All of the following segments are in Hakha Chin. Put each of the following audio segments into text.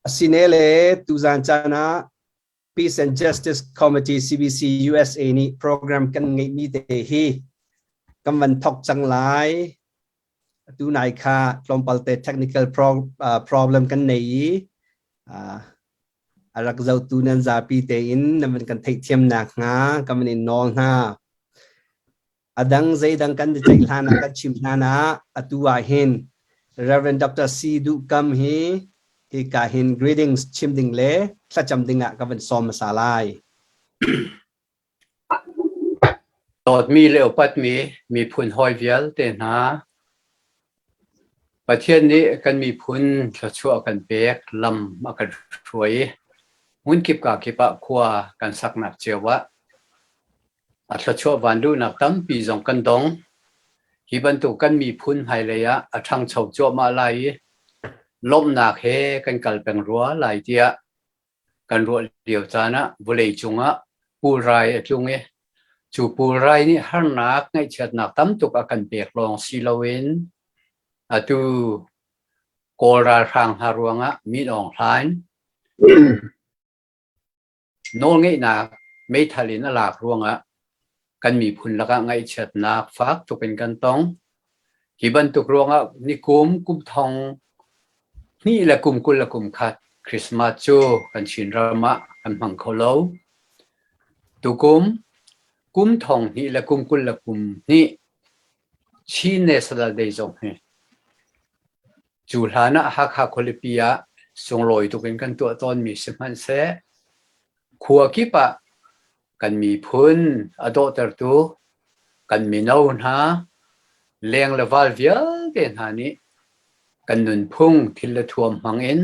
Asine le tuzan caan ah Peace and Justice Committee CBC USA nih program kan ngeihmi te hi kan van thok cang lai. Atu nai kha tlawmpal te technical problem kan nei i a rak zotu nan zapi tein nan van kan theihthiamnak hnga kan van in nawl hna. A dang zeidang kan i ceih hlan ah kan chim hlan ah atu ah hin Reverend Dr. C Duh Kam hi hika hin greetings chim ding le thlacam ding ah ka van sawm hmasa lai. Dawtmi le upatmi miphun hawi vialte hna, Pathian nih kan miphun thluachuah a kan pek, lam a kan hruai i hmunkip kakip ah khua kan saknak cio ah A thluachuah vanluhnak tampi zong kan dong. Hi bantuk kan miphun hmailei ah a ṭhangcho cuahmah lai i lawmhnak he kan kal peng rua lai tiah kan ruah lio caan ah vawleicung ah pulrai a tlung i cu pulrai nih harnak ngaihchiatnak tam tuk a kan pek lawng si loin atu Kawl ralhrang hna ruangah Min Aung Hlaing Nawlngeihnak meithal in a lak ruangah kan miphun lakah ngaihchiatnak fak tuk in kan tong. Hi bantuk ruangah nikum kum thong hnih le kum 21 Christmas cu kan Chinram ah kan hmang kho lo. Tukum kum thong hnih le kum 22 Chin National Day zong hi cu hlan ah Hakha khualipi ah sunglawi tuk in kan tuah tawnmi sihmanhseh khua kip ah kan miphun a dawhtertu kan mino hna leng le val vialte hna nih kan nunphung thil le thuam hmang in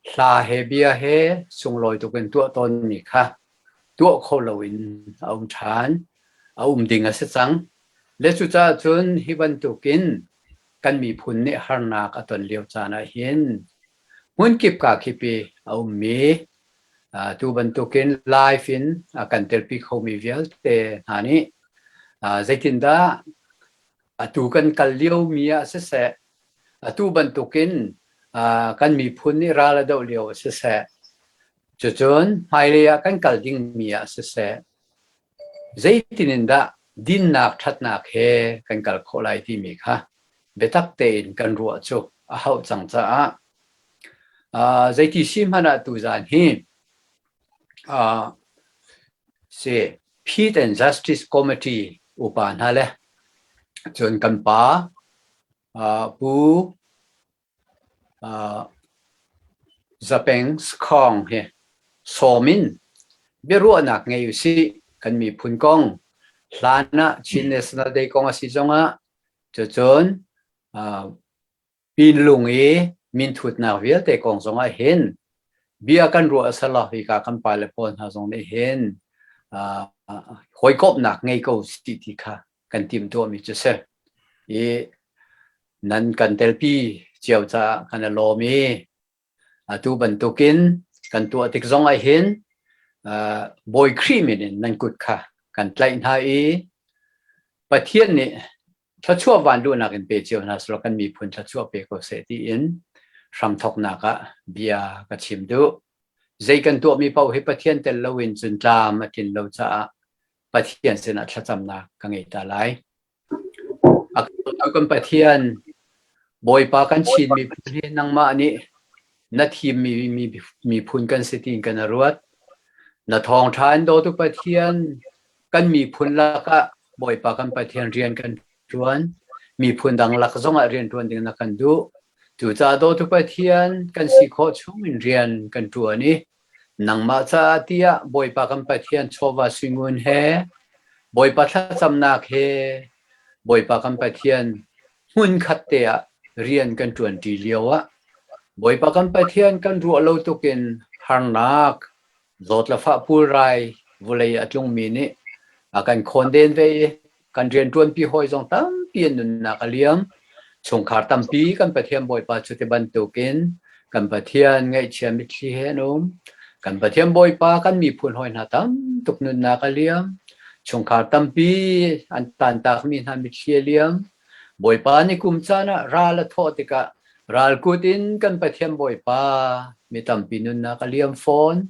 hla he bia he sunglawi tuk in tuah tawnmi kha tuah kho loin a um ṭhan, a um ding a si cang. Le cucaah cun hi bantukin kan miphun nih harnak a ton lio caan ah hin hmunkip kakip i a ummi tu bantukin live in a kan telpi khomi vialte hna nih zeitindah atu kan kal liomi ah siseh, atu bantukin kan miphun nih ral a doh lio ah siseh, cucun hmailei ah kan kal dingmi ah siseh, Zeitin in dah dinnak ṭhatnak he kan kal khawh lai timi kha biatak tein kan ruah cu a hauh cang caah zeiti si hmanh ah tuzaan hi si Peace and Justice Committee upa hna le cun kan pa Pu Zapeng Skhawng hi sawm in biaruahnak ngei usih. Kan miphun kong hlan ah Chin National Day kong a si zongah cucun Pinlung i minthutnak vialte kong zongah hin bia kan ruah selaw hika kan pale pawl hna zong nih hin hawikomhnak ngei ko sih ti kha kan timhtuahmi cu si. I nan kan telpi cio caah kan i lawm i atu bantukin kan tuah tik zong ah hin Bawi Khrih min in nan kut kha kan tlaih hna i Pathian nih thluachuah vanluhnak in pe cio hna selaw kan miphun thluachuah pe ko seh tiin hramthawknak ah bia ka chim duh. Zei kan tuahmi paoh hi Pathian tel loin cun tlam a tlin lo caah Pathian sinah thlacamnak ka ngei ta lai. A kan Pathian, Bawipa kan Chin miphun hi nangmah nih na thimmi miphun kan si tiin kan ruat. Na thawngṭha in dawtu Pathian, kan miphun lakah Bawipa kan Pathian rian kan ṭuan. Miphun dang lak zongah rian ṭuan ding na kan duh. Cucaah dawtu Pathian, kan si khawh chung in rian kan ṭuan i Nangmah caah tiah Bawipa kan Pathian chawva suingun he, Bawipa thlacamnak he, Bawipa kan Pathian hmunkhat te ah rian kan ṭuanṭi lio ah Bawipa kan Pathian kan ruah lo tukin harnak, zawt le fah pulrai vawlei a tlungmi nih a kan khawnden ve i Kan rianṭuanpi hawi zong tampi an nunnak a liam. Chungkhar tampi kan Pathian Bawipa cu ti bantukin kan Pathian ngaihchia mitthli he an um. Kan Pathian Bawipa kan miphun hawi hna tam tuk nunnak a liam. Chungkhar tampi an tantakmi hna mitthli a liam. Bawipa ni kum caan ah ral a thawh tikah ral kut in kan Pathian Bawipa. Mi tampi nunnak a liam fawn.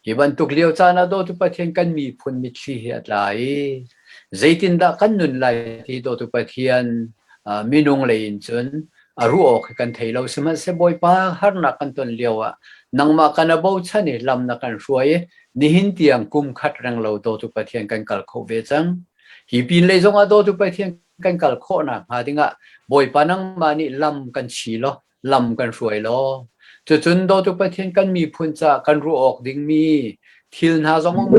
Hi bantuk lio caan ah dawtu Pathian kan miphun mitthli hi a tla i zeitindah kan nun lai ti dawtu Pathian minung lei in cun a ruah awk hi kan thei lo. Sihmanhsehlaw Bawipa harnak kan ton lio ah nangmah kan a bochan i lam na kan hruai i nihin tiang kum khat reng lo dawtu Pathian kan kal kho ve cang. Hi pin lei zongah dawtu Pathian kan kal khawhnak hnga dingah Bawipa nangmah nih lam kan chi law lam kan hruai law cucun dawtu Pathian kan miphun caah kan ruah awk dingmi thil hna zong um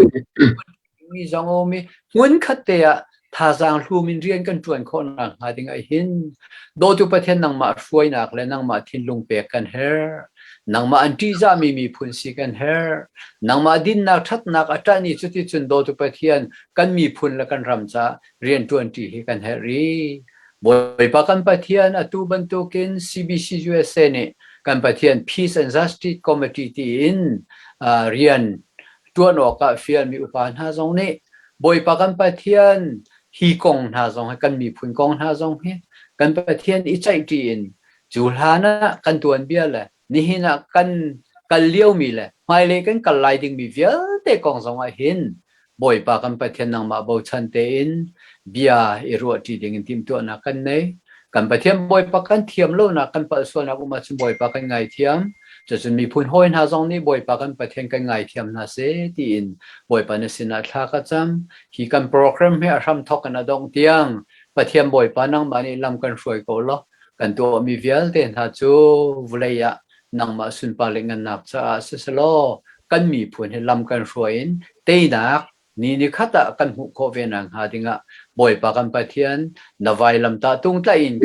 mi zong um i hmunkhat te ah thazaang hlum in rian kan ṭuan khawh nak hnga ding ah hin dawtu Pathian nangmah hruainak le nangmah thinlung pek kan herh. Nangmah an ṭihzahmi miphun si kan herh. Nangmah dinnak ṭhatnak a ṭanh i cuticun dawtu Pathian kan miphun le kan ram caah rian ṭuanṭi hi kan herh i Bawipa kan Pathian atu bantukin CBC USA nih kan Pathian Peace and Justice Committee tiin rian ṭuan awkah fialmi upa hna zong nih Bawipa kan Pathian hi kong hna zong hi kan miphun kong hna zong hi kan Pathian i ceihṭi in cu hlan ah kan tuanbia le nihin ah kan kal liomi le hmailei kan kal lai dingmi vialte kong zongah hin Bawipa kan Pathian nangmah bochan tein bia i ruahṭi dingin timhtuahnak kan nei. Kan Pathian Bawipa kan thiam lonak kan palh sualnak um ahcun Bawipa kan ngaithiam. Cucun miphun hawi hna zong nih Bawipa kan Pathian kan ngaithiam hna seh tiin Bawipa na sinah thla ka cam. Hi kan program hi a hramthawk in a dongh tiang Pathian Bawipa nangmah nih lam kan hruai ko law Kan tuahmi vialte hna cu vawlei ah nangmah sunpar le ngannak caah siselaw kan miphun hi lam kan hruai in teinak ni nikhat ah kan hmuh khawh ve nak hnga dingah Bawipa kan Pathian na vailamtah tung tlaih in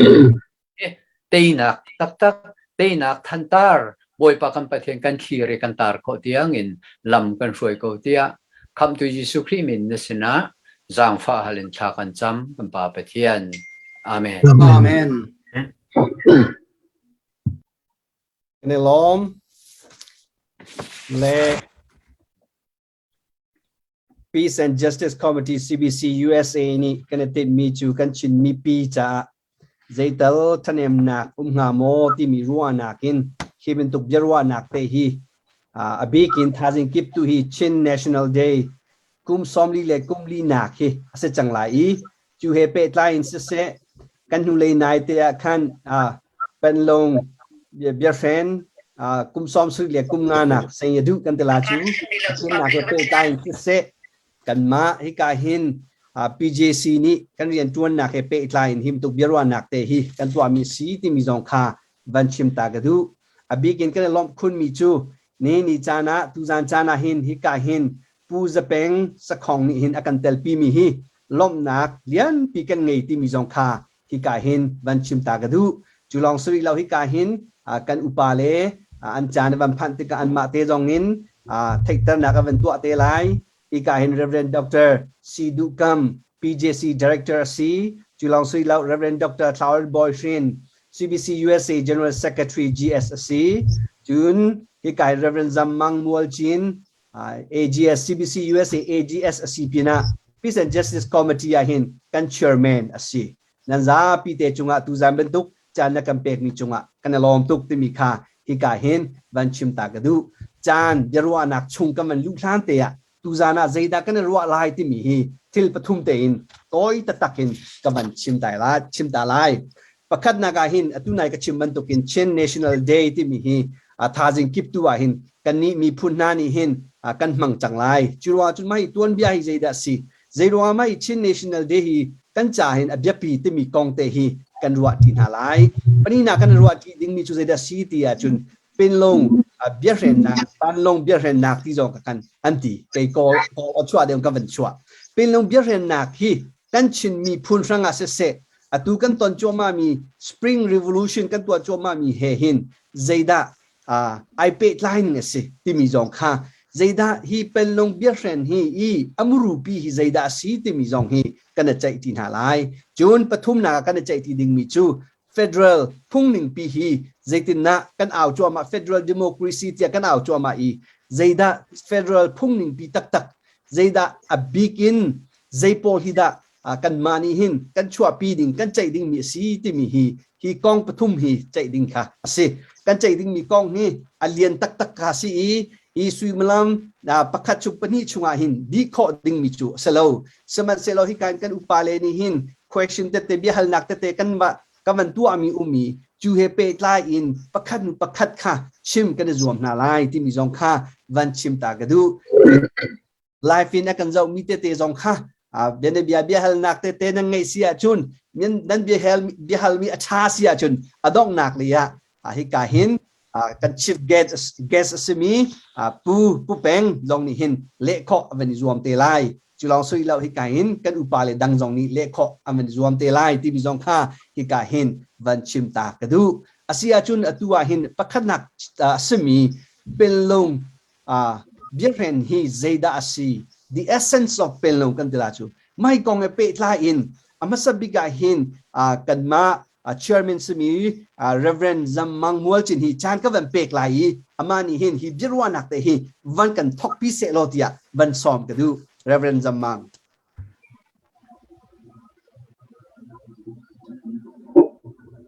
teinak taktak teinak thantar Bawipa kan Pathian kan thlir i kan tar khawh tiangin lam kan hruai ko tiah Khamhtu Jesuh Khrih min na sinah zaangfah hal in thla kan cam kan Pa Pathian. Amen. Amen. Kan i lawm. Le Peace and Justice Committee CBC USA nih kan i tinhmi cu kan Chin mipi caah zeital ṭhahnemnak um hnga maw timi ruahnak in hi bantuk biaruahnak te hi a bik in thazing kip tu hi Chin National Day kum 40 le kum li nak hi a si cang lai i cu he pehtlai in siseh kan hnulei nai te ah khan Panlong biahren kum 70 le kum nga nak seng ya duh kan te la cu nak he pehtlai in siseh Kanmah hika hin PJC nih kan rianṭuannak he pehtlai in himtuk biaruahnak te hi kan tuahmi si timi zong kha van chim ta ka duh. A bik in kan i lawmh khunmi cu ni ni caan ah tuzan caan ah hin hika hin Pu Zapeng Sakhong nih hin a kan telpimi hi lawmhnak lianpi kan ngei timi zong kha hika hin van chim ta ka duh. Cu lawng si rih lo hika hin kan upa le an caan a van phanh tikah anmah te zong in theihternak a van tuah te lai. Hika hin Reverend Dr. Si Duh Kam, PJC Director a si. Cu lawng si lo Reverend Dr. Thlaur Bawi Hrin, CBC USA General Secretary GS a si. Cun hika hin Reverend Zam Mang Mual Cin, AGS CBC USA AGS a si pinah Peace and Justice Committee ah hin kan chairman a si. Nan zapi te cungah tuzan bantuk caan na kan pekmi cungah kan i lawm tuk timi kha hika hin van chim ta ka duh. Caan biaruahnak chung kan van luh hlan te ah tuzan ah zeidah kan i ruah lai timi hi thil pathum tein tawi taktak in ka van chim ta lai chim ta lai. Pakhatnak ah hin atu nai ka chim bantukin Chin National Day timi hi thazing kip tu ah hin kannih miphun hna nih hin kan hmang cang lai. Cu ruangah cun mah hi tuanbia hi zeidah a si? Zei ruangah mah hi Chin National Day hi kan ca hin a biapi timi kong te hi kan ruah ṭi hna lai. Pahnihnak kan ruah ṭi dingmi cu zeidah si ti ahcun Pinlung biahrennak, Panlung biahrennak ti zong kan an ti. Kei kawl kawl chuah deuh ka van chuah. Pinlung biahrennak hi kan Chin miphun hrangah siseh atu kan ton cuahmahmi Spring Revolution kan tuah cuahmahmi he hin zeidah ai pehtlai ning a si timi zong kha zeidah hi penlung biahren hi i a murupi hi zeidah a si timi zong hi kan i ceih ti hna lai. Cun pathumnak ah kan i ceih ti dingmi cu federal phungningpi hi zeitindah kan au cuahmah federal democracy tiah kan au cuahmah i zeidah federal phungningpi taktak zeidah a bik in zei pawl hi dah. Kanmah nih hin kan chuahpi ding, kan ceih dingmi a si timi hi hi kong pathum hi ceih ding kha a si. Kan ceih dingmi kong hi a lian taktak kha si i hi suimilam pakhat chung pahnih chungah hin dih khawh dingmi cu a si lo. Sihmanhsehlaw hi kan kan upa le nih hin question tete biahalnak tete kan va kan van tuahmi um i cu he pehtlai in pakhat hnu pakhat kha chim kan i zuam hna lai timi zong kha van chim ta ka duh. Live in a kan zohmi tete zong kha bianabia biahalnak tete nan ngeih si ahcun nan biahal biahalmi a ṭha si ahcun a donghnak lei ah hika hin kan chief guest guest a simi Pu Pu Peng zong nih hin leh khawh a van i zuam te lai. Cu lawng sui lo hika hin kan upa le dang zong nih leh khawh an van i zuam te lai timi zong kha hika hin van chim ta ka duh. A si ahcun atu ah hin pakhatnak a simi Pinlung biahren hi zeidah a si? The essence of Pinlung kan ti la cu. Mai kong he pehtlai in a hmasa bik ah hin kanmah chairman simi Reverend Zam Mang Mualcin hi caan ka van pek lai i amah nih hin hi biaruahnak te hi van kan thokpi seh law tiah van sawm ka duh. Reverend Zam Mang.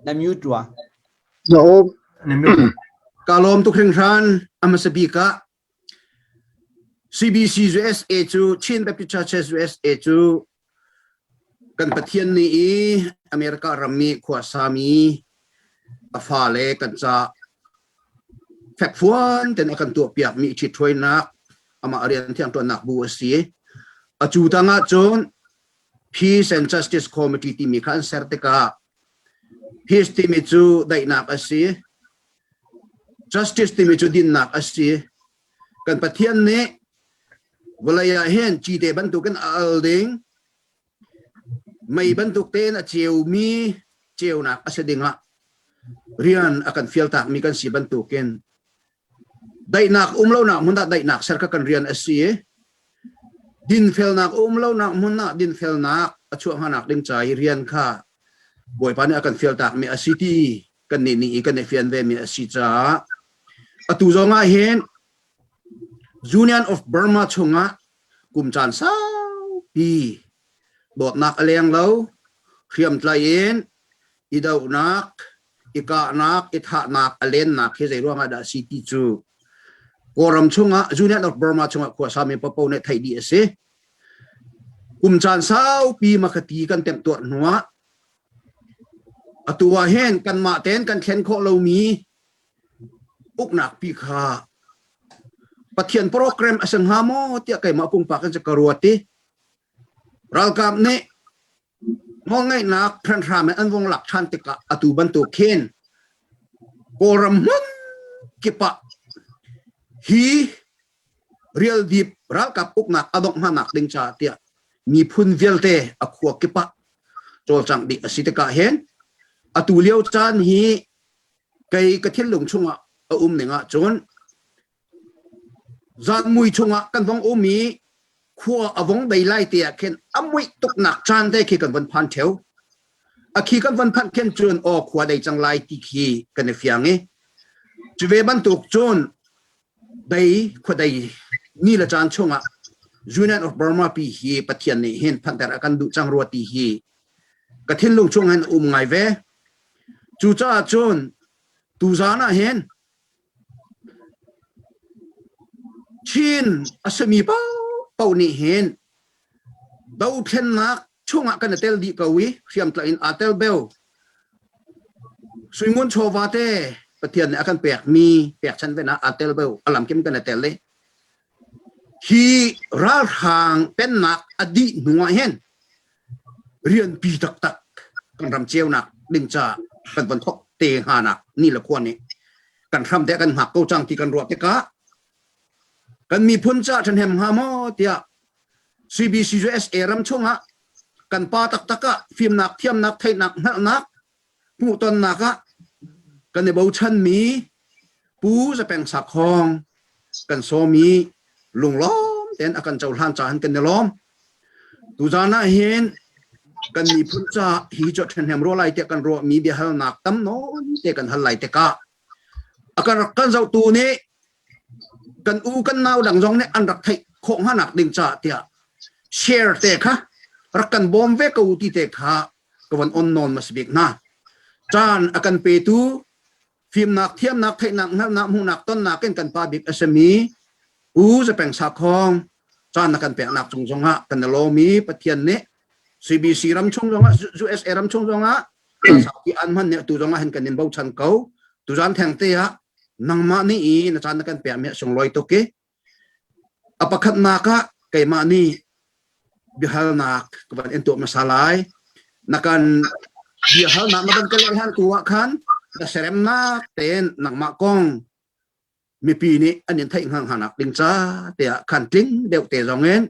Na mute rua. Na um. Na mute. Ka lawm tuk hringhran a hmasa bik ah CBC USA cu Chin Baptist Churches USA cu kan Pathian nih i America rammi khuasami a fale kan ca fekfuan ten a kan tuahpiakmi ṭhithruainak amah rian thiang ṭuannak bu a si. A cu tangah cun Peace and Justice Committee timi kha an ser tikah Peace timi cu daihnak a si. Justice timi cu dinnak a si. Kan Pathian nih vawlei ah hin cite bantukin a al ding, mei bantuk tein a ceumi ceunak a si dingah rian a kan fialtakmi kan si bantukin daihnak um lonak hmun ah daihnak ser kha kan rian a si i dinfelnak um lonak hmun ah dinfelnak a chuah hnganak ding ca i rian kha Bawipa nih a kan fialtakmi a si ti kan nih nih i kan i fian ve mi a si caah atu zong ah hin Union of Burma chungah kum caan saupi dawtnak a leng lo hriamtlai in i dohnak i kahnak i thahnak a lennak hi zei ruangah dah a si ti cu Kawlram chungah Union of Burma chungah khuasami papo nih theih dih a si. Kum caan saupi Makati kan temtuar hnuah atu ah hin kanmah tein kan thlen khawh lomi uknak pi kha Pathian program a si hnga maw tiah keimah pumpak in ka ruat i ralkap nih nawlngeihnak hranhram in an vung lak ṭhan tikah atu bantuk khin Kawlram hmun kip ah hi rialdip ralkap uknak a dongh hnanak ding caah tiah miphun vialte a khua kip ah cawlcangh dih a si tikah hin atu lio caan hi kei ka thinlung chungah a um ning ahcun zan mui chungah kan vong um i khua a vong dei lai te ah khin a muih tuknak caan te khi kan von phan theo a khi kan von phanh khin cun aw khua dei cang lai ti khi kan i fiang i cu ve bantuk cun dei khuadei ni le caan chungah Union of Burma pi hi Pathian nih hin phanter a kan duh cang rua ti hi ka thinlung chung hin um ngai ve. Cucaah cun tuzaan ah hin Chin a simi paohpaoh nih hin dothlennak chungah kan i tel dih ko i hriamtlaih in aa tel beo. Suingun chawva te Pathian nih a kan pekmi pekchanh ve aa tel beo a lamkim kan i tel i hi ralhrang pennak a dih hnu ah hin rianpi taktak kan ram ceunak ding ca kan von thok te hnga nak ni le khua nih kan hram te kan hngak ko cang ti kan ruah tikah kan miphun ca ṭhahnem hnga maw tiah CBCUSA ram chungah kan pa taktak ah fimnak thiamnak theihnak hngalhnak hmuhtonnak ah kan i bochanmi Pu Zapeng Sakhong kan sawm i lunglawm tein a kan cohlan caah kan i lawm. Tuzaan ah hin kan miphun ca hi cu ṭhahnem rua lai tiah kan ruahmi biahalnak tam nawn te kan hal lai tikah a kan rak kan zohtu nih kan u kan nau dang zong nih an rak theih khawh hnganak ding caah tiah share te kha. Rak kan bawm ve ko ti te kha ka van on nawn mas bik hna. Caan a kan petu fimnak thiamnak theihnak hngalhnak hmuhnak tonnak in kan pa bik a simi Pu Zapeng Sakhong caan na kan peknak cung zongah kan i lawm i Pathian nih CBC ram chung zongah USA ram chung zongah saupi an hman nih tu zongah hin kan in bochan ko. Tuzan theng te ah nangmah nih i na caan na kan pek mi a sunglawi tuk i a pakhatnak ah keimah nih biahalnak ka van in tuah hmasa lai. Na kan biahalnak na van ka leh hlan tu ah khan na seremnak tein nangmah kong mipi nih an in theih hnga hnga ding ca tiah khan tling deuh te zong in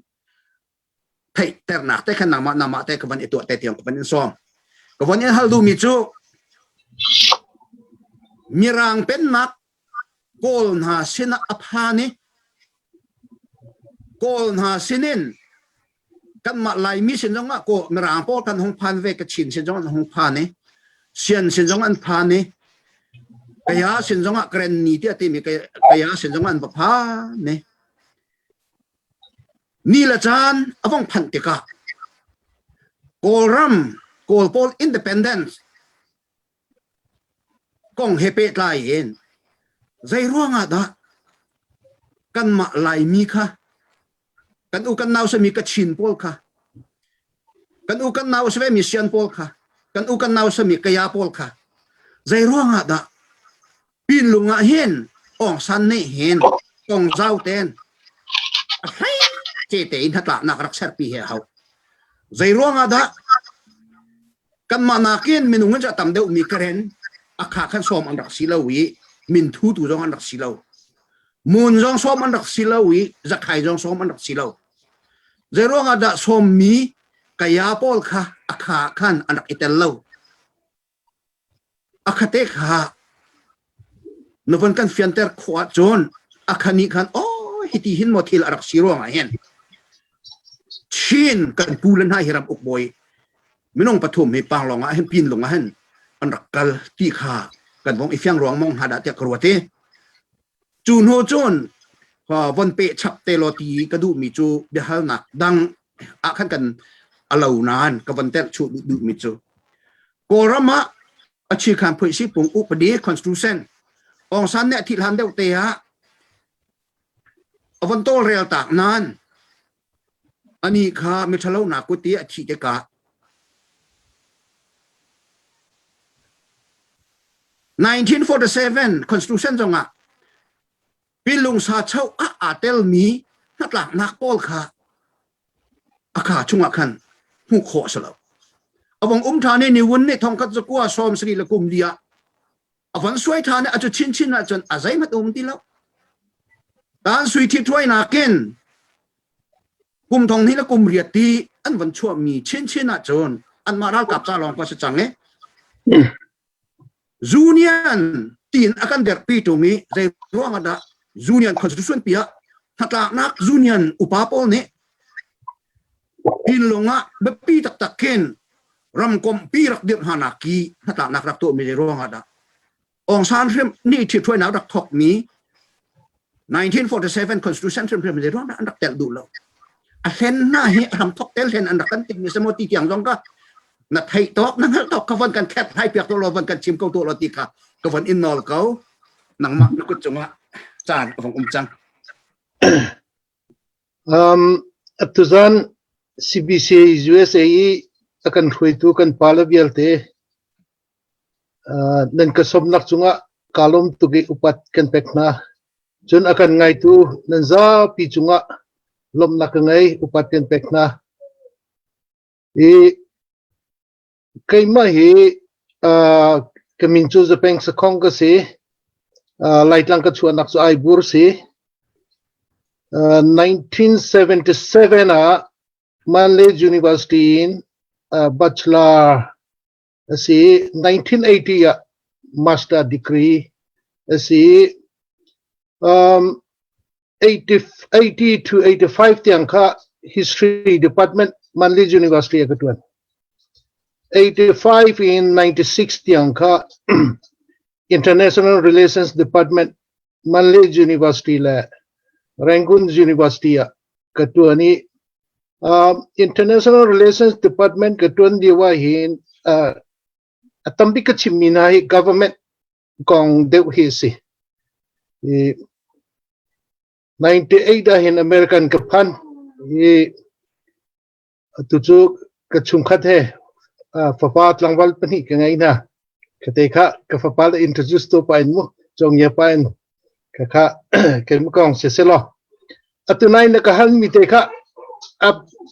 theihternak te khan nangmah nangmah te ka van i tuah te tiang ka van in sawm. Ka van in hal duhmi cu Mirang pennak Kawl hna sinah a phan i Kawl hna sinin kanmah Laimi sin zongah kaw Mirang pawl kan hung phan ve Kachin sin zong an hung phan i Sian sin zong an phan i Kaya sin zongah Karen ni tiah timi Kaya sin zongah an va phan i Ni le caan a vong phanh tikah Kawlram Kawl pawl independence kong he pehtlai in zei ruangah dah kanmah Laimi kha kan u kan nau sami Kachin pawl kha kan u kan nau sami Sian pawl kha kan u kan nau sami Kaya pawl kha zei ruangah dah Pinlung ah hin Aung San nih hin kong zau ten a hlei ce tein hnatlaknak rak serpi he hau. Zei ruangah dah kanmah nakin minung in tam deuh mi Karen a kha khan sawm an rak si lo i min thu tu zong an rak si lo. Mun zong sawm an rak si lo i zakhai zong sawm an rak si lo. Zei ruangah dah sawm mi kaya pawl kha a kha khan an rak i tel lo. A khate kha na von kan fianter khawh ahcun a kha nih khan aw hiti hin maw thil a rak si ruangah hin Chin kan pu le hna hi ram uk bawi minung pathum hi Panglong ah hin Pinlung ah hin an rak kal ti kha kan vong i fiang ruang mong hna dah tiah ka ruat i Cu hnu cun von peh chap te law ti ka duhmi cu biahalnak dang ah khan kan a lo nain ka von telh chuh duhmi cu Kawlram ah Achikhan Phuihsi Pung Upadi Constitution Aung San nih a thih hlan deuh te ah a von tawlrel tak nain anih kha miṭhalo nak kut i a thih tikah 1947 Constitution zongah Pinlungsa cho ah aa telmi hnatlaknak pawl kha a kha chungah khan hmuh khawh a si lo. A vong um ṭhan i niwun nih thongkhat zakua sawm sarih le kum li ah a von suai ṭhan i a cu chinchin ahcun a zeihmanh um ti lo. Tan sui thi ṭhuai nakin kum thong hnih le kum riat ti an von chuahmi chinchin ahcun anmah ralkap ca lawng kha si cang i Union tiin a kan derhpi ṭung i zei ruang ah dah Union Constitution pi ah hnatlaknak Union upa pawl nih pinlung ah biapi taktak khin ramkomh pi rak dirh hna nak ki hnatlaknak rak tuahmi zei ruang ah dah Aung San hrim nih ṭhithruainak rak thawkmi 1947 Constitution hrimhrim zei ruang dah an rak telh duh lo. A hlen hna hi a hram thawk tel hlen an rak kan timmi si maw ti tiang zong ka na theih tawk na hngalh tawk ka von kan khet hlai piak to lo von kan chim ko to lo ti kha ka von in nawl ko nangmah na kut cungah caan a vong um cang. Atuzan CBC USA i a kan hruaitu kan pale vialte Nan ka sawmnak cungah kaa lawm tuk i upat kan pek hna. Cun a kan ngaitu nan zapi cungah lawmhnak ka ngei, upat kan pek hna. I keimah hi ka min cu Zapeng Sakhong ka si. Laitlang ka chuahnak cu Aibur si. 1977 ah Manlay University in bachelor a si. 1980 ah master degree a si. 80, 80 to 85 tiang kha history department Manly University ah ka tuan. 85 in 96 tiang kha International Relations Department Manly University le Rangoon University ah ka tuan i. International Relations Department ka tuan lio ah hin a tambik ka chimmi hna hi government kong deuh hi a si. I 98 ah hin American ka phan i atu cu ka chungkhat he fapa tlangval pahnih ka ngei hna. Ka te kha ka fapa le introduce to pa in mu congya pa in ka kha ke mu kong se se law. Atu nai na ka hal mi te kha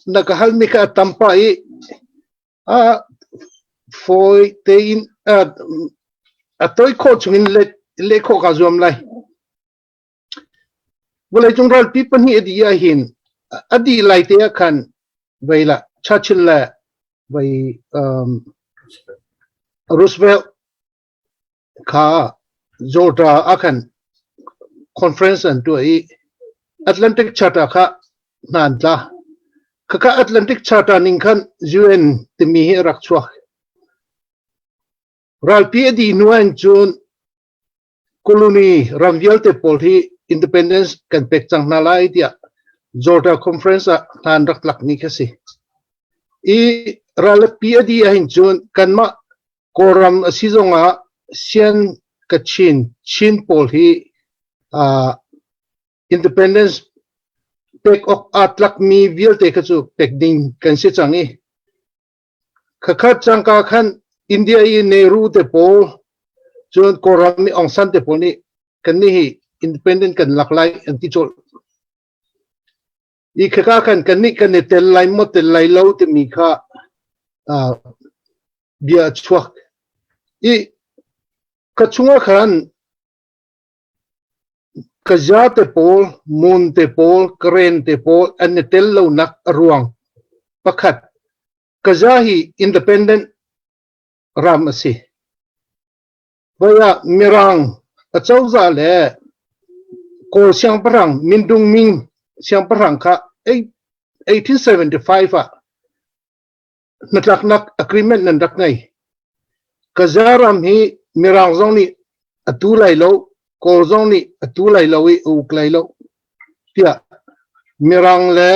na ka hal mi kha a tam pa i a fawi tein a toi khawh chungin leh khawh kaa zuam lai. Vawleicung ralpi pahnih a dih ahhin a dih lai te ah khan vei la Churchill le vei Roosevelt kha Georgia ah khan conference an tuah i Atlantic Charter kha hna an tla. Khakha Atlantic Charter ning khan UN timi hi a rak chuak. Ralpi a dih hnu ah cun colony ram vialte pawl hi independence kan pek cang hna lai tiah Georgia Conference ah hna an rak tlak ni kha si. I ralpi a dih ahhin cun kanmah Kawlram a si zongah Sian Kachin Chin pawl hi independence pek awk aa tlakmi vialte kha cu pek ding kan si cang i khakhat cangka khan India i Nehru te pawl cun Kawlram i Aung San te pawl nih kan nih hi independent kan lak lai an ti colh. I khaka khan kan nih kan i tel lai maw tel lai lo timi kha bia a chuak. I ka chungah khan Kaza te pawl, Mon te pawl, Karen te pawl an i tel lonak a ruang pakhat Kaza hi independent ram a si. Voi ah Mirang acozah le Kawl siangpahrang Mindung Ming siangpahrang kha 1875 ah hnatlaknak agreement nan rak ngei. Gaza ram hi Mirang zong nih a tu lai lo, Kawl zong nih a tu lai lo i a uk lai lo tiah Mirang le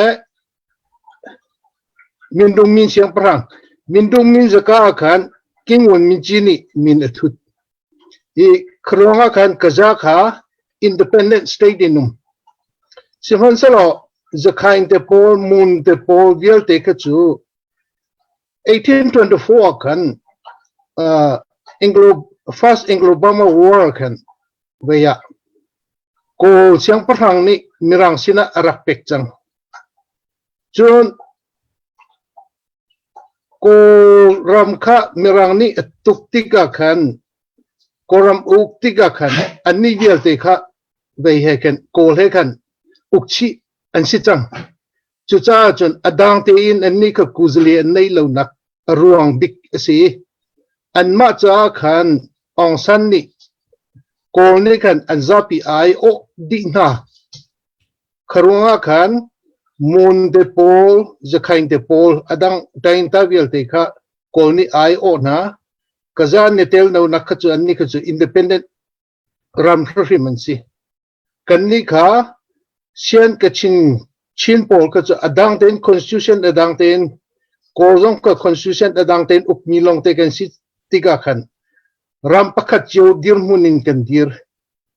Mindung Min siangpahrang Mindung Min zaka ah khan King Won Min Ci nih min a thut. I kharuang ah khan Gaza kha independent state in um. Sihmanhsehlaw Zakhain te pawl, Mun te pawl vialte kha cu 1824 ah khan Anglo First Anglo-Burma War khan vei ah Kawl siangpahrang nih Mirang sinah a rak pek cang. Cun Kawlram kha Mirang nih a tuk tikah khan Kawlram uk tikah khan annih vialte kha vei he khan Kawl he khan uk chih an si cang. Cucaah cun a dang tein annih kha kuzali an neih lonak a ruang bik a si. Anmah caah khan Aung San nih Kawl nih khan an zapi ai awh dih hna. Kha ruangah khan Mon te pawl, Zakhain te pawl, a dang Tainta vialte kha Kawl nih ai awh hna. Kaza ne tel no nak kha cu annih kha cu independent ram hrim an si. Kannih kha Sian Kachin Chin pawl kha cu a dang tein constitution a dang tein Kawl zong kha constitution a dang tein ukmi lawng te kan si tikah khan ram pakhat cio dirhmun in kan dir.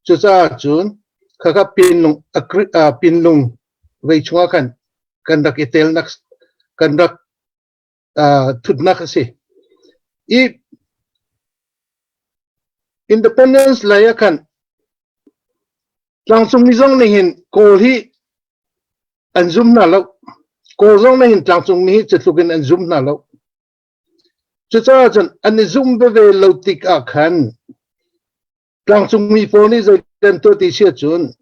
Cucaah cun khakha pinlung pinlung vei chungah khan kan rak i telnak kan rak thutnak a si. I independence lei ah khan tlangcungmi zong nih hin Kawl hi an zum hna lo. Kawl zong nih hin tlangcungmi hi cutluk in an zum hna lo. Cucaah cun an i zum veve lo tik ah khan tlangcungmi pawl nih zei kan tuah ti si ahcun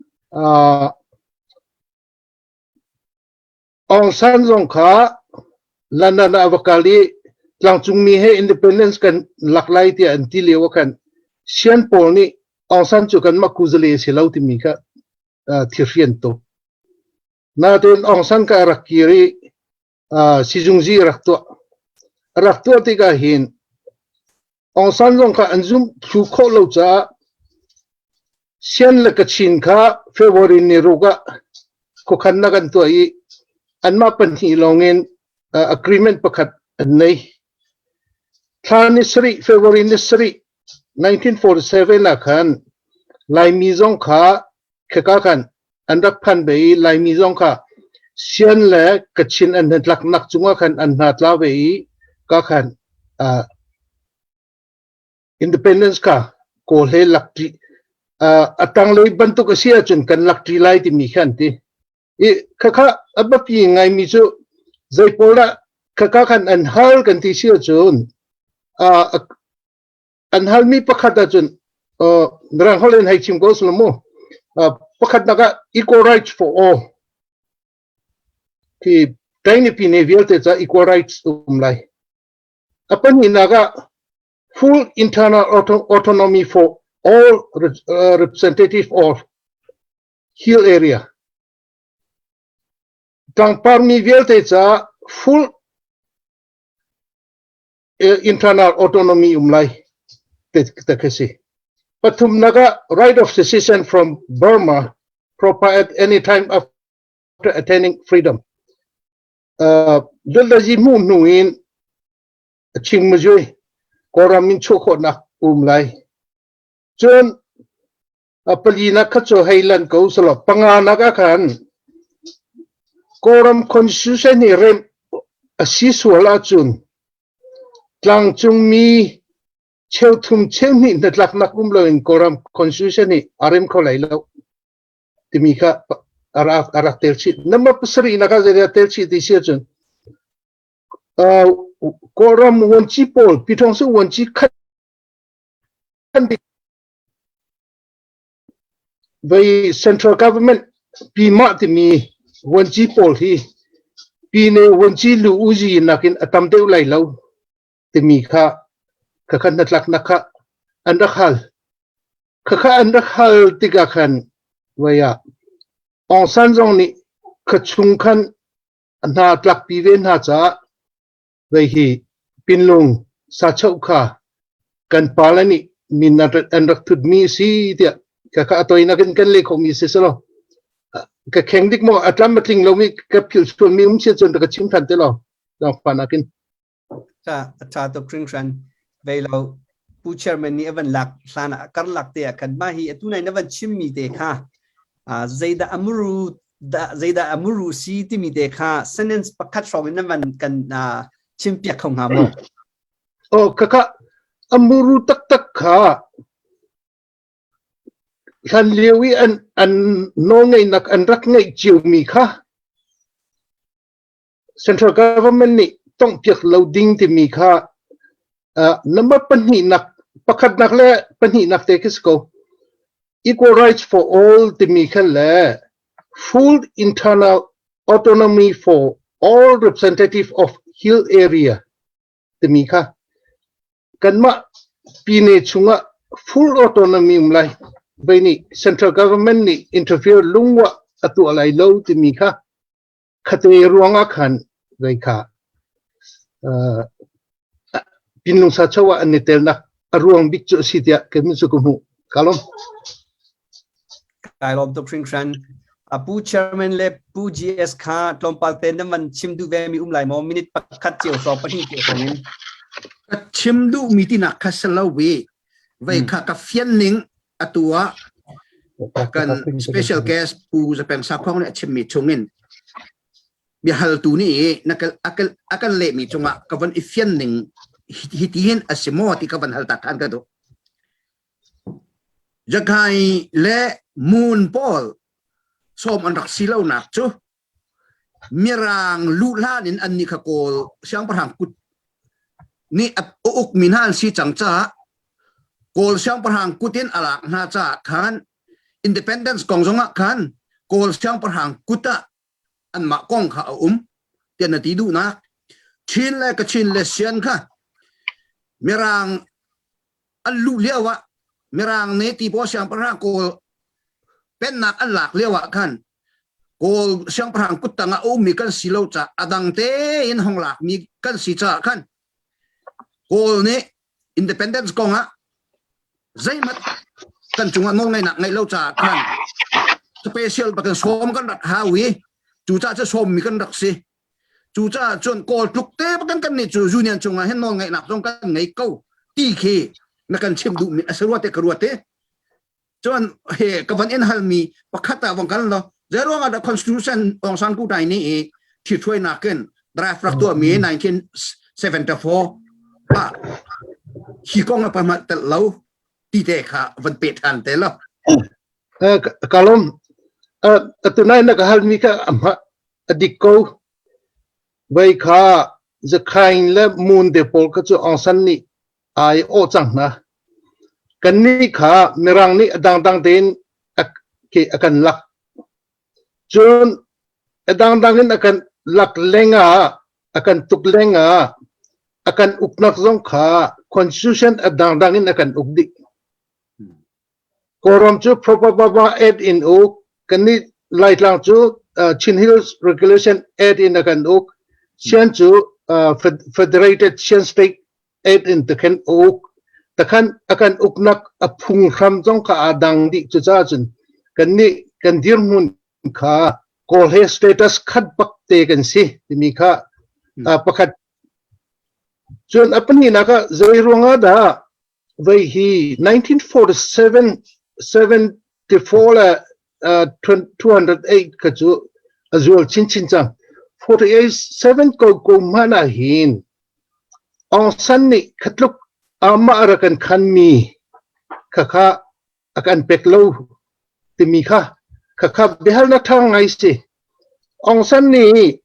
Aung San zong kha London ah a va kal i tlangcungmi he independence kan lak lai tiah an ti lio ah khan Sian pawl nih Aung San cu kanmah kuzale a si lo timi kha thirhrian tuk. Nain Aung San kha a rak kir i sizungzi a rak tuah. A rak tuah tikah hin Aung San zong kha an zumh thlu khawh lo caah Sian le Kachin kha February ni ruk ah khuakhannak an tuah i. Anmah pahnih lawngin agreement pakhat an nei. Thla ni sarih February ni sarih 1947 ah khan Laimi zong kha khika khan an rak phan ve i Laimi zong kha Sian le Kachin an hnatlaknak cungah khan an hna tla ve i ka khan independence kha Kawl he lakṭi a tanglei bantuk a si ahcun kan lakṭi lai timi kha an ti. I khakha a biapi ngaimi cu zei pawl dah khakha khan an hal kan ti si ahcun an halmi pakhat ahcun mirang holh in hei chim ko sula mu pakhat nak ah equal rights for all khi Tainipi ne vialte ca equal rights um lai. A pahnihnak ah full internal autonomy for all representative of hill area. Tlangparmi vialte ca full internal autonomy um lai te khi si. Pathumnak ah right of secession from Burma proper at any time after attaining freedom. Duldazi hmuh hnu in Chingmazui Kawlram in chuah khawhnak um lai. Cun palinak kha cu hei lan ko selaw panganak ah khan Kawlram constitution hi remh a si sual ahcun tlangcungmi cheuthum cheuhnih hnatlaknak um loin Kawlram constitution hi a rem kho lai lo timi kha a rak tel chih. Number pasarih nak ah zeidah tel chih ti si ahcun Kawlram vuanci pawl Pyithawngsu vuanci khat vei central government pimah timi vuanci pawl hi pine vuanci lu uzi nakin a tam deuh lai lo timi kha khakha hnatlaknak kha an rak hal. Khakha an rak hal tikah khan vei ah Aung San zong nih kha chung khan a hna tlakpi ve hna caah vei hi Pinlung sachoh kha kan pale nih min an rak thutmi a si tiah khakha a toinak in kan leh khawhmi si selaw ka kheng dik maw a tlam a tling lomi ka philh sualmi um si cun ka chim than te law lawngpa nakin Tha a tha tuk hringhran. Vei lo Pu Chairman nih a van lak hlan ah karlak te ah khan mah hi atu nai na van chimmi te kha zeidah a muru dah zeidah a muru si timi te kha sentence pakhat hrawng in na van kan chim piak kho hnga maw? Oh kaka a muru taktak kha hlan lio i an an nawlngeihnak an rak ngeih ciomi kha Central government nih tonghpiak lo ding timi kha number pahnihnak pakhatnak le pahnihnak te khi si ko. Equal rights for all timi kha le full internal autonomy for all representative of hill area timi kha kanmah pine chungah full autonomy um lai vei nih central government nih interfere lungwa a tuah lai lo timi kha Khate ruangah khan vei kha Pinlung sacho ah an i telnak a ruang bik cu a si tiah kei cu ka hmuh. Ka lawm. Kai lawm tuk hringhran. Pu Chairman le Pu GS kha tlawmpal te nan van chim duh ve mi um lai maw? Minute pakhat cio hrawng pahnih cio hrawng in. Ka chim duh mi tinak kha si lo vi. Vei kha ka fian ning atu ah kan special guest Pu Zapeng Sakhong nih a chimmi chungin biahaltu nih na a kan lehmi cungah ka von i fian ning hi ti hin a si maw ti ka van hal ta than ka duh. Jakai le Moon pawl sawm an rak si lonak cu Mirang luh hlan in annih kha Kawl siangpahrang kut nih a ukmi hna an si cang caah Kawl siangpahrang kut in a lak hna caah khan independence kong zongah khan Kawl siangpahrang kut ah anmah kong kha a um tiah na ti duhnak Chin le Kachin le Sian kha Mirang an luh lio ah Mirang nih Tibaw siangpahrang Kawl pennak an lak lio ah khan Kawl siangpahrang kuttang ah a ummi kan si lo caah a dang tein hong lakmi kan si caah khan Kawl nih independence kong ah zeihmanh kan cungah nawlngeihnak ngeih lo caah khan special bakin sawm kan rak hau i. Cucaah cu sawmmi kan rak si. Cucaah cun Kawl tluk te kan kan nih cu union chungah hin nawl ngeihnak zong kan ngei ko ti khi na kan chim duhmi a si rua te ka ruat i. Cun he ka van in halmi pakhat ah vong kal lo. Zeiruang ah dah Constitution Aung San Suu Kyi nih i ṭhithruainak in draft rak tuahmi 1974 ah hi kong a pahmat telh lo ti te kha van pe ṭhan te lo. Ka lawm. Atu nai na ka halmi kha a dik ko. Vei kha Zakhain le Moon te pawl kha cu Aung San nih ai awh cang hna. Kannih kha Mirang nih a dangdang tein a kan lak. Cun a dangdang in a kan lak lengah, a kan tuk lengah, a kan uknak zong kha constitution a dangdang in a kan uk dih. Kawlram cu Propaganda Act in uk, kannih Laitlang cu Chin Hills Regulation Act in a kan uk, Sian cu Federated Chin State Act in takhan a uk. Takhan a kan uknak a phunghram zong kha aa dang dih. Cucaah cun kannih kan dirhmun kha Kawl he status khat bak te kan si timi kha pakhat. Cun a pahnihnak ah zei ruangah dah vei hi 1947 74 le 208 kha cu a zual chinchin cang. 48 7 ko ko hmanh ah hin Aung San nih khatluk amah a rak kan khanmi khakha a kan pek lo timi kha khakha biahalnak ṭha ngai si. Aung San nih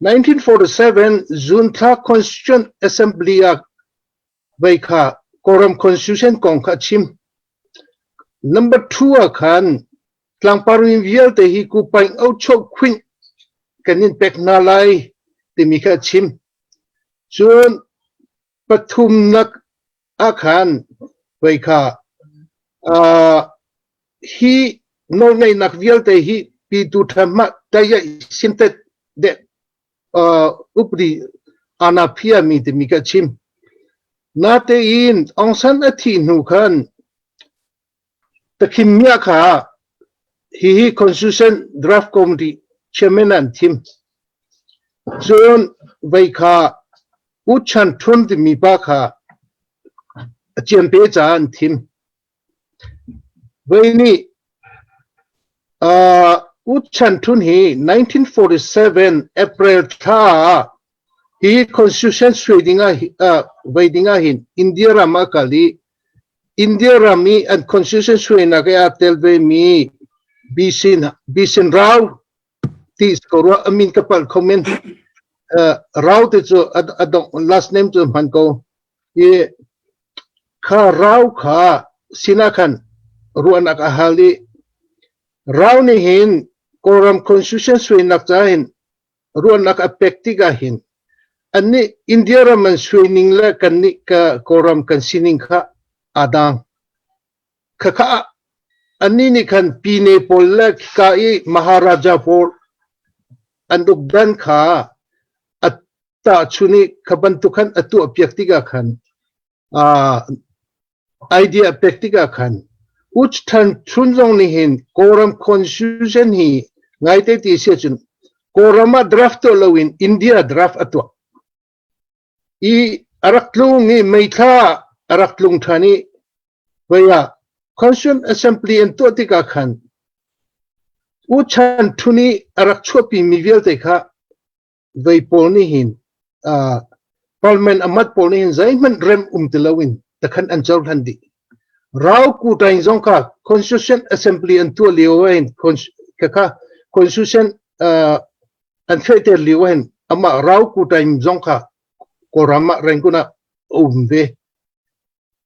1947 June thla Constituent Assembly ah vei kha Kawlram Constitution kong kha a chim. Number 2 ah khan tlangpar mi vialte hi kupaing ocho khwinh kan in pek hna lai timi kha a chim. Cun pathumnak ah khan vei kha hi nawlngeihnak vialte hi pitu ṭha tayai simtet de upadi ana phiami timi ka chim. Natein Aung San a thih hnu khan Takhim Mya kha hihi Constitution Draft Committee chairman an thim. Cun vei kha U Chan Htun timi pa kha a ciampe caah an thim. Vei nih U Chan Htun hi 1947 April thla ah hi constitution suai dingah vei dingah hin India ram ah kal i India ram i an constitution suainak i aa tel vemi Bisin Rao ti ko rua a min ka palh kho men. Rao ti cu a dong last name cu hman ko. I kha Rao kha sinah khan ruahnak a hal i Rao nih hin Kawlram constitution suainak ca hin ruahnak a pek tikah hin annih India ram an suaining le kannih ka Kawlram kan sining kha aa dang. Khakha annih nih khan Pine pawl le khika i Maharaja pawl an ukdan kha a tahchun i kha bantuk khan a tuahpiak tikah khan idea pek tikah khan Uch Than Chun zong nih hin Kawlram Constitution hi ngaite ti si ahcun Kawlram ah draft tuah loin India draft a tuah. I a rak tlung i meithla a rak tlung ṭhan i voi ah Constitution Assembly an tuah tikah khan U Chan Htun i a rak chuahpimi vialte kha vei pawl nih hin parliament amat pawl nih hin zeihmanh rem um ti loin takhan an cohlan dih. Rau Kutain zong kha Constitution Assembly an tuah lio hin kha Constitution an fehter lio hin amah Rau Kutain zong kha Kawlram ah Rangoon ah a um ve.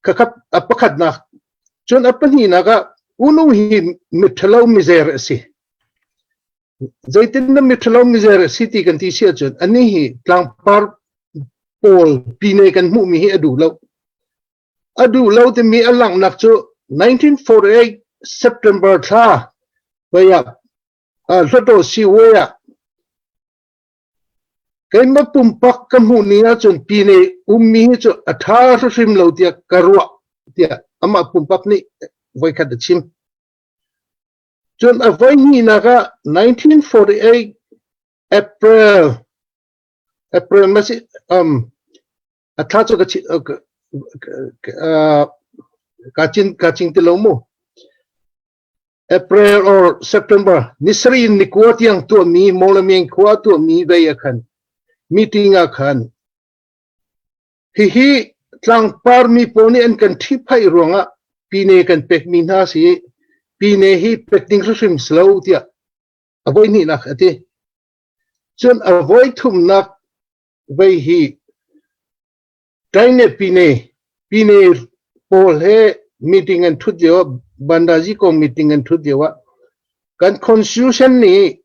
Khakha a pakhatnak cun a pahnihnak ah Unu hi miṭhalo mizer a si. Zeitin dah miṭhalo mizer a si ti kan ti si ahcun anih hi tlangpar pawl pine kan hmuhmi hi a duh lo. A duh lo timi a langhnak cu 1948 September thla vei ah Hluttaw Siway ah keimah pumpak ka hmuh ni ahcun pine ummi hi cu a ṭha hrimhrim lo tiah ka ruah tiah amah pumpak nih voikhat a chim. Cun a voihnihnak ah 1948. April April ma si um a thla cu ka ka cin ka cing ti lo mu. April or September ni sarih in ni kua tiang tuahmi Mawlamyine khua tuahmi vei ah khan meeting ah khan hihi tlangpar mi pawl nih an kan ṭhihphaih ruangah pine kan pekmi hna si pine hi pek ding hrimhrim si lo tiah a voi hnihnak a ti. Cun a voi thumnak vei hi Taine pine pine pawl he meeting an ṭhut lio Bandazi kong meeting an ṭhut lio ah kan constitution nih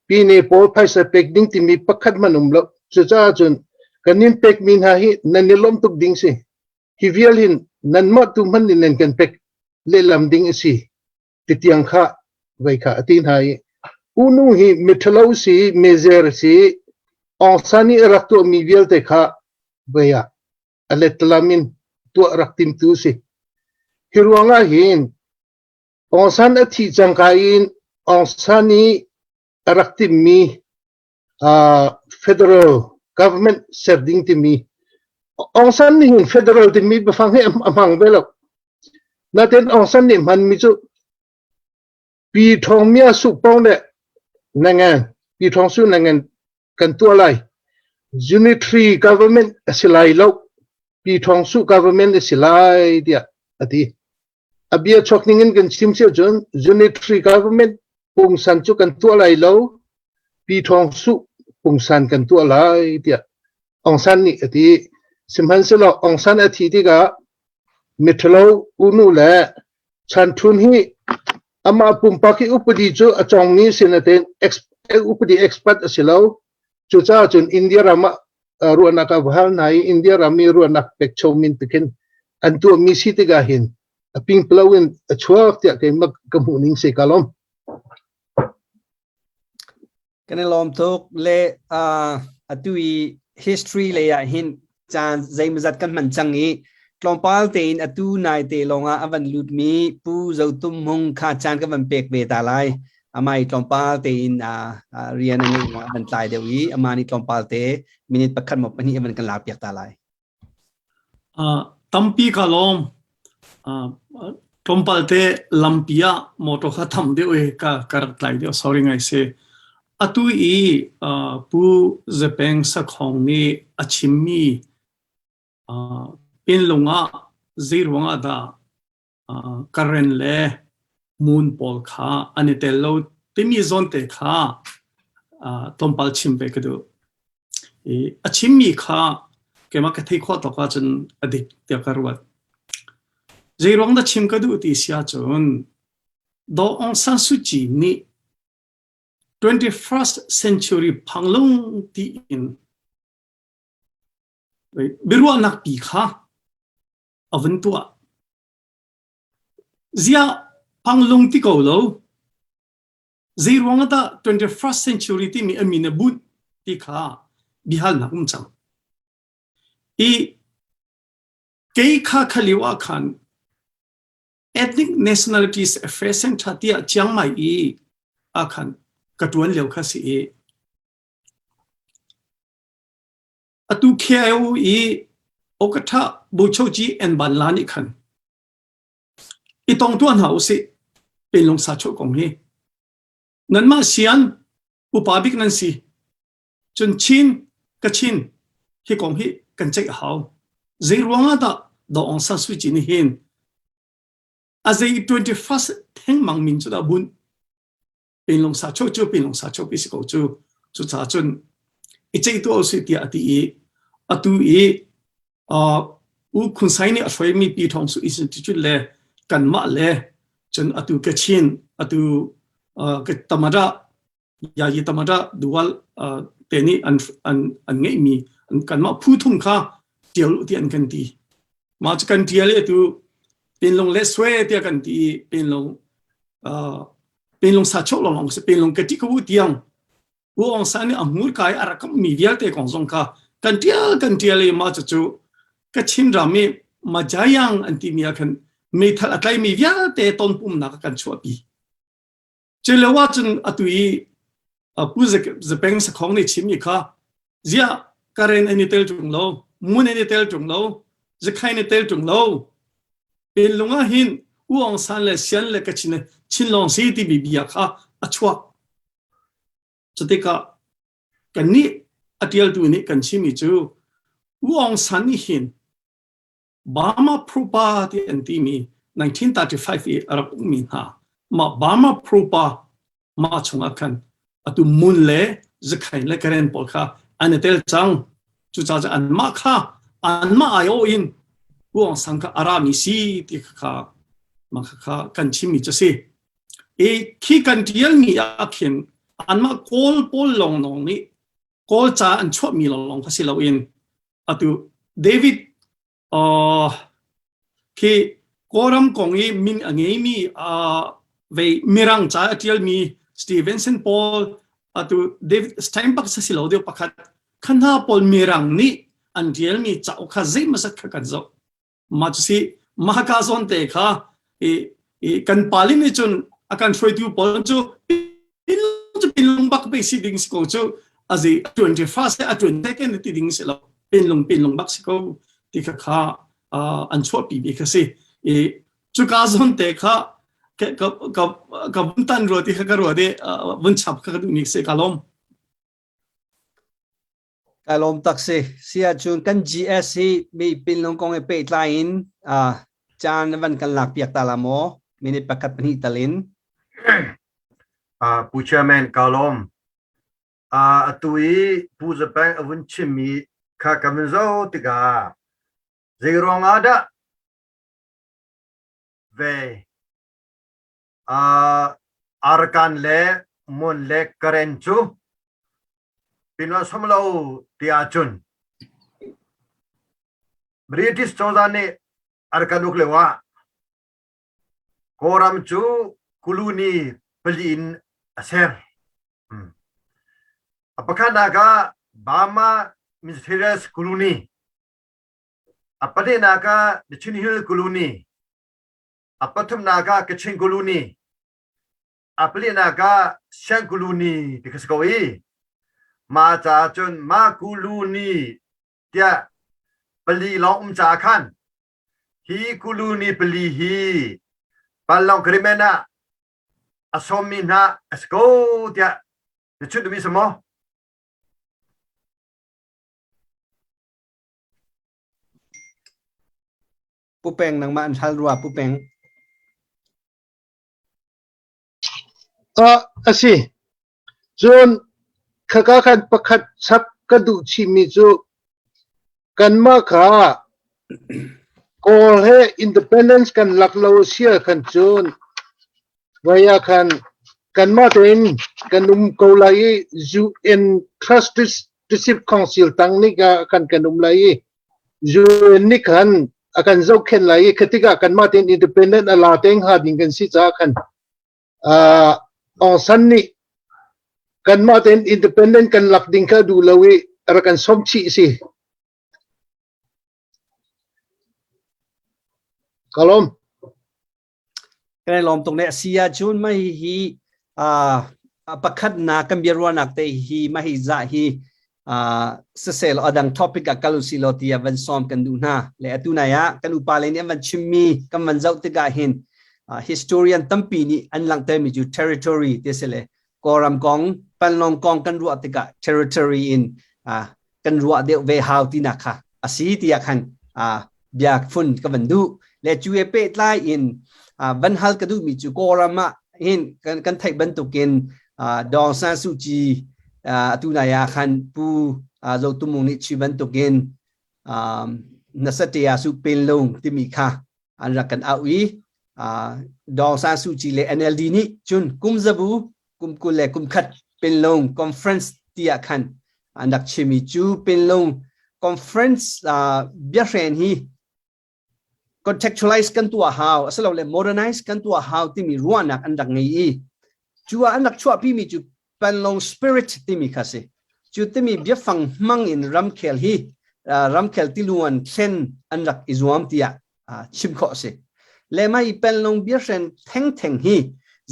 pine pawl phaisa pek ding timi pakhat hmanh um lo. Cucaah cun kan in pekmi hna hi nan i lawm tuk ding si. Hi vial hin nanmah tu hmanh nih nan kan pek lehlam ding a si. Titiang kha vei kha a ti hna i unu hi miṭhalo si mezer si Aung San nih a rak tuahmi vialte kha vei ah a lettalam in tuah rak timtu si. Hi ruangah hin Aung San a thih cangka in Aung San nih a rak timmi uh, federal government ser ding timi Aung San nih hin federal timi biafang hi a hmang ve lo. Natin Aung San nih hmanmi cu Pi Thawng Mia Su Pong le Nangan Pi Thawng Su Nangan kan tuah lai. Unitary government a si lai lo. Pi Thawng Su government a si lai tiah a ti. A bia chuak ning in kan chim cio cun unitary government pungsan cu kan tuah lai lo. Pi Thawng Su pungsan kan tuah lai tiah Aung San nih a ti. Sihmanhsehlaw Aung San a thi tikah miṭhalo unu le Chan Htun hi amah pumpak hi upadi cu a cawngmi si natein upadi expert a si lo. Cucaah cun India ram ah ruahnak a va hal hna i India ram i ruahnak pek chomin tikhin an tuahmi si tikah hin a pingpalo in a chuak tiah keimah ka hmuh ning si ka lawm. Kan i lawm tuk le uh, atu i history lei ah hin caan zeimawzat kan hman cang i tlawmpal tein atu nai te lawngah a van lutmi Pu Zo Tum Hmung kha caan ka van pek ve ta lai. Amah i tlawmpal tein uh, uh, rian a ngeih a van tlai deuh i amah nih tlawmpal te minute pakhat maw pahnih a van kan lak piak ta lai. Tampi ka lawm. Tlawmpal te lampi ah motor kha tham deuh i ka ka rak tlai deuh. Sorry ngai si. Atu i Pu Zepeng Sakhong nih a chimmi pinlung ah zeiruang ah dah Karen le Moon pawl kha an i tel lo timi zawnte kha tlawmpal chim ve ka duh. I a chimmi kha keimah ka theih khawh tawk ahcun a dik tiah ka ruat. Zeiruang dah chim ka duh ti si ahcun Daw Aung San Suu Kyi nih 21st century phanglung tiin biaruahnak pi kha a vun tuah. Ziah panglung ti ko lo. Zeiruang ah dah 21st century timi a min a bunh ti kha biahalnak um cang. I kei kha khalio ah khan ethnic nationalities affairs center tiah Chiang Mai i ah khan ka tuan lio kha si i Atu KIO i Okatha Bochoji en ban la nih khan i tong tuah hna usih pinlung sa chuah kong hi nanmah sian upa bik nan si cun Chin Kachin hi kong hi kan ceih a hau zei ruang ah dah Daw Aung San Suu Kyi nih hin a zei 21st thengmang min cu dah bunh Pinlung sa cho cu pinlung sa cho pi si ko cu. Cucaah cun i ceih tuah usih tiah a ti i atu i uh, U Khun Sai nih a hruaimi Pi Thawng Su Institute le kanmah le cun atu Kachin atu uh, Tamada Yayi Tamada Dual uh, te nih an an an ngeihmi kanmah phu thum kha tial u ti an kan ti. Mah cu kan tial i atu pinlung le swe tiah kan ti i pinlung uh, pinlung sa chok lawng si pinlung ka ti ko tiang U Aung San nih a hmur kai a rak mi vialte kong zong kha kan tial kan tial i mah cu Kachin ram i Majayang an timi ah khan meithal a tlaimi vialte tonpumnak kan chuahpi. Cu lio ah cun atu i. Pu Zapeng Sakhong nih chimmi kha ziah Karen an i tel ṭung lo, Mun an i tel ṭung lo, Zakhain i tel ṭung lo. Pinlung ah hin U Aung San le Sian le Kachin le Chin lawng si timi bia kha a chuak. Cutikah kannih a ṭialtu nih kan chimmi cu U Aung San nih hin Burma Prupa ti an timi 1935 i a rak ummi hna mah Burma Prupa mah chungah khan atu Mun le Zakhain le Karen pawl kha an i tel cang. Cucaah cun anmah kha anmah aiawh in U Aung San kha a rami si ti kha mah kha kan chimmi cu si. I khi kan ṭialmi ah khin anmah Kawl pawl lawnglawng nih Kawl ca an chuahmi lawnglawng kha si loin atu David uh, khi Kawlram kong i min a ngeimi uh, vei mirang ca a ṭialmi Stevenson pawl atu David Steinbach sa si lo deuh pakhat khana pawl mirang nih an ṭialmi cauk kha zeimazat kha kan zoh mah cu si mahka zawn te kha i, i kan pali nih cun a kan hruaitu pawl cu cu pinlung bak pe si ding si ko cu azi 21st a 22nd ti ding si lo pinlung pinlung bak si ko ti kha kha an chuahpi mi kha si i cuka zawn te kha ka ka ka ka vun tan rua ti kha ka rua de vun chap kha ka duh ni se ka lom Ka lawm tak si. Si ahcun kan GS hi mi pinlung kong i pehtlai in uh, caan van kan lak piak ta la maw? Minute pakhat pahnih tal in. Uh, Pu Chairman ka lawm. Uh, atu i Pu Zapeng a vun chimmi kha ka vun zoh tikah zei ruang ah dah ve uh, Arakan le Mon le Karen cu Pinah som lo ti ahcun British cozah nih a rak kan uk lio ah Kawlram cu Kuluni pali in a ser. Hmm. A pakhatnak ah Burma Mysterious Colony. A pahnihnak ah The Chin Hill Colony. A pathumnak ah Kachin Colony. A palinak ah Siangkuluni ti kha si ko i mah caah cun Makuluni tiah pali lawng um caah khan hi kuluni pali hi Panlong Agreement ah a sawmmi hna a si ko tiah na chut duhmi si maw? Pu Peng nangmah an hal rua Pu Peng. A si. Cun khaka khan pakhat chap ka duh chihmi cu kanmah kha Kawl he independence kan lak lo si ahkhan cun voi ah khan kanmah tein kan um ko lai i UN Trusteeship Council tang nih khan kan um lai i UN nih khan a kan zohkhenh lai i khatikah kanmah tein independent a la te hnga ding kan si caah khan uh, Aung San nih kanmah tein independent kan lak ding kha duh lo i rak kan sawm chih si. Kalom. Kan i lawm tuk ne a si ahcun mah hihi pakhatnak kan biaruahnak te hi mah hi zah hi siseh law a dang topic ah kal usih law tiah van sawm kan duh hna le atu nai ah kan upa le nih an van chimmi kan van zoh tikah hin historian tampi nih an langhtermi cu territory ti si le Kawlram kong Panlong kong kan ruah tikah territory in kan ruah deuh ve hau tinak kha a si tiah khan bia fun ka van duh le cu he pehtlai in van hal ka duhmi cu Kawlram ah hin kan, kan theih bantukin Daw Aung San Suu Kyi atu nai ah khan Pu Zo Tum Mung nih chi bantukin Nasate Su Penlung timi kha an rak kan auh i Daw Aung San Suu Kyi le NLD nih cun kum zabu kum 20 le kum khat Pinlung conference tiah khan an rak chimi cu Pinlung conference biahren hi contextualize kan tuah hau asilole modernize kan tuah hau timi ruahnak an rak ngei i cu ah an rak chuahpi mi cu Panlong spirit timi kha si cu timi biafang hmang in ramkhel hi ramkhel tiluan thlen an rak i zuam tiah chim khawh a si. Le mah i Panlong biahren thengtheng hi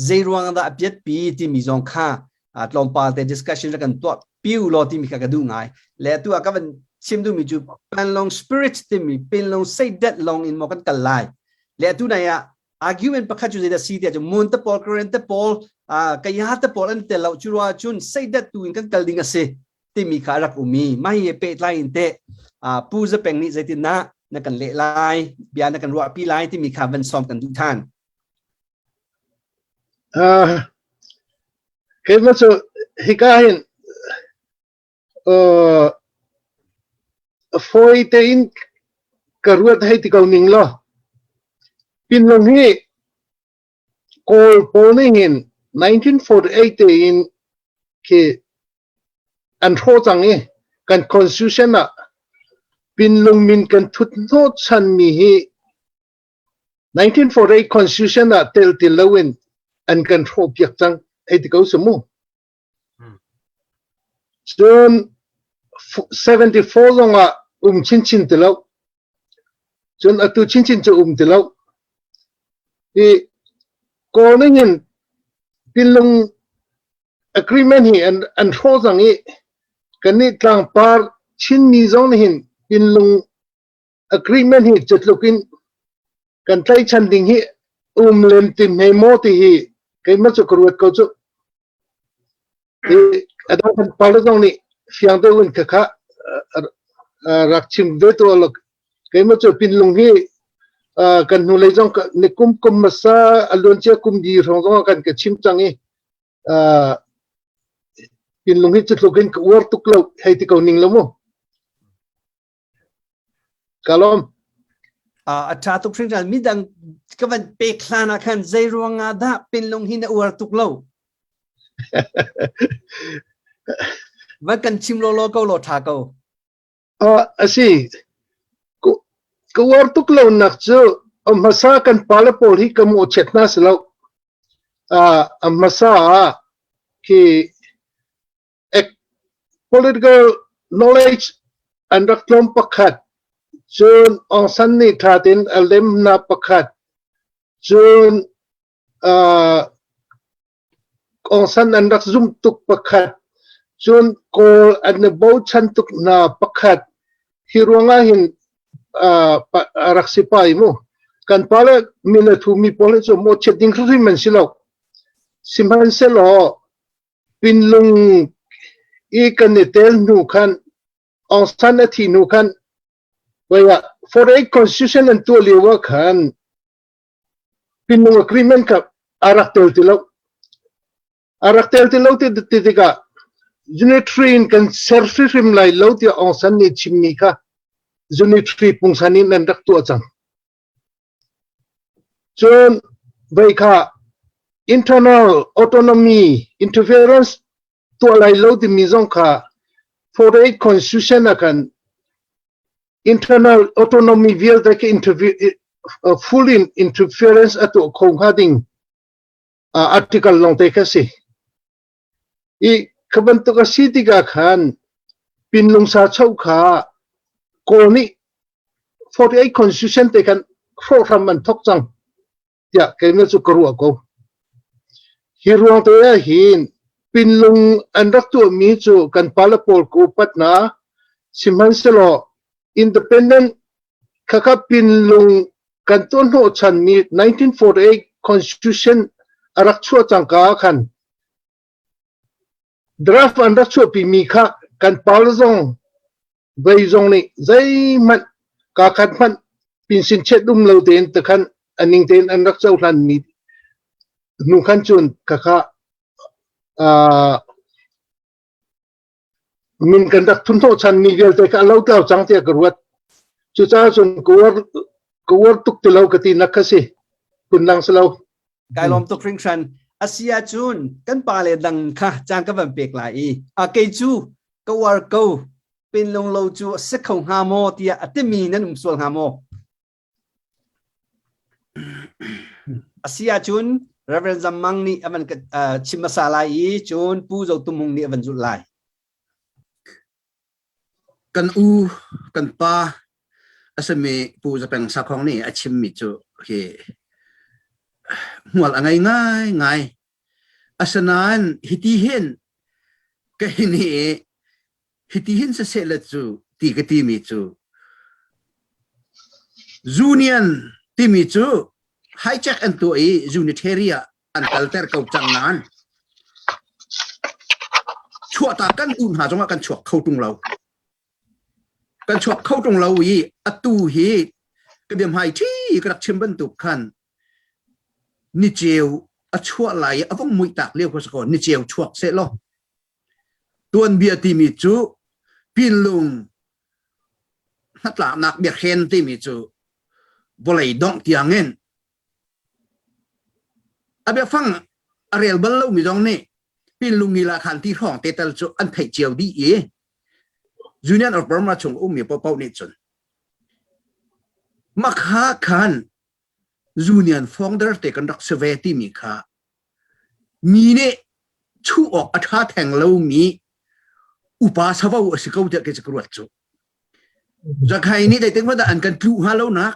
zei ruang dah a piatpi timi zong kha. Tlawmpal te discussion kan tuah piu law timi kha ka duh ngai. Le tu ah ka van chim duhmi cu Panlong spirit timi Pinlong seidet long in maw kan kal lai. Le tu nai ah argument pakhat cu zeidah si tiah cu Mun te pawl Karen te pawl Kaya te pawl an tel lo cu ruah cun seidet tu in kan kal ding a si timi kha a rak um i mah hi pehtlai in teh Pu Zapeng nih zeitindah na kan leh lai bia na kan ruahpi lai timi kha van sawm kan duh than. Keimah cu hika hin fawi tein ka ruat hei ti ko ning law Pinlung hi Kawl pawl nih hin 1948 tein khi an hrawh cang i kan constitution ah Pinlung min kan thut hnawhchanmi hi 1948 constitution ah tel ti loin an kan hrawh piak cang hei ti ko si mu. Cun 74 zong ah um chinchin ti lo. Cun atu chinchin cu um ti lo. I Kawl ning in Pinlung agreement hi an an hrawh cang i kannih tlangpar Chinmi zong nih hin Pinlung agreement hi cutluk in kan tlaihchan ding hi um lem ti hme maw ti hi keimah cu ka ruat ko cu. A dang kan pale zong nih fiang deuh in khakha rak chim ve tu alok keimah cu pinlung hi kan hnulei zong ni kum kum masa aluan cia kum di hrawng zong kan ka chim cang i pinlung hi cutluk in ka uar tuk lo hei ti ko ning lo mu Ka lawm. A ṭha tuk hringhran. Midang ka van pek hlan ah khan zei ruangah dah pinlung hi na uar tuk lo? Van kan chim lawlaw ko law ṭha ko. A si. Ka uar tuk lo nak cu a hmasa kan pale pawl hi ka mawhchiat hna si lo. A hmasa ah khi Political knowledge an rak tlawm pakhat. Cun Aung San nih ṭha tein a lem hna pakhat. Cun uh, Aung San an rak zumh tuk pakhat. Cun Kawl an i bochan tuk hna pakhat. Hi ruangah hin uh, a rak si pai mu. Kan pale min a thumi pawl hi cu mawhchiat ding hrim an si lo. Sihmanhsehlaw Pinlung i kan i tel hnu khan Aung San a thih hnu khan ah 48 constitution an tuah lio ah khan Pinlung agreement kha a rak tel ti lo. A rak tel ti lo ti ti tikah unitary in kan ser hrimhrim lai lo tiah Aung San nih chimmi kha unitary pungsan in an rak tuah cang. Cun vei kha internal autonomy interference tuah lai lo timi zong kha 48 constitution ah khan internal autonomy vialte khi full in interference a tuah kho hnga ding article lawngte kha si. I kha bantuk a si tikah khan Pinlungsa cho kha Kawl nih 48 Constitution te khan hrawhhram an thok cang tiah keimah cu ka ruah ko. Hi ruang te ah hin Pinlung an rak tuahmi cu kan pale pawl ka upat hna sihmanhsehlaw independent khakha Pinlung kan tuah hnawhchanmi 1948 Constitution a rak chuah cangka ah khan draft an rak chuahpimi kha kan pale zong vei zong nih zeihmanh kaa khat hmanh pinsin chet um lo tein takhan a ning tein an rak cohlan mi hnu khan cun khakha min kan rak thun hnawhchan mi vialte kha a lotlau cang tiah ka ruat. Cucaah cun ka uar ka uar tuk ti lo ka ti nak kha si. Phundang si lo. Kai lawm tuk hringhran. Asi ahcun kan pa le dang kha caan ka van pek lai i a kei cu ka uar ko pinlung lo cu a si kho hnga maw tiah a timi nan um sual hnga maw? Asi ahcun Reverend Zam Mang nih a van chim hmasa lai i cun Pu Zo Tum Hung nih a van zulh lai. Kan u, kan pa a simi Pu Zapeng Sakhong nih a chimmi cu hi hmual a ngei ngai ngai. Asinain hiti hin ka hin hi hiti hin siseh le cu ti ka timi cu Union timi cu hijack an tuah i unitary ah an kalter ko cang nain chuahtak kan duh hna zongah kan chuak kho tung lo. Kan chuak kho tung lo i atu hi ka biahmai ṭhi ka rak chim bantuk khan niceu a chuah lai i a vong muih tak lio kha si kaw niceu chuak seh law tuanbia timi cu pinlung hnatlaknak biahren timi cu vawlei dongh tiangin a biafang a rel bal lomi zong nih pinlung ngila khan ti hrawng te tal cu an theih cio dih i Union of Burma chung ummi paohpaoh nih cun makha khan Union founder te kan rak si ve timi kha mi nih chuh awk a ṭha theng lomi upa savo a si ko tiah kei cu ka ruat cu. Zakhai nih zeitik hmanh dah an kan tluh hnga lo nak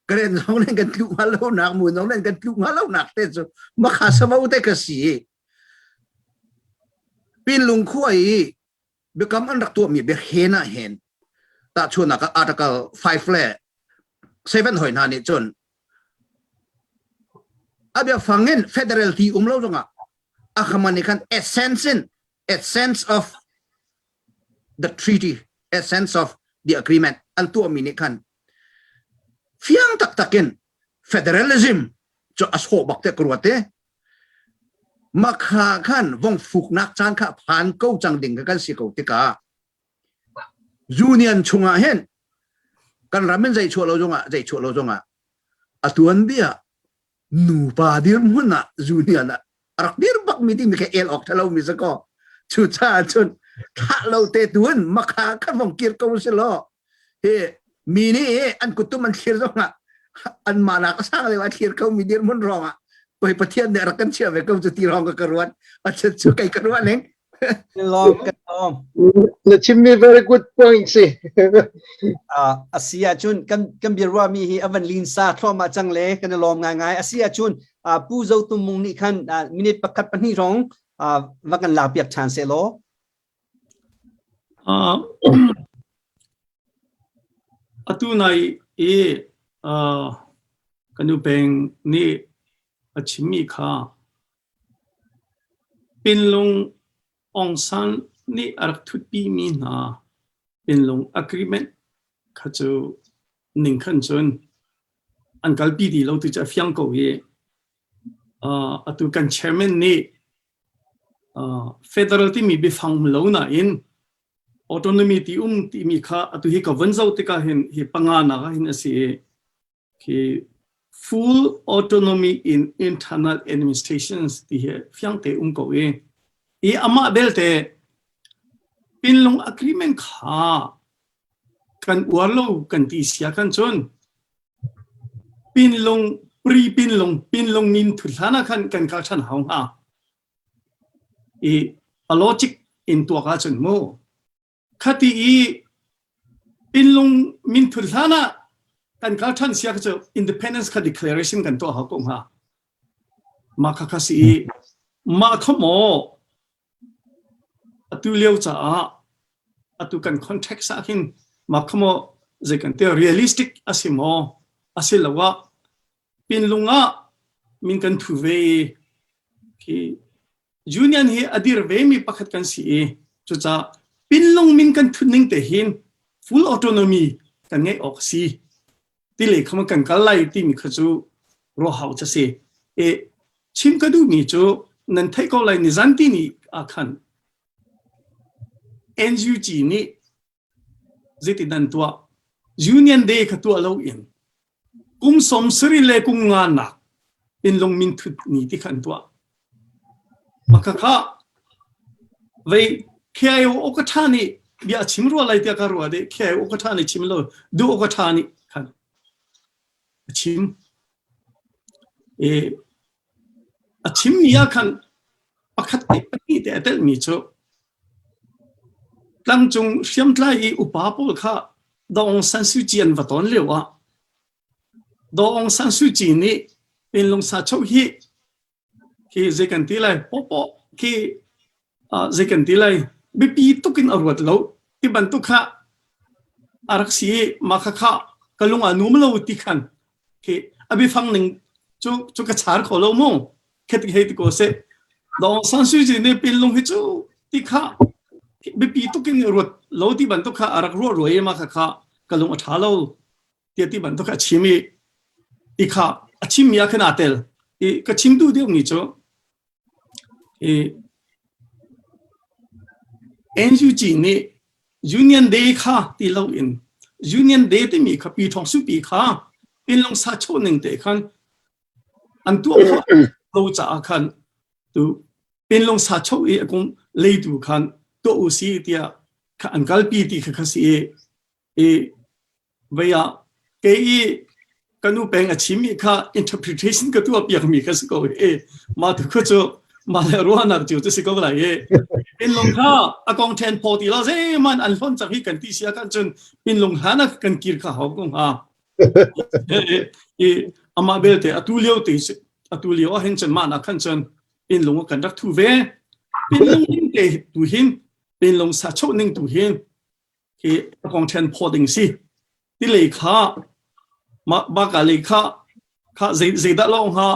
Karen zong nih kan tluh hnga lo nak mun zong nih kan tluh hnga lo nak te cu makha savo te ka si. Pinlung khua i biakam an rak tuahmi biahren ah hin tahchunak ah article 5 le 7 hoi hna nih cun a biafang in federal ti um lo zongah a khaman nih khan essence in essence of the treaty essence of the agreement an tuahmi nih khan fiang taktak in federalism cu a sawh bak te ka ruat te Makha khan vong fuknak caan kha phan ko cang ding kha kan si ko tikah union chungah hin kan ram in zei chuah lo zongah zei chuah lo zongah a tuanbia nupa dirhmun ah union ah a rak dir bak mi timi kha el awk thalo mi sa ko cu caah cun thlah lo te tuin makha khan vong kir ko si law hi mi nih an kuttum an thlir zongah an mah nak a sang deuh a thlir ko mi dirhmun ruangah poi pathian nih rak kan chia ve ko cu ti rong ka ka ruat a cu kai ka ruah ning Lawm kan lawm. Na chimmi very good point si. Uh, a si ahcun kan kan biaruah mi hi a van lin sa thluahmah cang le kan i lawm ngaingai. A si ahcun uh, Pu Zo Tum Mung nih khan uh, minute pakhat pahnih rong uh, va kan lak piak ṭhan seh law. Uh, atu nai i uh, kan nu peng nih a chimmi kha Pinlung Aung San nih a rak thutpi mi hna Pinlung agreement kha cu ning khan cun an kalpi ti lo tu cu a fiang ko i uh, atu kan chairman nih Federal timi biafang um lo nain autonomy ti um timi kha atu hi ka von zoh tikah hin hi panga nak ah hin a si i khi full autonomy in internal administrations ti hi fiang te um ko i i amah belte Pinlung agreement kha kan uar lo kan ti sia kan cun Pinlung pri pinlung pinlung min thut hlan ah khan kan kal ṭhan hau hnga. I a logic in tuak ahcun mu khati i pinlung min thut hlan ah kan kal ṭhan sia cu independence kha declaration kan tuah hau ko hnga. Mah kha kha si i mah kha maw Atu lio caah atu kan context ah hin mah kha maw zei kan ti realistic a si maw asiloah pinlung ah min kan thu ve i khi union hi a dir ve mi pakhat kan si i cucaah pinlung min kan thut ning te hin full autonomy kan ngeih awk a si. Ti lei kha kan kal lai timi kha cu ruah hau cu si. E chim ka duhmi cu nan theih ko lai nizan ti ni ah khan NUG nih zeitin an tuah Union Day kha tuah lo in kum som sari le kum nga nak pinlung min thut ni ti kha an tuah. Maka kha vei KIO ka tha nih bia chim rua lai tiah ka rua de KIO ka tha nih chim lo du ka tha nih khan a chim e a chim mi ah khan pakhat te pahnih te a telh mi cu tlangcung hriamtlai i upa pawl kha Daw Aung San Suu Kyi an va ton lio ah Daw Aung San Suu Kyi nih Pinlung Sa Cho hi. Khi zei kan ti lai popo khi zei kan ti lai biapi tuk in a ruat lo ti bantuk kha a rak si i mah kha kha ka lung ah num lo ti khan khi a biafang ning cu cu ka char kho lo mu khet hei ti ko seh Dong San Suu Kyi nih pinlung hi cu ti kha biapi tuk in ruat lo ti bantuk kha a rak ruah ruai i mah kha kha ka lung a ṭha lo tiah ti bantuk a chim i ti kha a chimmi ah khan aa tel i ka chim duh deuhmi cu i NUG nih Union Day kha ti lo in Union Day timi kha pi thong supi kha pinlung sa cho ning te khan an tuah khawh lo caah khan tu pinlung sa cho i a kung leitu khan tuah u si tiah kha an kalpi ti kha kha si i i vei ah kei i ka nu peng a chimmi kha interpretation ka tuah piakmi kha si ko i mah tu khu cu mah le ruahnak cu cu si ko lai i pinlung kha a kong then phaw ti lo zeiman an hlon cang hi kan ti sia kan cun pinlung hlan ah kan kir kha hau ko hnga i amah belte atu lio te atu lio ah hin cun mah nak khan cun pinlung kan rak thu ve pinlung te tu hin pinlung sa cho ning tu hin hi a kong ṭhen phaw ding si ti lei kha ma ba ka lei kha kha zei zeidah lawng ha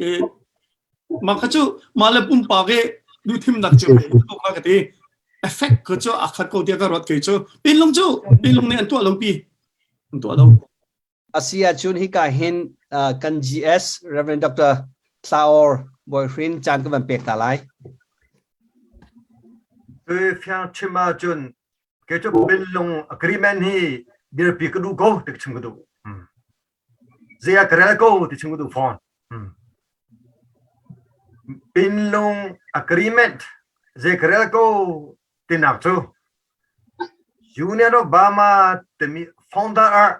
e ma kha cu ma le pumpak e du thim nak cu ko kha ka ti effect ko cu a khat ko tia ka ruat kei cu pinlung cu pinlung nih an tuah lo pi an tuah lo Asi ahcun hika hin kan GS Reverend Dr. Thlaor Bawi caan ka van pek ta lai. Tui fiang chim ahcun kei cu Pinlung agreement hi dirpi ka duh ko ti ka chim ka duh. Zei ah ka rel ko ti chim ka duh fawn. Pinlung agreement zei ka rel ko tinak cu Union of Burma timi founder ah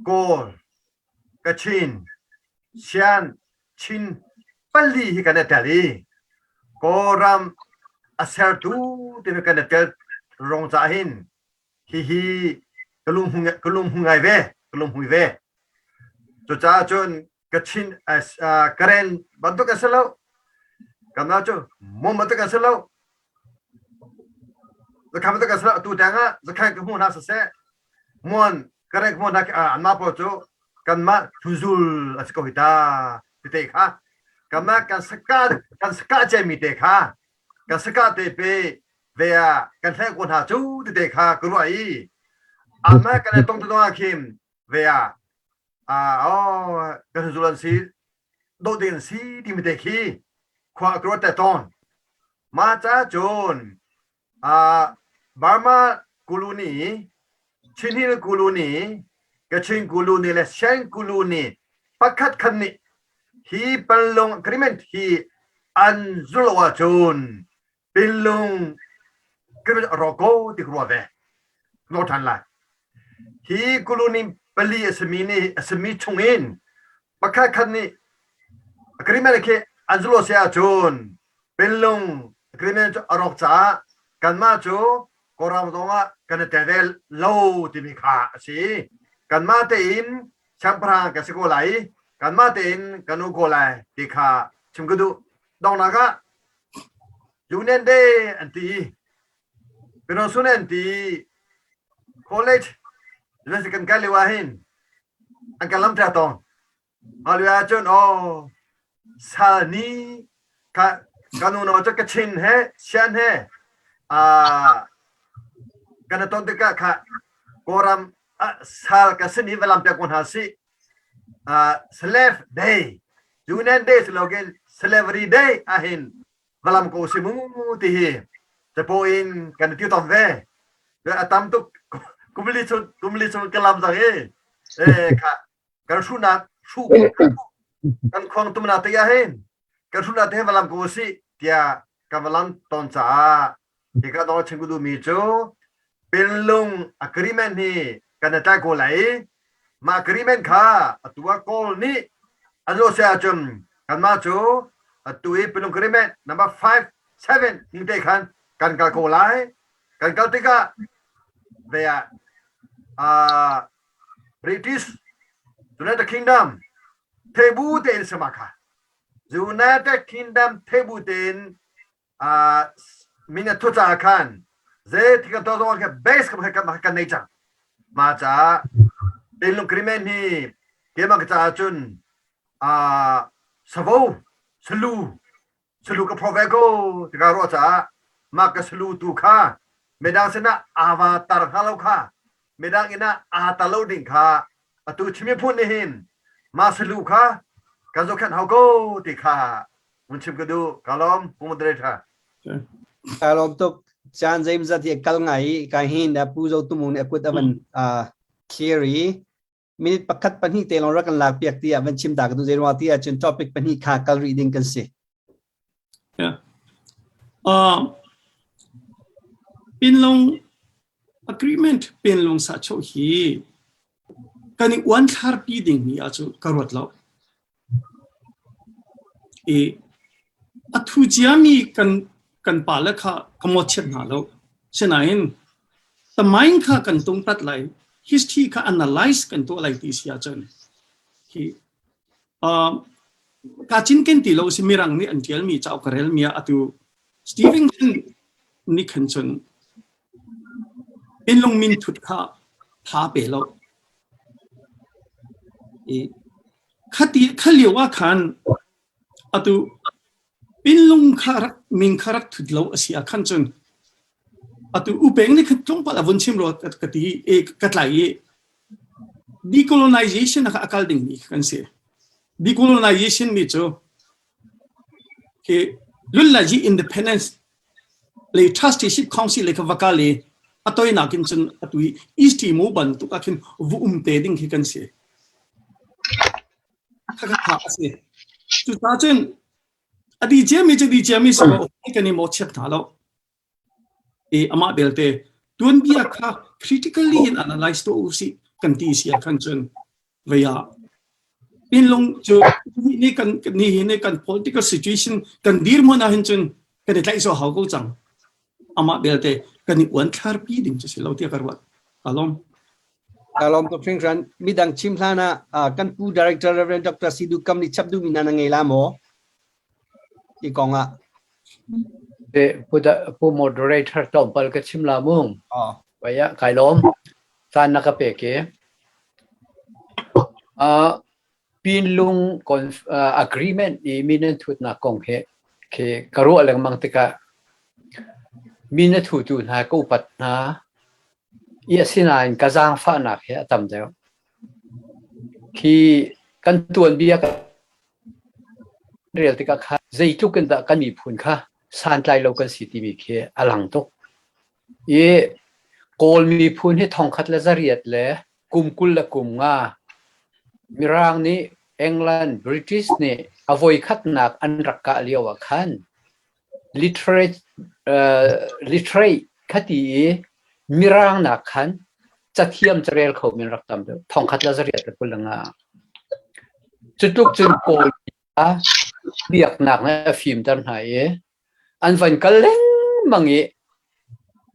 Kawl, Kachin, Shan, Chin pali hi kan i tel i Kawlram a sertu timi kan i tel rong cah hin hihi ka lung ngai ve, ka lung hui ve. Cucaah cun Kachin Karen bantuk a si lo. Kanmah cu mum bantuk a si lo. Zakhan bantuk a si lo. Atu tiang ah zakhan ka hmuh hna siseh, muan Karen ka hmuh hna anmah pawl cu kanmah thuzul a si ko hi ta ti te kha kanmah kan saka kan saka cemi te kha kan saka te pe ve ah kan hleng ko hna cu ti te kha ka ruah i anmah kan i tong tu ah khin ve ah oh kan zul an si dawh ding an si timi te khi khua a ruat te tawn ma ca cun Burma Kuluni Chin Hill Kuluni Kachin Kuluni le Shan Kuluni pakhat khan nih hi Panlong agreement hi an zul lo ahcun Pinlung rawk ko ti ka ruah ve. Ka ṭhan lai. Hi kuluni pali a simi nih a simi chungin pakhat khat nih agreement khi an zul si ahcun Pinlung agreement cu a rawk caah kanmah cu Kawlram zong ah kan i tel ve lo timi kha a si. Kanmah tein siangpahrang kan si ko lai i kanmah tein kan u ko lai ti kha chim ka duh. Donghnak ah Union Day an ti. Pinosun an ti. College university kan kai lio ah hin an kan lam ṭa tawng. Mah lio ahcun aw sal ni ka ka nu no cu Kachin he Shan he ah kan i ton tikah kha Kawlram ah sal ka sin i va lam piak ko hna sih. Uh, slave day Union Day si loin slavery day ahhin valam ko si mu ti hi capo in kan ti tom ve a tam tuk kumli chung kumli chung ka lam zang i e kha kan hrunak hru kan khuang tumnak te ahhin kan hrunak te valam ko si tiah kan valam ton caah Hika dong chim ka duhmi cu Pinlung agreement hi kan i tlai ko lai i mah agreement kha atu ah Kawl nih an zawh si ahcun kanmah cu atu i Pinlung agreement number 5 7 ning te khan kan kal ko lai. Kan kal tikah ve ah uh, British United Kingdom thebu tein sama kha. United Kingdom thebu tein min a thu caah khan zei thil kan tuah zong base kan kan nei cang. Ma caah Pinlung Agreement hi keimah ka caah cun savo salu salu ka pho ve ko tika ruah caah mah ka salu tu kha midang sinah aa tar hnga lo kha midang inn ah aa tar lo ding kha atu chimi phun nih hin mah salu kha kan zohkhenh hau ko ti kha mun chim ka duh. Ka lawm, Pu Moderator. Ka lawm tuk. Caan zeimzat hi kal ngai i ka hin Pu Zo Tumung nih a kut a van clear i minute pakhat pahnih te lawng rak kan lak piak tiah van chim ta ka duh. Zei ruang ti ahcun topic pahnih kha kal rih ding kan si. Yeah. Pinlong agreement pinlong sa cho hi kan i uan thlar pi ding mi ah cu ka ruat lo. I a thu ciami kan kan pa le kha ka mawchiat hna lo. Sinain tamain kha kan tung tat lai, history kha analyze kan tuah lai ti si ahcun hi ka cinken ti lo si. Mirang nih an ṭialmi cauk ka relmi ah atu Stevenson nih khan cun Pinlung min thut kha tha pe lo. I khati kha lio ah khan atu Pinlung kha rak min kha rak thut lo a si ah khan cun atu upeng nih khan tlawmpal a vun chim rua ka ti i ka tlai i decolonization kha a kal ding mi kan si. Decolonization mi cu khi lunlaji independence le trusteeship council le kha vaka le a toinak in cun atu i East Timor bantuk ah khin vu um te ding khi kan si. Kha kha a si. Cucaah cun a di ciami cu di ciami si ko, kan i mawhchiat hna lo. I amah belte tuanbia kha critically in analyze tuah u sih kan ti si ah khan cun vei ah Pinlung cu ni kan ni hi ni kan political situation kan dirhmun ah hin cun kan i tlaih so hau ko cang. Amah belte kan i uan thlarpi ding cu si lo tiah ka ruat. Ka lawm. Ka lawm tuk hringhran. Midang chim hlan ah kan pu Director Reverend Dr. Sidu Kam nih chap duhmi hna na ngei la maw? Hi kong ah. Pu moderator tlawmpal ka chim la mu. Vaya kai lawm. Caan na ka pek i. Pinlung agreement i min an thutnak kong hi khi ka ruah lengmang tikah min a thutu hna ka upat hna i asinain ka zaangfahnak hi a tam deuh. Khi kan tuanbia kan rel tikah khan zeitluk in dah kan miphun kha santlai lo kan si timi khi a lang tuk. I Kawl miphun hi thongkhat le zariat le kum 25 Mirang nih England British nih a voikhatnak an rak kah lio ah khan literate literate khati i Mirang nak khan cathiam carel kho min rak tam deuh 1125. Cutluk cun Kawl kha biaknak nih a fimter hna i an van kal lengmang i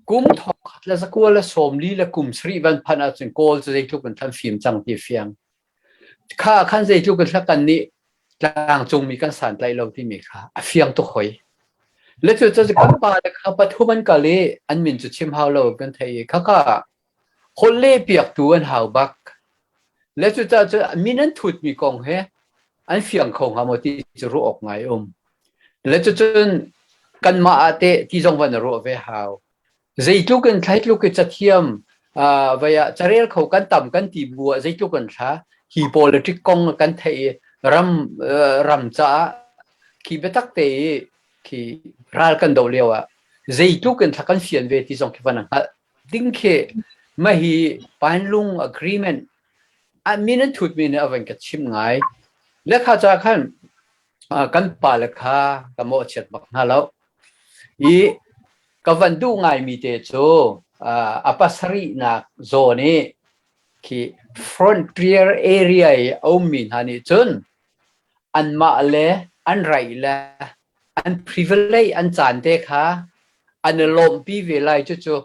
kum 1947 van phanh ahcun Kawl cu zeitluk in an fim cang ti fiang. Kha khan zeitluk in kan nih tlangcungmi kan santlaih lo timi kha a fiang tuk hoi. Le cu cu kan pa le kha pathum an kal i an min cu chim hau lo kan thei i khakha holh leh piaktu an hau bak. Le cucaah cu min an thutmi kong he an fiang kho hnga maw ti cu ruah awk ngai um. Le cucun kanmah ah teh ti zong van ruah ve hau. Zeitluk in thlaitluk i cathiam vai ah carel kho kan tam kan ti bu ah zeitluk in thla hi politic kong kan theih i ram ram caah khi biatak te i khi ral kan do lio ah zeitluk in thla kan fian ve ti zong khi van hngalh ding khi mah hi Pinelung agreement a min an thut mi nih a van ka chim ngai. Le kha ca khan kan pa le kha ka mawhchiat bak hna lo. I ka van duh ngai mi te cu a pasarihnak zawn i khi frontier area i a ummi hna nih cun anmah le an right le an privilege an caan te kha an i lawmhpi ve lai. Cucu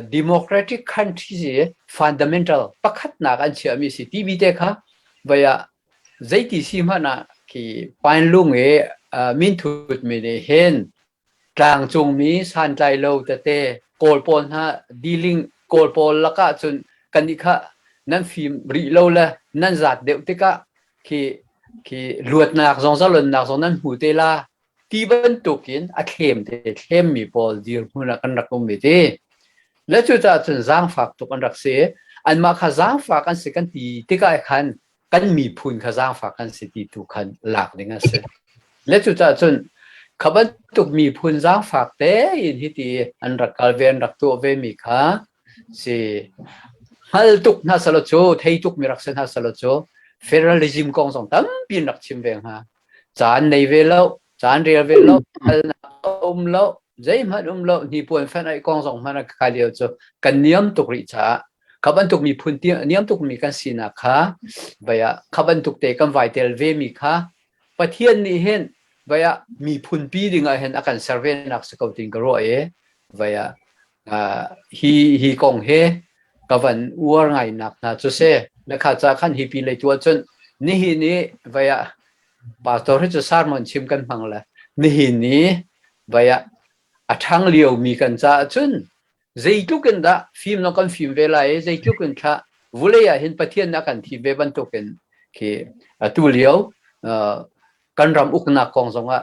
democratic countries i fundamental pakhatnak an chiahmi si timi te kha vai ah zeiti si hmanh ah. Khi Pinelung i minthut mi nih hin tlangcungmi santlai lo tete Kawl pawl hna dealing Kawl pawl lakah cun kannih kha nan fim rih lo le nan zaat deuh tikah khi khi luatnak zong zalonnak zong nan hmu te la ti bantukin a thlem te thlemmi pawl dirhmun ah kan rak um i ti. Le cucaah cun zaangfak tuk an rak si. Anmah kha zaangfak an si kan ti tikah khan kan miphun kha zaangfak kan si ti tu khan lak ding a si. Le cucaah cun kha bantuk miphun zaangfak tein hiti an rak kal ve an rak tuah ve mi kha si hngal tuk hna selaw cu thei tuk mi rak si hna selaw cu federalism kong zong tampi in rak chim ve hnga. Caan nei ve lo, caan rel ve lo, hngalnak a um lo, zeihmanh um lo, hnipuan fenh aih kong zong hmanh a kai lio cu kan niam tuk rih caah kha bantuk miphun niam tukmi kan sinak kha vai ah kha bantuk te kan vai tel ve mi kha Pathian nih hin vai ah miphun pi ding ah hin a kan ser ve nak si ko tin ka ruah i vai ah hi hi kong he ka van uar ngai nak hna cu si na kha ca khan hi pi lei tu cun nihin i vai ah pastor hi cu sermon chim kan hmang le nihin i vai ah a ṭhang lio mi kan caah cun zeitluk in dah fim lo kan fim ve lai i zeitluk in thla vulei ah hin Pathian a kan thim ve bantukin khi atu lio kan ram uknak kong zongah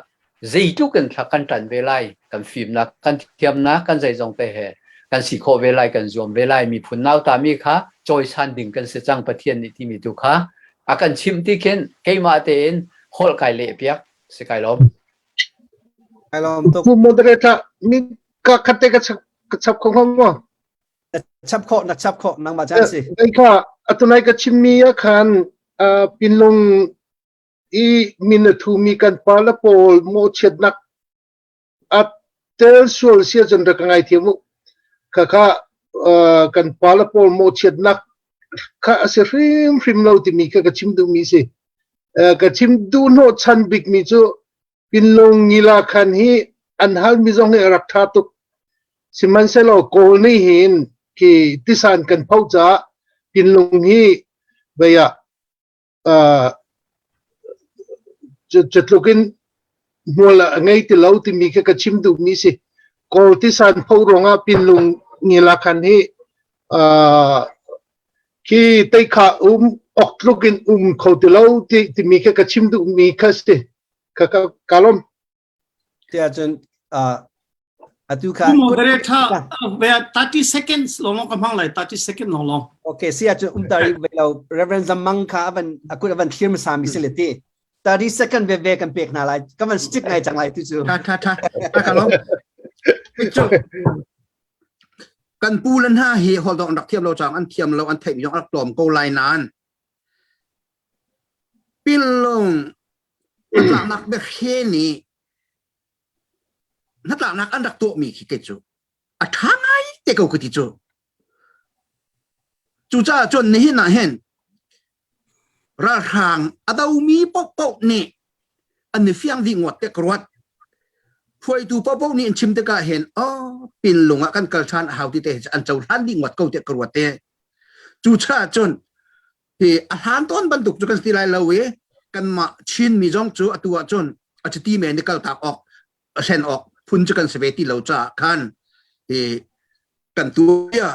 zeitluk in thla kan ṭan ve lai kan fimnak kan thiamnak kan zeizong te he kan si khawh ve lai kan zuam ve lai miphun nauta mi kha cawisan ding kan si cang Pathian nih timi tu kha a kan chimh ti khin keimah tein holh kai leh piak si kai lawm Kai lawm tuk. Pu moderator mi ka khatte ka chap ka chap kho hnga maw? Na chap khawh na chap khawh nangmah caan si. Dai kha atunai ka chimmi ah khan pinlung i min a thumi kan pa le pawl mawhchiatnak a tel sual sia cun rak ka ngaithiam u. Khakha kan pa le pawl mawhchiatnak kha a si hrimhrim lo timi kha ka chim duhmi si. Ka chim duh hnawhchan bikmi cu Pinlung ngila khan hi an halmi zong hi a rak ṭha tuk. Sihmanhsehlaw Kawl nih hin khi tisan kan pho caah Pinlung hi vei ah cutluk in hmual a ngei ti lo timi kha ka chim duhmi si. Kawl tisan pho ruangah Pinlung ngila khan hi khi teikha um ok tluk in um kho ti lo ti timi kha ka chim duhmi kha si. Ka ka ka lawm. Tiah cun atu kha Moderator 30 seconds lawng ka hmang lai 30 second lawng lawng. Okay si ahcun um tari ve lo Reverend Zamang kha avan akut avan thlir hmasa mi si le ti 30 second ve ve kan pek hna lai ka van stick ngai cang lai tu cu. Tha tha tha tha ka lawm. Kan pu le hna hi hol dong rak thiam lo chang an thiam lo an theih mi rak tlawm ko lai nan Pinlung hnatlaknak biahre nih hnatlaknak an rak tuahmi khi kei cu a ṭha ngai te ko ka ti cu. Cucaah cun nihin ah hin ralhrang a domi paohpaoh nih an i fiang dih ngawt te ka ruat. Hruaitu paohpaoh nih an chim tikah hin oh pinlung ah kan kal ṭhan a hau ti te hi an cohlan dih ngawt ko tiah ka ruat te. Cucaah cun hi a hlan tawn bantuk cu kan si lai lo i kanmah Chinmi zong cu atu ahcun a chiti men i kaltak awk a hren awk phun cu kan si ve ti lo caah khan hi kan tuanbia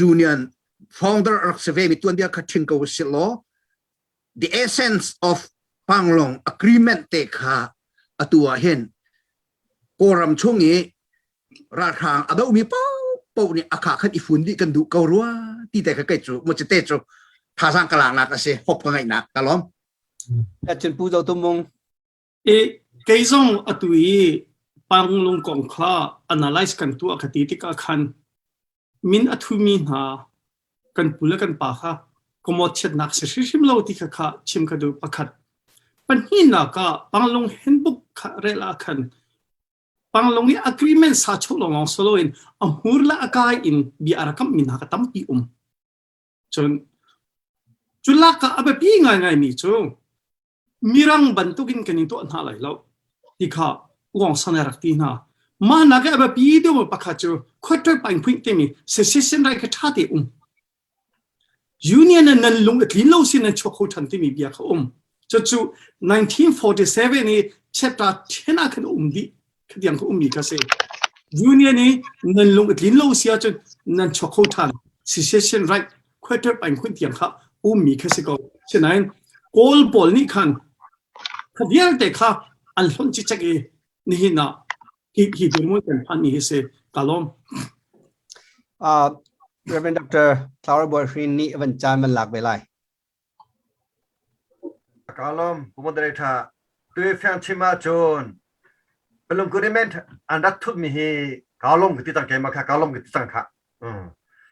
union founder rak si ve mi tuanbia kha ṭhing ko usih law the essence of Panglong agreement te kha atu ah hin Kawlram chung i ralhrang a dohmi paohpaoh nih a kha khan i fun dih kan duh ko rua ti te kha kei cu mu te cu thazaang ka laknak a si hop ka ngaihnak ka lawm Cun Pu Zo Tum Mung E kei zong atu i Panglong kong kha analyze kan tuah ka ti tikah khan min a thumi hna kan pu le kan pa kha komawt chiatnak si hrimhrim lo ti kha kha chim ka duh pakhat pahnihnak ah Panglong handbook kha rel ah khan Panglong i agreement sa chuak lawnglawng si loin a hmur le a kai in bia a rak kamhmi hna kha tampi um. Cun cu lak ah a biapi ngaingaimi cu Mirang bantukin kan in tuah hna lai lo ti kha Uang San a rak ti hna. Mah nak i a biapi deuh pakhat cu khuaṭoi paing phuih timi secession right kha ṭha te um. Union in nan lung a tlin lo sin nan chuak kho ṭhan timi bia kha um. Cucu 1947 i chapter 10 ah khan um dih khatiang kha ummi kha si. Union i nan lung i tlin lo si ahcun nan chuak kho ṭhan. Secession right khuaṭep ain khun tiang kha ummi kha si ko. Sinain Kawl pawl nih khan kha vialte kha an hlonh cicek i nihin ah hi hi dirhmun kan phan ni hi si ka lawm. Reverend Dr. Flower Boy Hrin nih van caan van lak ve lai. Ka lawm Pu Moderator. Tu fiang chim ahcun Palung agreement an rak thutmi hi ka lawm ka ti cang keimah kha ka lawm ka ti cang kha.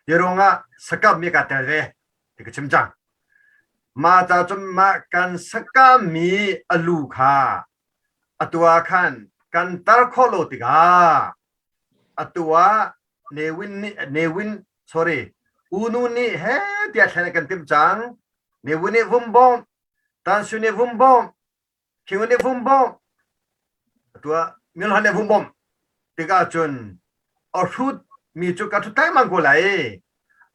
Ti ruangah sakap mi ka tel ve ti ka chim cang. Mah ca cun mah kan sakami alu kha atu ah khan kan tar khawh lo tikah atu ah Ne Win nih Ne Win sorry U Nu nih he tiah thlen kan timh cang. Ne Win nih vum bawmh, Tan Sui nih vum bawmh, Khiu nih vum bawmh, atu ah Myone nih vum bawmh tikah cun a hrut mi cu ka ṭhut lengmang ko lai.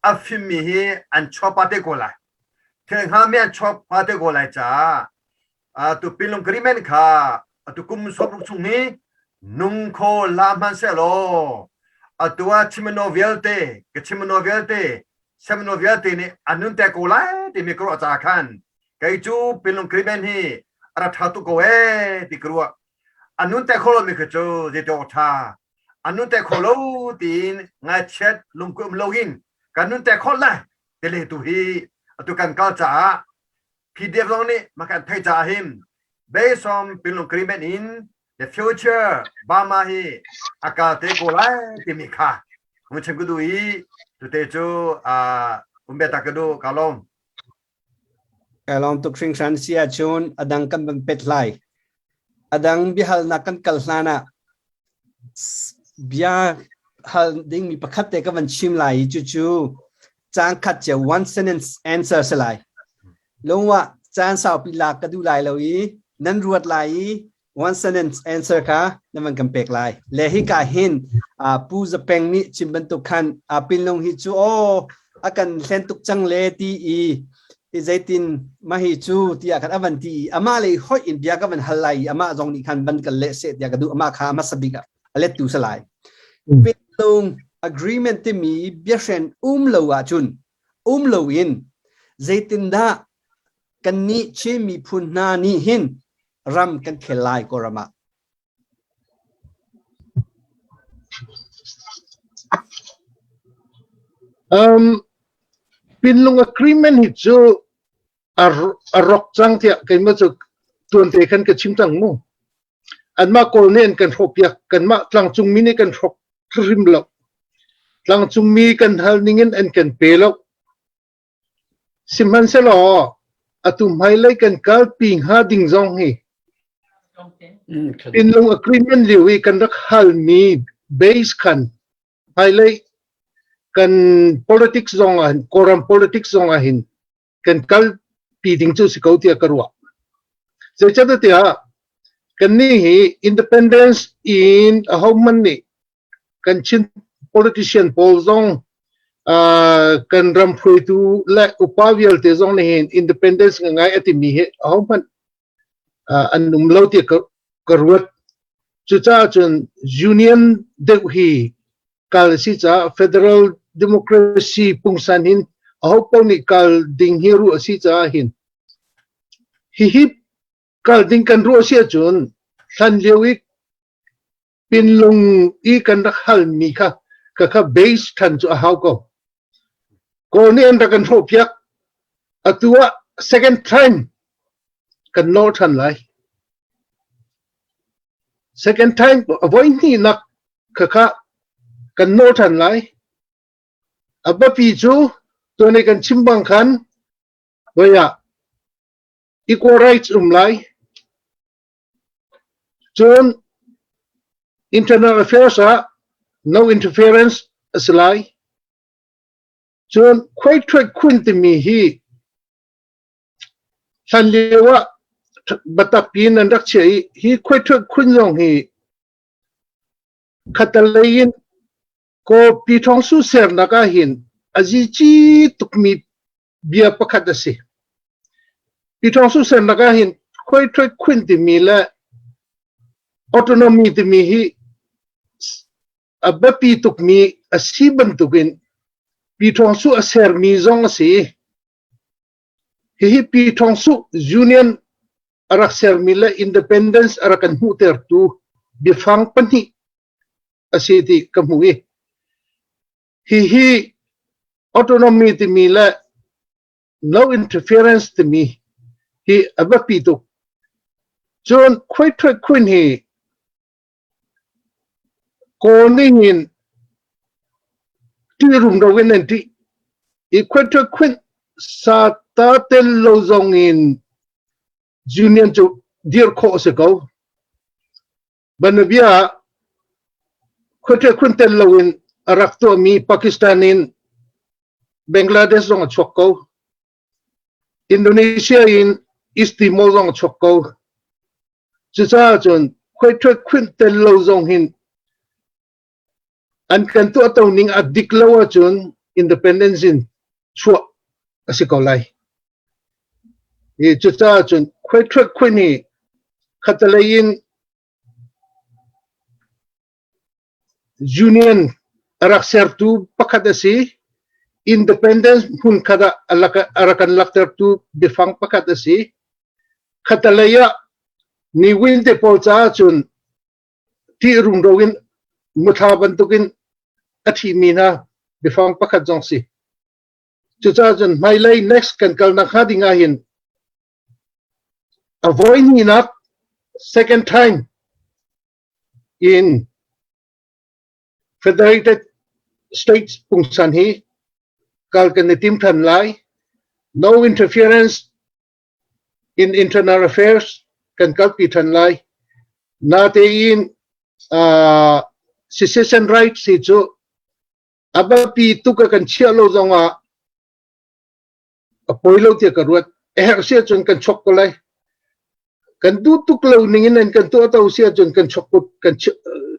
A fim mi hi an chuah te ko lai. Thil hnga mi an chuah pa te ko lai caah tu Pinlung agreement kha atu kum 60 chung hi nung kho la hmanhsehlaw atu ah chimano vialte ka chimano vialte semino vialte nih an nun te ko lai timi ka ruah caah khan kei cu Pinlung agreement hi a ra ṭha tuk ko ee ti ka ruah. A nun te kho lomi kha cu zeiti awk ṭha a nun te kho lo tiin ngaihchiat lungkuai um loin kan nun te khawh lai ti le tu hi atu kan kal caah PDF zong nih mah kan theih caah hin based on Pinlung agreement in the future Burma hi a kal te ko lai timi kha mun chim ka duh i tute cu um bia ta ka duh ka lawm. Ka lawm tuk hringhran si ahcun a dang kan van pet lai. A dang biahalnak kan kal hlan ah bia hal dingmi pakhat te ka van chim lai i cucu cang khat cio one sentence answer si lai. Lungwah caan saupi lak ka duh lai lo i nan ruat lai i one sentence answer kha na van kan pek lai. Le hika hin Pu Zapeng nih chim bantuk khan Pinlung hi cu aw a kan hlen tuk cang le ti i hi zeitin mah hi cu tiah khan a van ti i amah lei hoih in bia ka van hal lai i amah zong nih khan van kan leh seh tiah ka duh amah kha hmasa bik ah a lettu si lai. Pinlung agreement timi biahren um lo ahcun um loin zeitindah kannih Chin miphun hna nih hin ram kan khel lai Kawlram ah? Pinlung agreement hi cu a rok cang tiah keimah cu tuante khan ka chim cang mu. Anmah Kawl nih an kan hrawhpiak, kanmah tlangcungmi nih kan hrawk hrim lo. Tlangcungmi kan hal ningin an kan pe lo. Sihmanhsehlaw atu hmailei kan kalpi hnga ding zong hi Pinlung agreement lio i kan rak halmi base khan hmailei kan politics zong ah hin Kawlram politics zong ah hin kan kalpi ding cu si ko tiah ka ruah. Zeicahtiah kannih hi independence in ahohmanh nih kan Chin politician pawl zong kan ram hruaitu le upa vialte zong nih hin independence ngai a timi hi ahohmanh an um lo tiah ka ruat. Cucaah cun union deuh hi kal a si caah federal democracy pungsan hin aho paoh nih kal ding hi ruah a si caah hin hihi kal ding kan ruah si ahcun hlan lio i Pinlung i kan rak halmi kha ka kha base than cu a hau ko. Kawl nih an rak kan hrawhpiak. Atu ah second time kan nawl than lai. Second time voi hnihnak kha kha kan nawl than lai. A biapi cu tuan i kan chim bang khan voi ah equal rights um lai. Cun internal affairs ah no interference a si lai. Cun khuaithuai khun timi hi hlan lio ah biatak in an rak chiah i hi khuaithuai khun zong hi khatalei in Kawl Pyithawngsu sernak ah hin a zici tukmi bia pakhat a si. Pyiṭhawngsu sernak ah hin khuai khwin timi le autonomy timi hi a biapi tukmi a si bantukin Pyiṭhawngsu a sermi zong a si. Hihi Pyiṭhawngsu Union a rak sermi le independence a rak kan hmuhtertu biafang pahnih a si ti ka hmuh i hihi autonomy timi le no interference timi hi a biapi tuk. Cun khuai thuai khuin hi Kawl nih hin ṭih rumro in an ṭih. I khuai thuai khuin sa ta tel lo zong in union cu dir khawh a si ko. Banabia ah khuaṭe khun tel loin a rak tuahmi Pakistan in Bangladesh zong a chuak ko. Indonesia in East Timor zong a chuak ko. Cucaah cun khuaṭe khun tel lo zong hin an kan tuahto ning a dik lo ahcun independence in chuah a si ko lai. I cucaah cun khuaṭhuat khuin hi khatalei in union a rak sertu pakhat a si. Independence hmun khat ah a rak kan laktertu biafang pakhat a si. Khatalei ah ni win te pawl caah cun ṭih rumro in muthla bantukin a ṭhimi hna biafang pakhat zong si. Cucaah cun hmailei next kan kalnak hnga ding ah hin a voi hnihnak second time in Federated States pungsan hi kal kan i tim than lai. No interference in internal affairs kan kalpi than lai. Natein uh, secession rights hi cu a biapi tuk a kan chiah lo zongah a poi lo tiah ka ruat. A herh si ahcun kan chok ko lai. Kan duh tuk lo ning in an kan tuah to si ahcun kan chok kan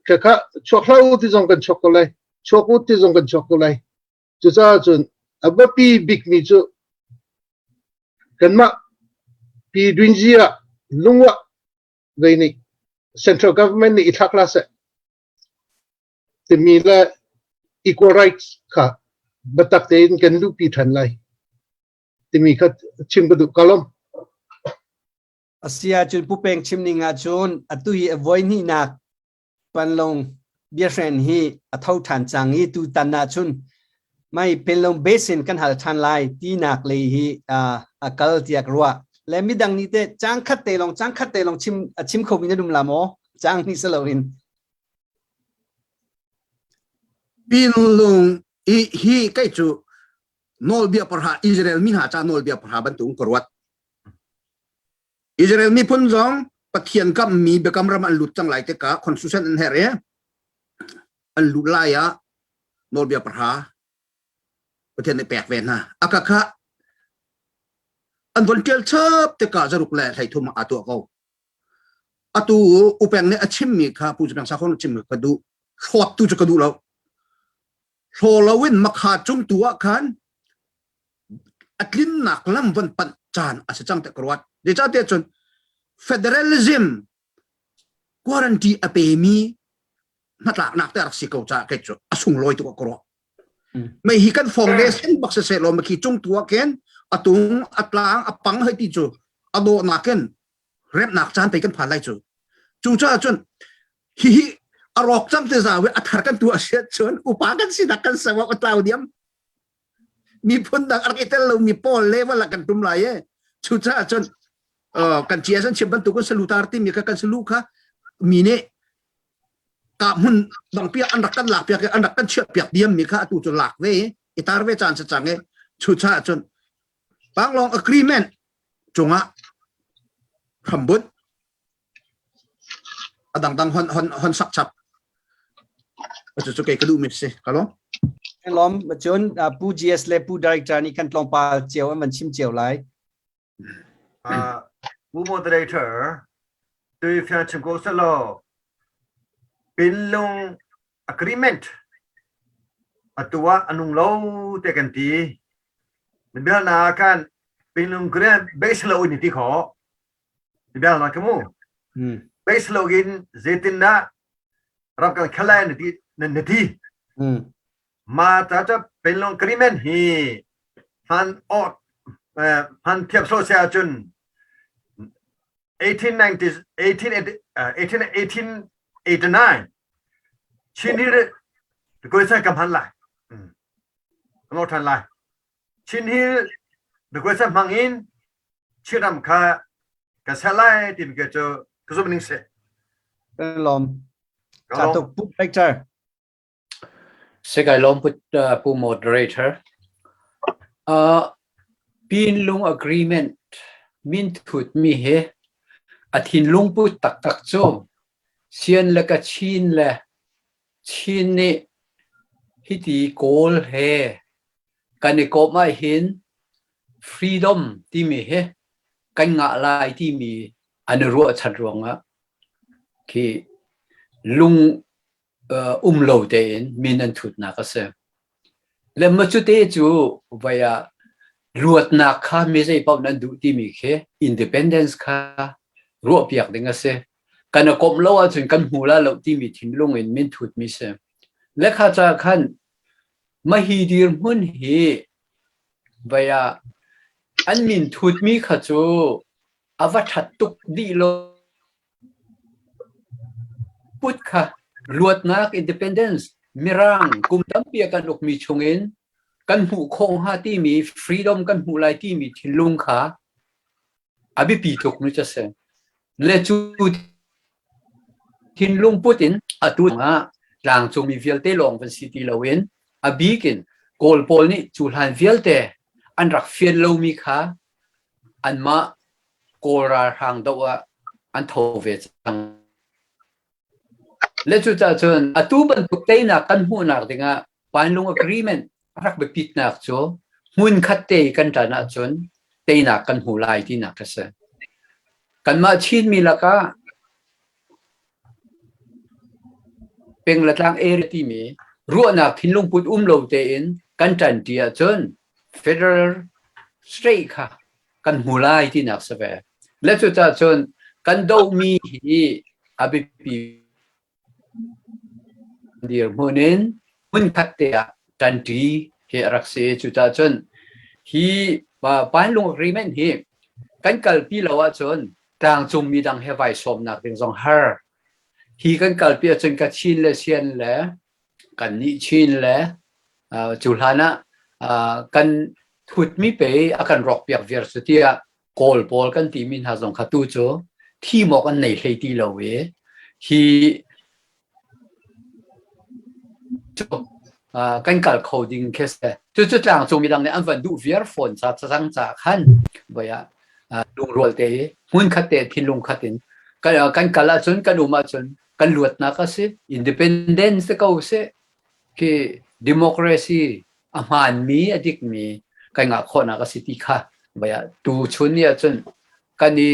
kha chuak hlah u ti zong kan chok ko lai. Chuak u ti zong kan chok ko lai. Cucaah cun a biapi bikmi cu kanmah pi Dwinzi ah lungwah vei nih central government nih i thlak hlah seh timi le equal rights kha biatak tein kan luhpi ṭhan lai timi kha chim ka duh. Ka lawm. A si ahcun Pu Peng chim ning ahcun atu hi a voi hnihnak Panlong biahren hi a tho ṭhan cang i tutan ahcun mei Pinlong Basin kan hal ṭhan lai tinak lei hi a kal tiah ka ruah. Le midang nih teh cang khat te lawng cang khat te lawng chim a chim kho mi nan um la maw? Cang hnih si loin. Pinlung i hi kei cu nawlbia parha Israel mi hna ca nawlbia parha bantuk ka ruat. Israel miphun zong Pathian kammi biakam ram an lut cang lai tikah constitution an herh i an lut lai ah nawlbia pahra Pathian nih pek ve hna. Aka kha an von ṭial chap tikah zaruk le 13 ah aa tuah ko. Atu upeng nih a chimmi kha Pu Zupeng Sakhon a chimmi ka duh. Hlawt tu cu ka duh lo. Hlaw loin makha cung tu ah khan a tlinnak lam von panh caan a si cang tiah ka ruat. Zeicahtiah cun federalism guarantee a pemi hnatlaknak te a rak si ko caah kei cu a sunglawi tuk ah ka ruah. Mei hi kan foundation bak siseh law makhi cung tu ah khin a tung a tlang a pang hei ti cu a dawhnak in remnak caan te kan phan lai cu. Cucaah cun hihi a rawk cang te zau i a thar kan tu a siat cun upa kan sinak kan ser awk a tlau diam. Miphun dang a rak i tel lomi pawl level ah kan tum lai e. Cucaah cun kan GS an chim bantuk in salutar timi kha kan salu kha mi nih ka hmun dangpi an rak kan lak piak an rak kan chiah piak diam mi kha atu cu lak ve i tar ve caan si cang e. Cucaah cun Panglong Agreement cungah hrambut a dangdang hon hon hon sak chap cu cu kei ka duh mi si ka lawm. Lawm cun Pu GS le Pu Director nih kan tlawmpal cio an van chim cio lai. Pu Moderator tui fiang chim ko selaw Pinlung agreement atu ah a nung lo te kan ti. Bialna ah khan. Pinlung Agreement base lo in ti kho. Bia la ka mu. Base lo in zeitindah ram kan khel lai na ti na ti. Ma ta ta Pinlung Agreement hi hman awt hman thiam so se ahcun 1890 1889 Chin Hill Regulation kan hman lai. Kan lo than lai. Chin Hill Regulation hmang in Chinram kha kan ser lai timi ke cu ka zumh ning si. Kan lawm. Ca tuk Pu Victor. Sikai lawm pu, pu moderator. Pinlung agreement min thut mi hi a thinlung put taktak cu Sian le Kachin le Chin nih hiti Kawl he kan i kawm ahhin freedom timi hi kan ngah lai timi an i ruahchan ruangah khi lung um lo tein min an thutnak a si. Le macute cu vai ah luatnak kha mi zei paoh nan duh timi khi independence kha ruahpiak ding a si. Kan i komh lo ahcun kan hmu la lo timi thinlung in min thutmi si. Le kha ca khan mahi dirhmun hi vai ah an min thutmi kha cu a va ṭhat tuk dih lo put kha luatnak independence mirang kum tampi a kan ukmi chungin kan hmuh khawh hnga timi freedom kan hmuh lai timi thinlung kha a biapi tuk mi cu a si. Le cu thinlung put in atu ah tlangcungmi vialte lawng van si ti loin a bik in Kawl pawl nih cu hlan vialte an rak fian lomi kha anmah Kawl ralhrang doh ah an tho ve cang. Le cucaah cun atu bantuk teinak kan hmuhnak dingah Panlung Agreement a rak biapitnak cu hmunkhat te i kan ṭan ahcun teinak kan hmu lai tinak a si. Kanmah Chinmi lakah peng le tlang area timi ruahnak thinlung put um lo tein kan ṭanṭi ahcun federal state kha kan hmu lai tinak si ve. Le cucaah cun kan dohmi hi a biapi dirhmun in hmunkhat te ah ṭanṭi hi a rak si. Cucaah cun hi Panlung Agreement hi kan kalpi lo ahcun tlangcungmi dang he vai sawmnak ding zong har. Hi kan kalpi ahcun Kachin le Sian le kannih Chin le cu hlan ah kan thutmi pe a kan rawkpiak viar cu tiah Kawl pawl kan timi hna zong kha tu cu thim awk an nei hlei ti lo i hi cu kan kal kho ding khi si. Cucu tlangcung midang nih an van duh viar fawn ca cang ca khan voi ah lungrual te i hmunkhat te thinlung khat in kan kal ahcun kan um ahcun kan luatnak a si independence te ko sih khi democracy a hmaanmi a dikmi kan ngah khawhnak a si ti kha vai ah tu chun ni ahcun kan i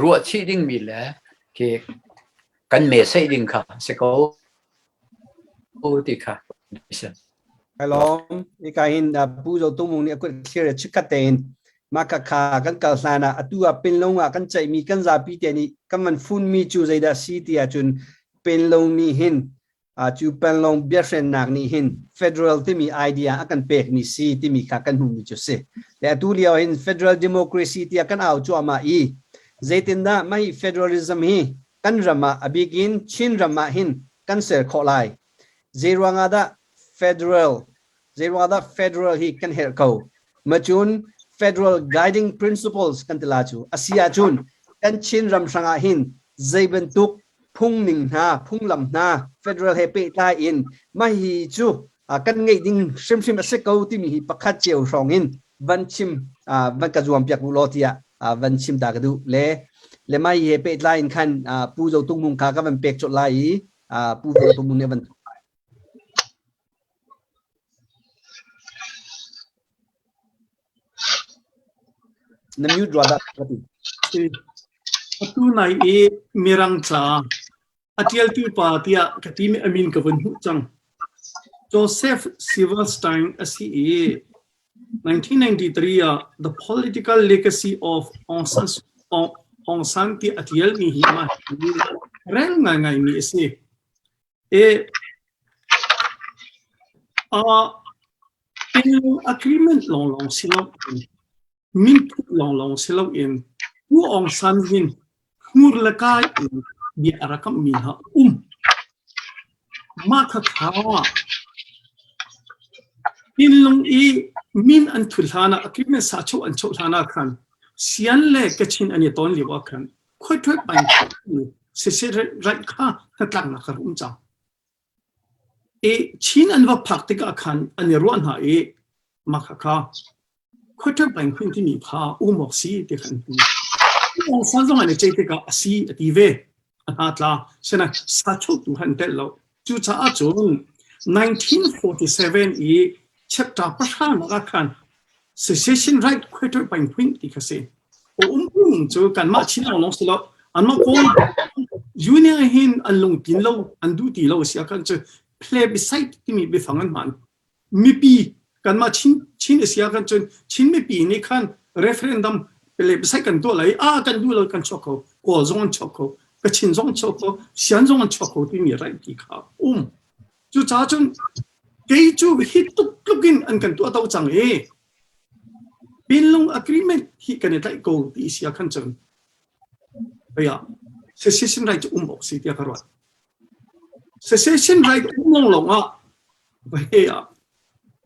ruahchih dingmi le khi kan meseih ding kha si ko ti kha si. Kai lawm. Ika hin Pu Zo Tung Mung nih a kut thlir chikkhat tein mah ka kha kan kal hlan ah atu ah pinlung ah kan ceihmi kan zapi te nih kan van funmi cu zeidah si ti ahcun pinlung nih hin cu panlong biahrennak nih hin federal timi idea a kan pekmi si timi kha kan hmuhmi cu si. Le atu lio hin federal democracy tiah kan au cuahmah i zeitindah mah hi federalism hi kan ram ah a bik in Chin ram ah hin kan ser khawh lai. Zeiruang ah dah federal zeiruang ah dah federal hi kan herh ko? Macun federal guiding principles kan ti la cu asi ahcun kan Chin ram hrang ah hin zei bantuk phungning hna phunglam hna federal he pehtlai in mah hi cu kan ngeih ding hrimhrim a si ko timi hi pakhat cio hrawng in van chim van ka zuam piak u law tiah van chim ta ka duh le le mai he pehtlai in khan Pu Zo Tung Mung kha ka van pek colh lai i Pu Zo Tung Mung nih van Na mute rua dah ka ti. Atu nai i mirang tla a ṭialtu pa tiah ka timi a min ka vun hmuh cang. Joseph Silverstein a si i. 1993 ah The Political Legacy of Aung San Aung San ti a ṭialmi hi mah hi rel ngaingaimi a si. E, uh, agreement lawnglawng si loin minthut lawnglawng si loin Pu Aung San hin hmur le kai in bia a rak kamhmi hna um. Mah khakha Pinlung i min an thut hlan ah agreement sa choh an choh hlan ah khan Sian le Kachin an i ton lio ah khan khoi ṭhuai pain siseh raih kha hnatlaknak a um cang. I Chin an va phak tikah khan an i ruah hna i mah khakha khoi ṭhuai pain khun timi kha um awk si ti kha an ti. Aung San zong an i ceih tikah a si a ti ve. A hna tla. Sinain sa chotu han telh lo. Cucaah cun 1947 i chapter pahra nak ah khan secession right khuaiter paing phuin ti kha si. O um ning cu kanmah Chin lawnglawng si lo anmah Kawl union hin an lungtin lo an duh ti lo si ah khan cu plebiscite timi biafang an hman. Mipi kanmah Chin Chin a si ah khan cun Chin mipi nih khan referendum plebiscite kan tuah lai a kan duh lo kan chuak kho Kawl zong an chuak kho Kachin zong an chuak kho Sian zong an chuak kho timi right ti kha um. Cucaah cun kei cu hi tluk tluk in an kan tuah to cang i Pinlung agreement hi kan i tlaih ko ti si ah khan cun Aya secession right cu um awk si tiah ka ruat. Secession right um lawnglawng ah he ah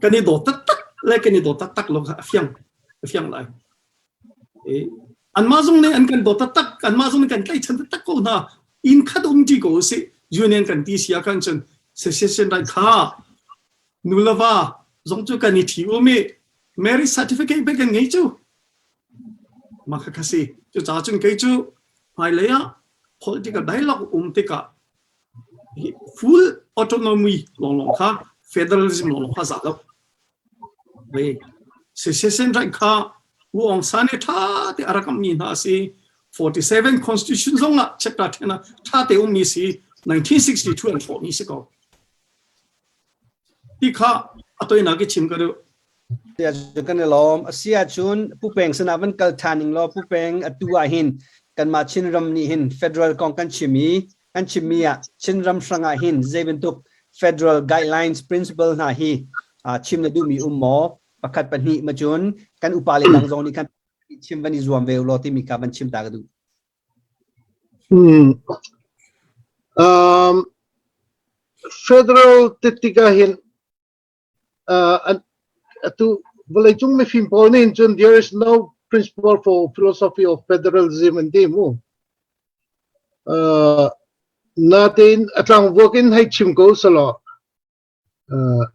kan i daw taktak le kan i daw taktak lo kha a fiang a fiang lai. Anmah zong nih an kan daw taktak anmah zong nih kan tlaihchan taktak ko hna. Inn khat um ṭi ko usih union kan ti si ah khan cun secession right kha nu le va zong cu kan i ṭhi um i marriage certificate pei kan ngei cu. Mah kha kha si. Cucaah cun kei cu hmailei ah political dialogue um tikah full autonomy lawnglawng kha federalism lawnglawng kha za lo. Secession right kha U Aung San nih ṭha te a rak ammi hna a si. 47 Constitution zong ah chapter 10 ah ṭha te ummi si. 1962 an hrawhmi si ko. Ti kha a toinak i chim ka duh. Tiah kan i lawm. A si ahcun Pu Peng sinah van kal ṭhan ning law Pu Peng atu ah hin kanmah Chinram nih hin federal kong kan chim i kan chimmi ah Chinram hrang ah hin zei bantuk federal guidelines principle hna hi chim na duhmi um maw? Pakhat pahnih ma cun kan upa le dang zong nih khan chim van i zuam ve u law timi kha van chim ta ka duh. Hmm. Um, federal ti tikah hin atu vawleicung mifim pawl nih cun there is no principle for philosophy of federalism an ti mu. Uh, natein a tlangvuak in hei chim ko selaw uh,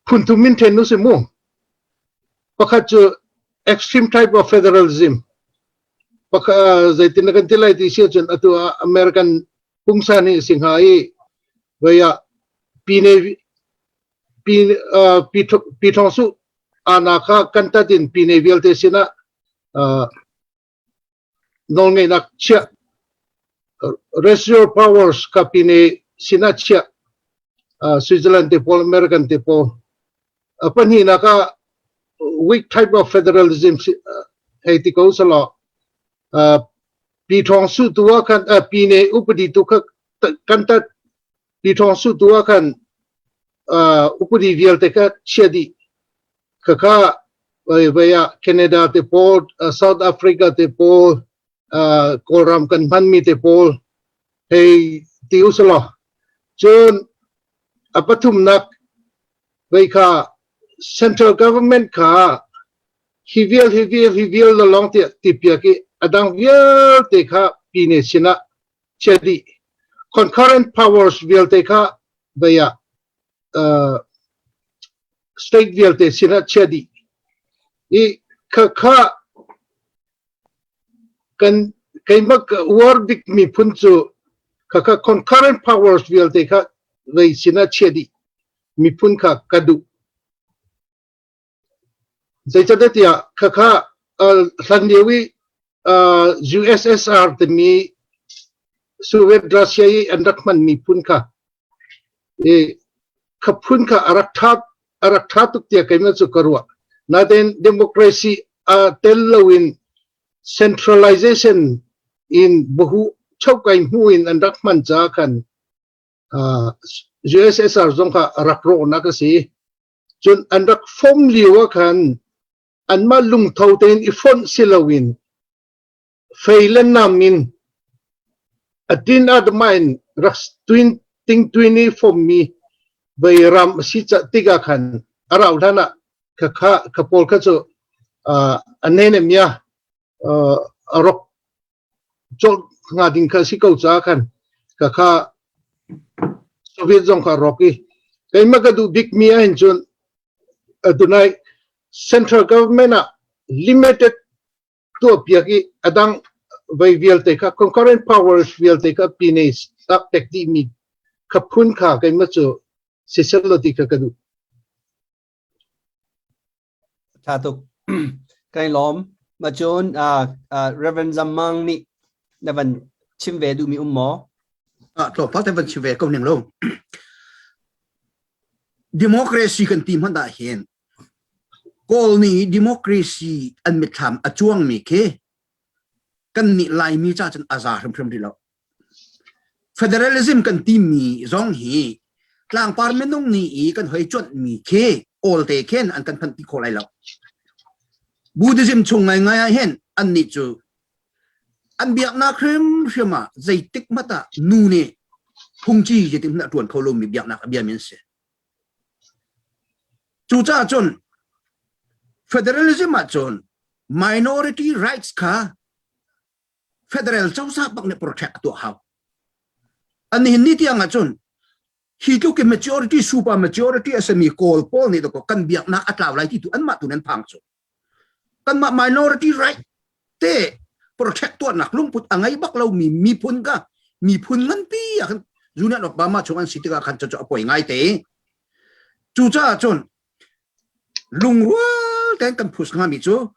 phun thum in then nu si mu. Pakhat cu extreme type of federalism. Pakhat zeitin na kan ti lai ti si ahcun atu ah American pungsan hi si hnga i vei ah pine pi pi pi thong su ana kha kan tat in pine vialte sinah nawlngeihnak chiah residual powers kha pine sinah chiah Switzerland te pawl American te pawl pahnihnak ah weak type of federalism hei ti ko selaw pi thong su tu ah khan pine upadi tu kha kan tat pi thong su tu ah khan upadi vialte kha chia dih khakha vai ah Canada te pawl South Africa te pawl Kawlram kan hmanmi te pawl hei ti usalaw cun a pathumnak vei kha central government kha hi vial hi vial hi vial na lawng tiah ti piak i a dang vialte kha pine sinah chia dih concurrent powers vialte kha vei ah uh, state vialte sinah chia dih i kha kha kan keimah ka uar bik miphun cu kha kha concurrent powers vialte kha vei sinah chia dih miphun kha ka duh Zeicahtiah khakha hlan lio i USSR timi Soviet Russia i an rak hman miphun kha i kha phun kha a rak ṭha. a rak ṭha tuk tiah keimah cu ka ruah. Natein democracy a tel loin centralization in bahu chokai hmu in an rak hman caah khan USSR zong kha a rak rawhnak a si. Cun an rak fom lio ah khan anmah lungtho tein i fonh si loin fei le nam in a tin adma in rak twin ting twin i fommi vei ram a si tikah khan a rau hlan ah kha kha kha pawl kha cu a ne mia a rok cawlh hnga ding kha si ko caah khan ka kha Soviet zong kha rawk i keimah ka duh bik mi ahhin cun tunai central government ah limited tuahpiak i adang vei vialte kha concurrent powers vialte kha pine tak pek dih mi kha phun kha keimah cu sisel ti kha ka duh. Tha tuk. Kai lawm. Ma cun Reverend Zammang nih na van chim ve duhmi um maw? Ah, tlawmpal te van chim ve ko ning lo. Democracy kan ti hmanh ah hin Kawl nih democracy an mitthlam a cuangmi khi kan nih Laimi ca cun a za hrimhrim rih lo. Federalism kan timi zong hi tlangpar minung nih i kan hoi cuanhmi khi Kawlte khin an kan phanh ti khawh lai lo. Buddhism chung ngaingai ah hin annih cu an biaknak hrimhrim ah zeitik hmanh ah nu nih phungci zeitik hmanh ah ṭuan kho lomi biaknak a biami an si. Cucaah cun federalism ah cun minority rights kha federal cozah bak nih protect a tuah hau. An nihin ni tiang ah cun hi tluk in majority super majority a sami Kawl pawl nih dakaw kan biaknak a tlau lai ti tu anmah tu nan phang cu. Kanmah minority right te protect tuahnak lungput a ngei bak lomi miphun ka miphun nganpi ah khan Union of Burma chung an si tikah khan cucu a poi ngai te. Cucaah cun lungrual tein kan phus hngami cu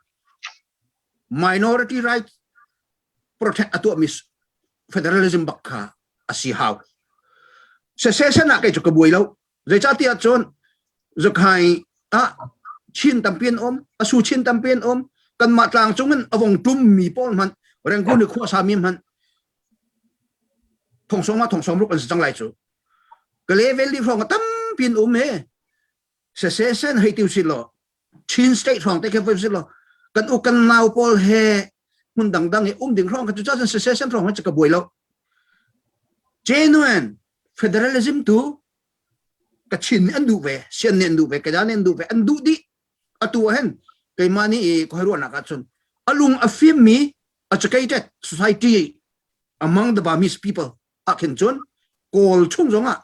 minority right protect a tuahmi federalism bak kha a si hau. Secession ah kei cu ka buai lo. Zeicahtiah cun zakhai ah Chin tampi an um, asu Chin tampi an um, kanmah tlang cung in a vong tum mi pawl hmanh Rangoon i khua sami hmanh thongsawm ah thongsawm ruk an si cang lai cu. Ka level li hrawng a tampi an um he. Secession hei tiu si law Chin state hrawng te khe voi si law kan u kan nau pawl he hmun dangdang i um ding hrawng kha cu cun secession hrawng cu ka buai lo. Genuine federalism tu Kachin nih an duh ve, Sian nih an duh ve, Kaya nih an duh ve, an duh dih. Atu ah hin keimah nih i ka ruahnak ahcun a lung a fimmi educated society among the Burmese people ah khin cun Kawl chung zongah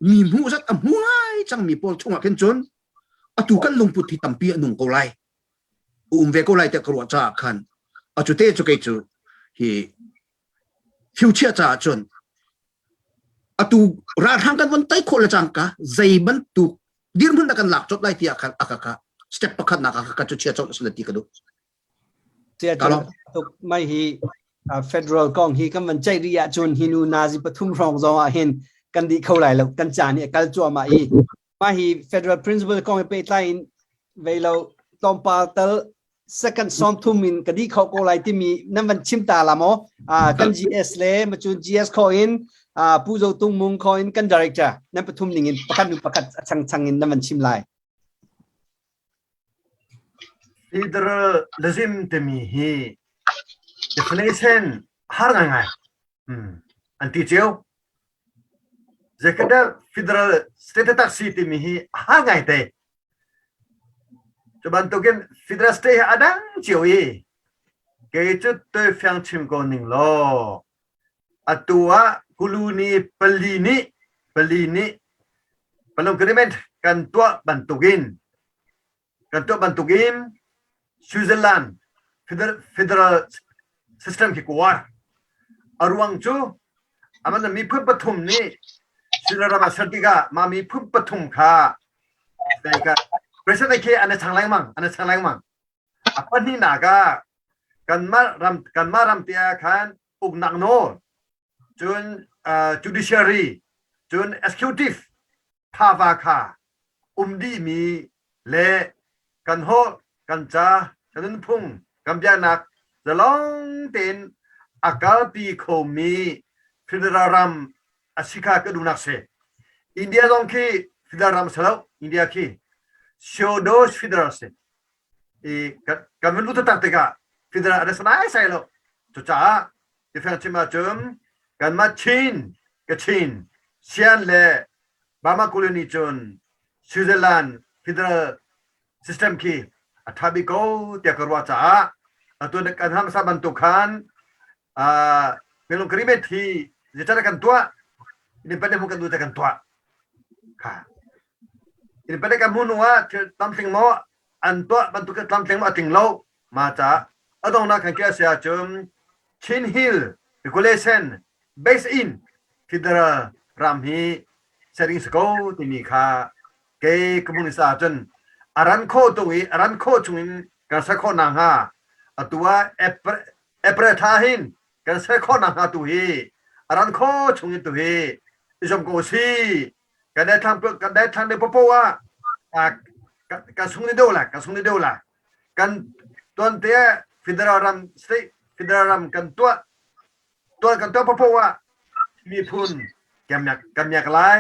mi hmuh zat a hmu ngai cangmi pawl chungah khin cun atu kan lungput hi tampi a nung ko lai um ve ko lai tiah ka ruah caah khan atu te cu kei cu hi future caah cun atu ralhrang kan von tai khawh le cangka zei bantuk dirhmun dah kan lak cop lai tiah khan aka ka step pakhat nak aka ka cu chia cop sila ti ka duh Sia tuk mai hi federal kong hi kan van ceih rih ahcun hi nu nazi pathum hrawng zong ah hin kan dih kho lai lo kan ca nih a kal cuahmah i mah hi federal principle kong i pehtlai in vei lo tlawmpal tal second 30 in ka dih kho ko lai timi nan van chim ta la maw kan GS le macun GS kho in Pu Zo Tung Mung kho in kan director nan pathum ning in pakhat nu pakhat a chang chang in nan van chim lai Federalism timi hi definition har ngaingai an ti cio. Zeikadah federal state tak si timi hi har ngai te. Cu bantukin federal state hi a dang cio i kei cu toifiang chim ko ning law atu ah Kuluni pali nih pali nih Palung agreement kan tuah bantukin kan tuah bantukin Switzerland federal, federal system khi kuar a ruang cu aman miphun pathum nih Switzerland ram ah ser tikah mah miphun pathum kha president khi an i chang lengmang an i chang lengmang a pahnihnak ah kanmah ram kanmah ram te ah khan uknak nawl cun uh, judiciary cun executive power kha. um dihmi le kan holh, kan ca, kan nunphung, kan biaknak zalong tein a kalpi khomi federal ram a si kha ka duhnak si. India zong khi federal ram si lo. India khi pseudo federal si. I kan vun lut tak tikah federal a sanai sai lo. Cucaah tifeng chim ahcun kanmah Chin, Kachin, Sian le Burma colony cun Switzerland federal system khi a ṭha bik ko tiah ka ruah caah atu kan hmasa bantuk khan Minung agreement hi zeican kan tuah independent hmu kan duh kan tuah kha independent kan hmu hnu ah thil tlamtling maw an tuah bantuk tlamtling maw a tling lo ma ca a dongnak kan kira si ahcun Chin Hill Regulation based in federal ram hi setting si ko timi kha kei communist ahcun a ran khawh tung i a ran khawh chung in kan ser khawh nakhnga atu ah April thla hin kan ser khawh nakhnga tu hi a ran khawh chung in tu hi i zuam ko si kan daithlang kan daithlang deuh popo ah kan sung ni deuh la kan sung ni deuh la kan tuan te federal ram state federal ram kan tuah tuan kan tuah popo ah miphun kan miak lai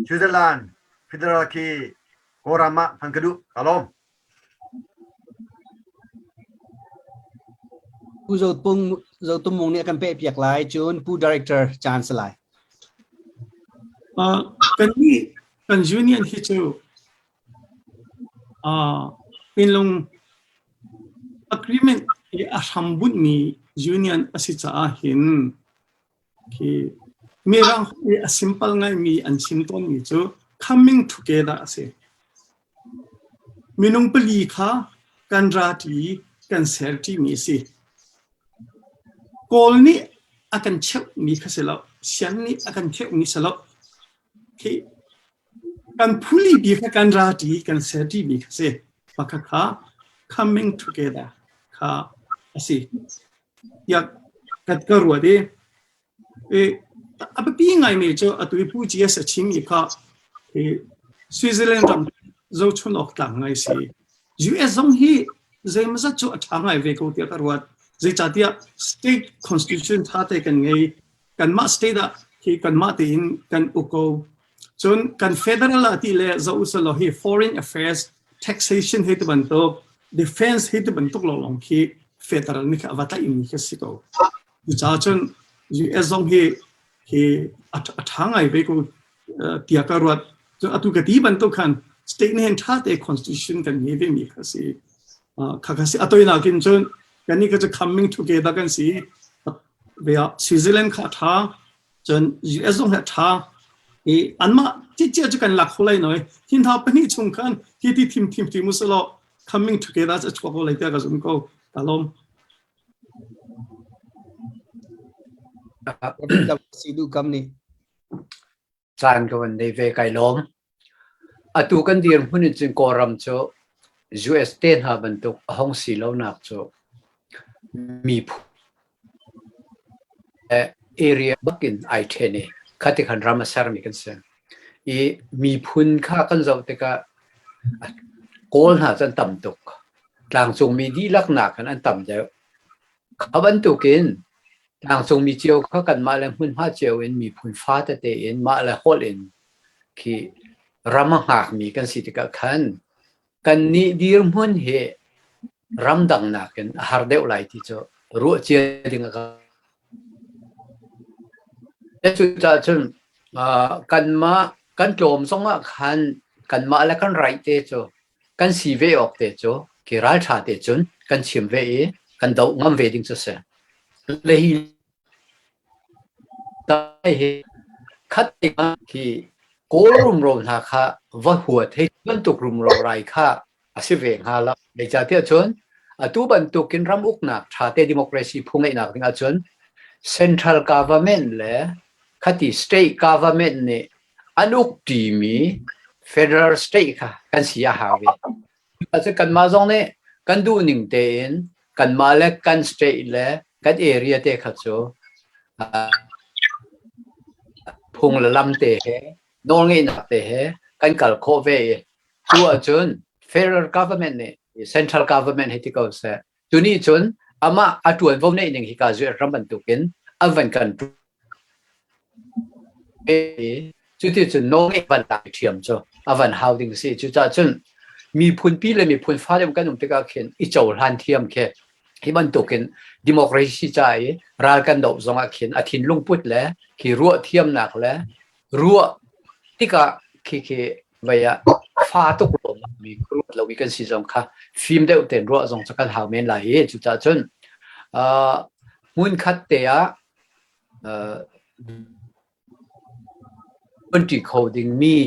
Switzerland federal khi Kawlram ah hman ka duh ka lawm. Pu Zopung Zotumung nih a kan peh piak lai cun Pu Director caan si lai. Kan nih kan union hi cu Pinlung agreement i a hram bunhmi union a si caah hin Khi Mirang i a simple ngaimi an chim tawnmi cu coming together a si. Minung pali kha kan ra ṭi, kan ser ṭimi a si. Kawl nih a kan cheuhmi kha si lo, Sian nih a kan cheuhmi si lo. Khi kan phuli bi kha kan ra ṭi, kan ser ṭimi kha si. Pakhat kha coming together kha a si. Tiah ka ka ruat i i a biapi ngaimi cu atu i Pu GS a chimmi kha i Switzerland ram zohchun awk tlak ngai si. US zong hi zeimawzat cu a ṭha ngai ve ko tiah ka ruat. Zeicahtiah state constitution ṭha te kan ngei. Kanmah state ah hi kanmah tein kan uk ko. Cun kan federal ah ti le zoh usalaw hi foreign affairs taxation hei ti bantuk defense hei ti bantuk lawnglawng khi federal nih a va tlaihmi khi si ko. Cucaah cun US zong hi hi a ṭha ngai ve ko tiah ka ruat. Cun atu ka ti bantuk khan state nih hin ṭha te constitution kan ngei ve mi kha si. Kha kha si a toinak in cun kannih kha cu coming together kan si. Ve ah Switzerland kha a ṭha Cun US zong hi a ṭha i anmah cicia cu kan lak kho lai noi. Hi hna pahnih chung khan hi ti thim thim ti mu selaw coming together a chuak ko lai tiah ka zum ko. Ka lawm. Si du kam nih. Caan ka van nei ve kai lawm. Atu kan dirhmun in cun Kawlram cu US te hna bantuk a hung si lonak cu miphun le area bak in ai ṭhen i khati khan ram a sermi kan si. I miphun kha kan zoh tikah Kawl hna cu an tam tuk. Tlangcungmi dihlak nakin an tam deuh. Kha bantukin tlangcungmi cio kha kanmah le hmunhma cio in miphun fa tete in mah le holh in khi ram a hngakmi kan si tikah khan kannih dirhmun hi ramdang nakin a har deuh lai ti cu ruah cia ding a ka Cucaah cun kanmah kan tlawm zongah khan kanmah le kan right te cu kan si ve awk te cu khi ralṭha te cun kan chim ve i kan doh ngam ve ding cu si. Le hi hi khat khi Kawl rumro hna kha va huat hei bantuk rumro rai kha a si ve hnga lo. Zeicahtiah cun atu bantukin ram uknak ṭha te democracy phung ngeihnak ding ahcun central government le khati state government nih an ukṭimi federal state kha kan si a hau ve. Cucaah kanmah zong nih kan duhning tein kanmah le kan state le kan area te kha cu phung le lam te he nawlngeihnak te he kan kal khawh ve i cu ahcun federal government nih central government hei ti ko seh tuni cun amah a ṭuanvo neih ning hi ka ram bantukin an van kan cuti cun nawlngeih van lak ṭhiam cu a van hau ding si. Cucaah cun miphunpi le miphun fa deuh kan um tikah khin i cohlan thiam khi hi bantukin democracy ca i ral kan doh zongah khin a thinlung put le khi ruah thiamnak le ruah tikah khi khi vei ah fa tuk mi ruat lomi kan si zong kha fim deuh tein ruah zong cu kan hau men lai i cucaah cun hmun khat te ah ṭi kho dingmi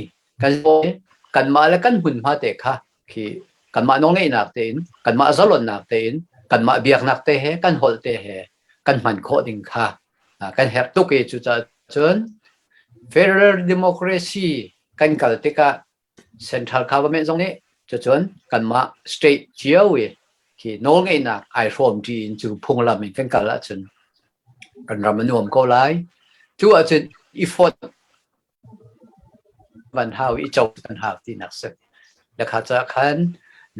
kan kanmah le kan hmunhma te kha khi kanmah nawlngeihnak tein kanmah zalonnak tein kanmah biaknak te he kan holh te he kan hman khawh ding kha kan herh tuk i cucaah cun federal democracy kan kal tikah central government zong nih cucun kanmah state cio i khi nawlngeihnak ai hrawm ṭi in cu phunglam in kan kal ahcun kan ram a nuam ko lai. Cu ahcun i fonh van hau i co kan hau tinak si. Le kha ca khan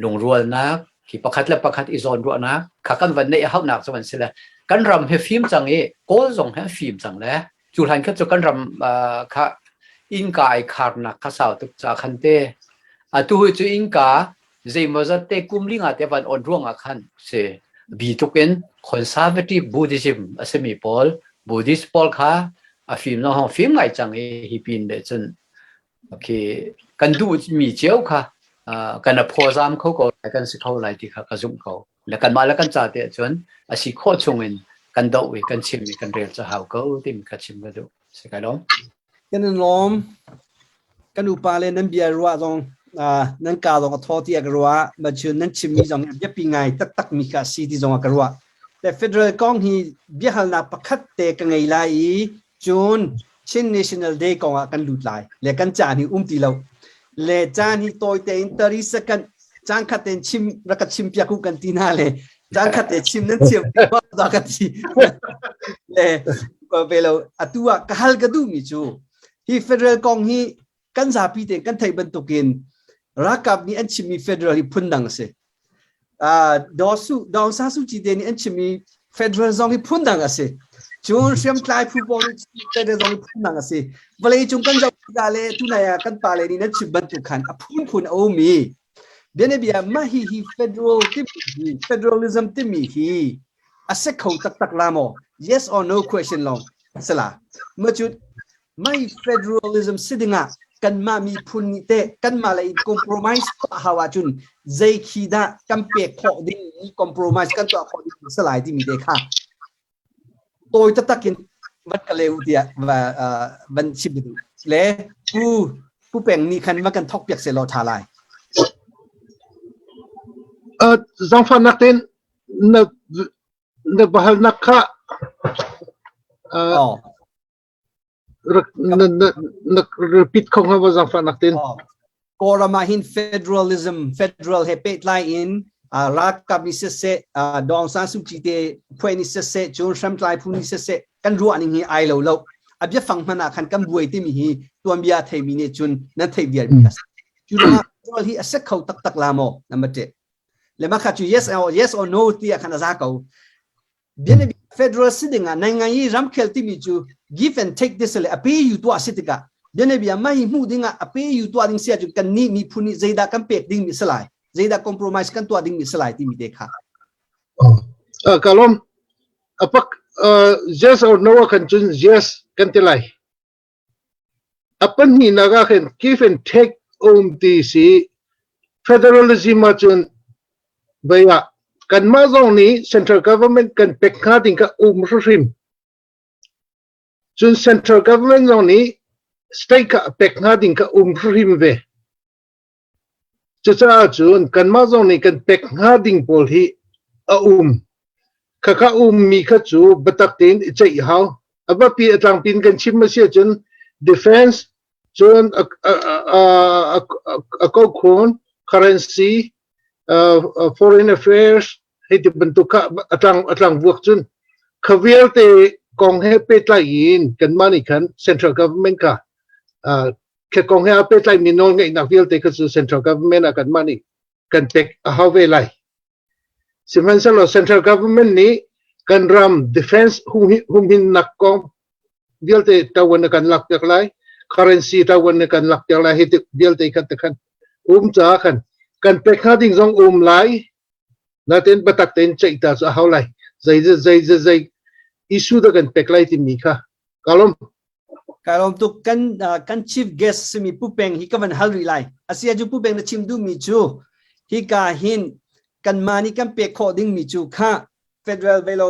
lungrualnak khi pakhat le pakhat i zawnruahnak kha kan van neih a hauhnak cu van si le kan ram hi fim cang i Kawl zong hi an fim cang le cu hlan kha cu kan ram kha innka ai kharnak kha sau tuk ca khan te atu hi cu innka zeimawzat te kum li nga te van on ruang ah khan si bi tuk in conservative Buddhism a simi pawl Buddhist pawl kha a fim no hong fim ngai cang i hi pin le cun okay kan duh mi cio kha kan a phawzam kho ko lai kan si kho lai ti kha ka zumh ko le kanmah le kan ca te ahcun a si khawh chung in kan doh i kan chim i kan rel ca hau ko timi ka chim ka duh si kai lawm. Kan in lawm. Kan upa le nan bia ruah zong nan ka zong a thaw tiah ka ruah. Macun nan chimmi zong biapi ngai taktak mi ka si ti zong ah ka ruah. Le federal kong hi biahalnak pakhat te ka ngei lai i Cun Chin National Day kong ah kan lut lai le kan caan hi um ti lo. Le caan hi tawi tein 30 second caan khat tein chim rak ka chim piak u kan ti hna le caan khat te chim nan thiam da ka ti le ve lo atu ah ka hal ka duh mi cu hi federal kong hi kan zapi te kan theih bantukin ralkap nih an chimmi federal hi phun dang a si. Daw Su Daw Aung San Suu Kyi te nih an chimmi federal zong hi phun dang a si. Cun hriamtlai phu pawl nih federal zong hi phun dang a si. Vawlei cung kan zoh tikah le tunai ah kan pale nih nan chim bantuk khan a phunphun a um i bianabia mah hi hi federal timi hi federalism timi hi a si kho taktak la maw? Yes or no question lawng sila. Ma cu Mai federalism si dingah kanmah miphun nih teh kanmah lei in compromise tuah hau ahcun zei khi dah kan pek khawh ding compromise kan tuah khawh ding si lai timi te kha tawi taktak in van ka leu tiah va van chim duh le pu pu peng nih khan va kan thok piak se law tha lai. Zangfahnak tein na na bahalnak kha Oh. Na na repeat kho hnga maw zaangfahnak tin? Kawlram ah hin federalism federal he pehtlai in ralkap nih siseh Daw Aung San Suu Kyi te phuai nih siseh cun hramtlai phu nih siseh kan ruah ning hi ai lo lo a biafang hmanh ah khan kan buai timi hi tuanbia theimi nih cun nan theih vial mi a si cu ruangah federal hi a si kho taktak la maw number 2 le mah kha cu yes or yes or no ti ah khan a za ko Bianabia federal si dingah nai ngai i ramkhel timi cu give and take this le a pe yu tuah si tikah bianabia mah hi hmuh dingah a pe yu tuah ding si ahcun kan nih miphun nih zeidah kan pek ding mi si lai zeidah compromise kan tuah ding mi si lai timi te kha. Ka lawm apak yes or no kan cun yes kan ti lai. A pahnihnak ah khin give and take um ti si. Federalism ahcun vei ah kanmah zong nih central government kan pek hnga ding kha um hrimhrim. Cun central government zong nih state kha a pek hnga ding kha um hrimhrim ve. Cucaah cun kanmah zong nih kan pek hnga ding pawl hi a um. Khakha ummi kha cu biatak tein i ceih hau. A biapi a tlangpi in kan chim a si ahcun defense cun a kokhun currency foreign affairs hei ti bantuk kha a tlang a tlang vuak cun kha vialte kong he pehtlai in kanmah nih khan central government kha. Khi kong he aa pehtlaimi nawlngeihnak vialte kha cu central government ah kanmah nih kan pek a hau ve lai. Sihmanhsehlaw central government nih kan ram defense humhimnak kong vialte ṭavuan a kan lakpiak lai, currency ṭavuan a kan lakpiak lai hi vialte khan te khan um caah khan kan pek hnga ding zong um lai. Natin biatak tein ceih ta cu a hau lai. Zei zei zei zei issue dah kan pek lai timi kha ka lawm. Ka lawm tuk kan kan chief guest simi Pu Peng hi ka van hal rih lai. Asia cu Pu Peng na chim duhmi cu hika hin kanmah nih kan pek khawh dingmi cu kha federal velo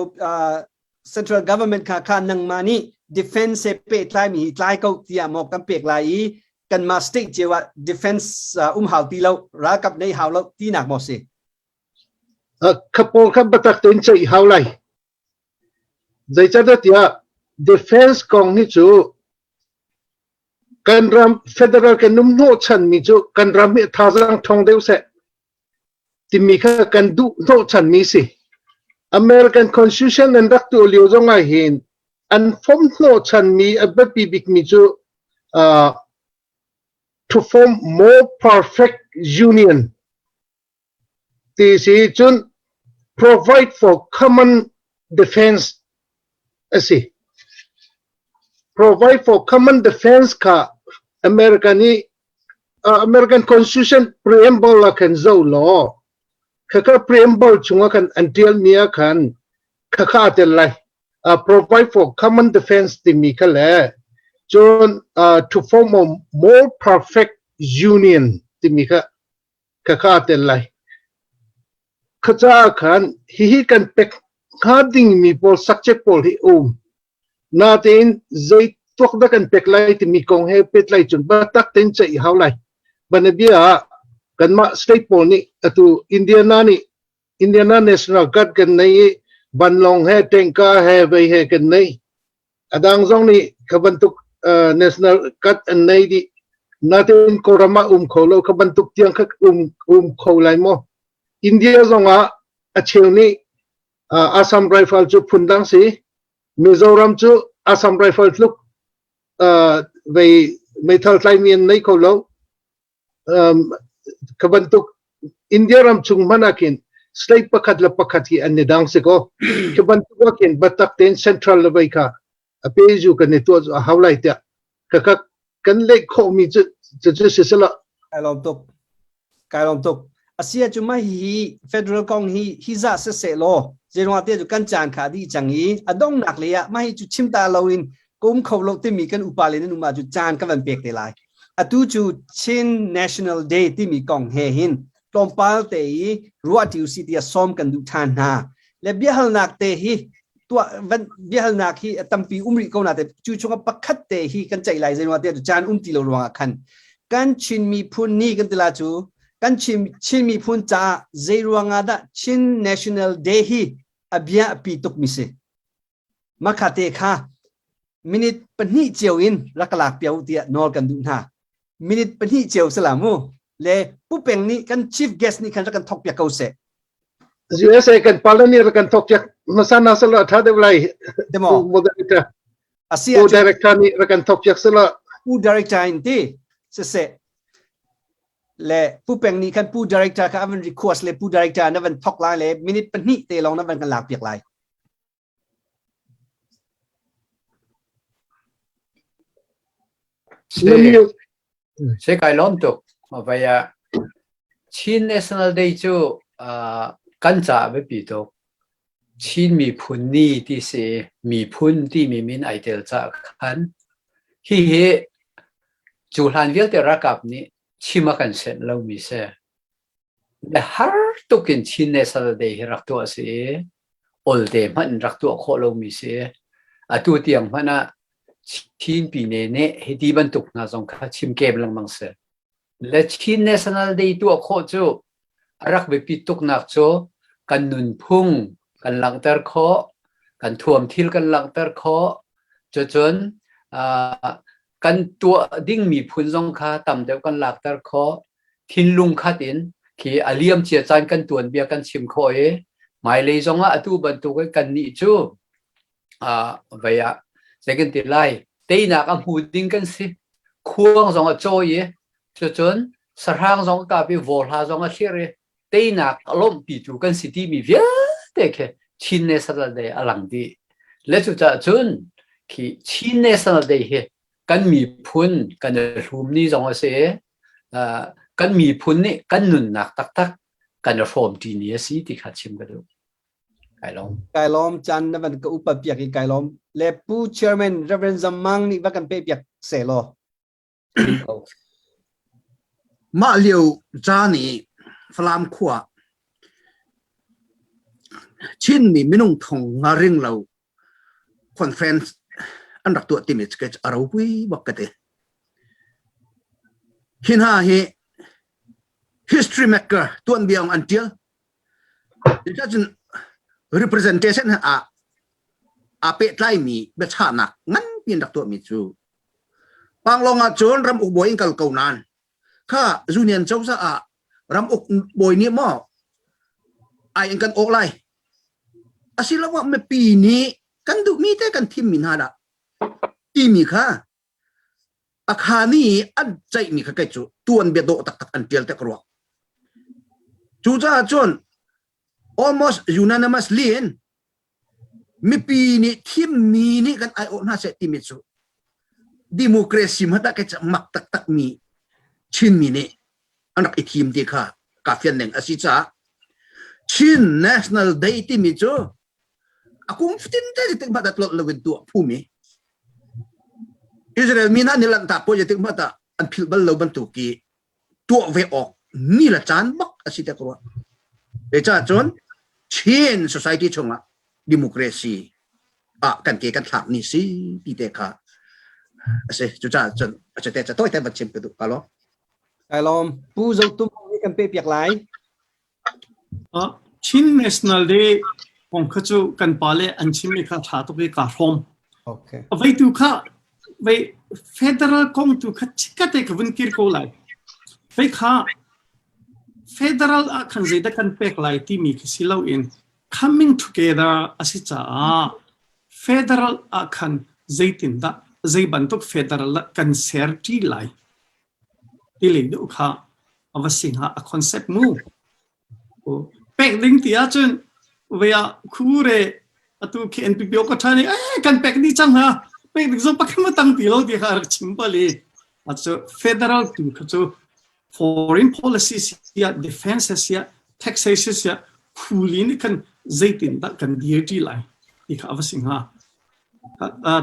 central government kha kha nangmah nih defense he pehtlai mi hi tlai ko tiah maw kan pek lai i kanmah state cio ah defense um hau ti lo ralkap nei hau lo tinak maw si? Kha pawl kha biatak tein ceih hau lai. Zeicahtiah tiah defense kong hi cu kan ram federal kan um hnawhchanmi cu kan ram hi thazaang ṭhawng deuh seh timi kha kan duh hnawhchanmi si. American Constitution an rak tuah lio zong ah hin an fom hnawhchanmi a biapi bikmi cu uh, to form more perfect union ti si cun provide for common defense a si. Provide for common defense kha America nih uh, American Constitution preamble ah khan zo law khaka preamble chungah khan an tialmi ah khan khakha a tel lai. Uh, provide for common defense timi kha le cun uh, to form a more perfect union timi kha khakha a tel lai. Kha caah khan hihi kan pek hnga dingmi pawl subject pawl hi um. Natein zei tuak dah kan pek lai timi kong he pehtlai cun biatak tein ceih hau lai. Banabia ah kanmah state pawl nih atu Indiana nih Indiana National Guard kan nei i vanlawng he tengka he vei he kan nei. A dang zong nih kha bantuk national cut an nei dih. Natein Kawlram ah um kho lo kha bantuk tiang kha um um kho lai maw? India zong ah a cheu nih Assam Rifle cu phundang si. Mizoram cu Assam Rifle tluk vei meithal tlaimi an nei kho lo. Um, ka bantuk India ram chung hmanh ah khin state pakhat le pakhat hi an i dang si ko. Ka bantuk ah khin batak tein central le vei kha a pezu kan i tuah a hau lai tiah ka ka kan leh khawhmi cu cu si sila. Kai lawm tuk. Kai lawm tuk. Asia cu mah hi federal kong hi hi za se se law zeiruang te cu kan caan kha dih cang i a donghnak lei ah mah hi cu chim ta lo in ka um kho lo timi kan upa le nan um ahcun caan ka van pek te lai. Atu cu Chin National Day timi kong he hin tlawmpal te i ruah ṭi usih tiah sawm kan duh ṭhan hna. Le biahalnak te hi tuah van biahalnak hi a tampi um rih ko na te cu chungah pakhat te hi kan ceih lai zeiruang tiah caan um ti lo ruangah khan kan Chin miphun ni kan ti la cu kan Chin Chin miphun caah zeiruang ah dah Chin National Day hi a bia a pi tuk mi si. Makhate kha minute pahnih cio in rak ka lak piak u tiah nawl kan duh hna. Minute pahnih cio sala mu. Le Pu Peng nih kan chief guest nih khan rak kan thok piak ko seh. USA kan parliament nih rak kan thok piak hmasa na sala tha deuh lai. Demo. Moderator. Asi U director nih rak kan thok piak sala. U director in ti siseh le Pu Peng nih khan Pu director kha avan request le Pu director na van thok lai le minute pahnih te lawng na van kan lak piak lai. Se kai lawm tuk. Vai ah Chin National Day cu kan caah biapi tuk. Chin miphun ni ti si miphun timi min ai tel caah khan hihi cu hlan vialte ralkap nih chim a kan senh lomi si. Le har tuk in Chin National Day hi rak tuah a si i olte hmanh in rak tuah khawh lomi si. Atu tiang hmanh ah Chin pine nih hiti bantuk hna zong kha chim kem lengmang si. Le Chin National Day tuah khawh cu a rak biapit tuknak cu kan nunphung kan langhter khawh, kan thuamthil kan langhter khawh, cucun uh, kan tuah dingmi phun zong kha tam deuh kan lakter khawh. Thinlung khat in khi a liam cia caan kan tuanbia kan chim khawh i hmailei zong ah atu bantuk in kannih cu uh, vei ah zei kan ti lai teinak a hmu ding kan si. Khuang zong a cawi i cucun sahrang zong a kap i vawhla zong a thlir i teinak a lawmhpitu kan si timi vialte khi Chin National Day a lang dih. Le cucaah cun khi Chin National Day hi kan miphun kan i hlum ni zong a si i kan miphun nih kan nunnak taktak kan i hrawmṭi ni a si ti kha chim ka duh. Kai lawm. Kai lawm chan na van ka upa piak i kai lawm. Le Pu Chairman Reverend Zammang nih va kan pe piak se law. Mah lio caan i Falam khua Chinmi minung thong nga ring lo conference an rak tuah timi cu a ropui bak ka ti. Hi hna hi history maker tuanbia an tial. Cucun representation ah aa pehtlaimi biachahnak nganpi an rak tuahmi cu Panglong ah cun ram uk bawi in kal ko nain kha Union cozah ah ram uk bawi nih maw ai in kan awk lai asiloah mipi nih kan duhmi te kan thimmi hna dah timi kha a khani an ceihmi kha kei cu tuanbia dawh taktak an tial te ka ruak cucaah cun almost unanimously in mipi nih thimmi nih kan aiawh hna seh timi cu democracy hmanh ah kei cu mak taktak mi Chinmi nih an rak i thim ti kha ka fian ning a si caah Chin National Day timi cu a kum fatin te tik hmanh ah tlolh loin tuah phumi Israel mi hna nih lanhtak puai tik hmanh ah an philh bal lo bantuk i tuah ve awk ni le caan bak a si te ka ruah. Caah cun Chin society chungah democracy ah kan ke kan thlak ni si ti te kha a si. Cucaah cun a te ca tawi te van chim ka duh ka lo. Kai lawm. Pu Zo Tum nih kan pe piak lai. Chin National Day kong kha cu kan pale an chimmi kha ṭha tuk i kaa hrawm. Okay. Vei tu kha vei federal kong tu kha chikkate ka vun kir ko lai. Vei kha federal ah khan zeidah kan pek lai timi khi si loin coming together a si caah federal ah khan zeitindah zei bantuk federal kan ser ṭi lai ti lei deuh kha a va si hnga a concept mu pek ding ti ahcun vei ah khure atu khi NPP ka ṭha nih eh kan pek dih cang ha pek ding zong pakhat ma tang ti lo ti kha rak chim bal i acu federal tu kha cu foreign policy sia defense sia taxation sia khuli nih khan zeitin dah kan dir ṭi lai ti kha a va si hnga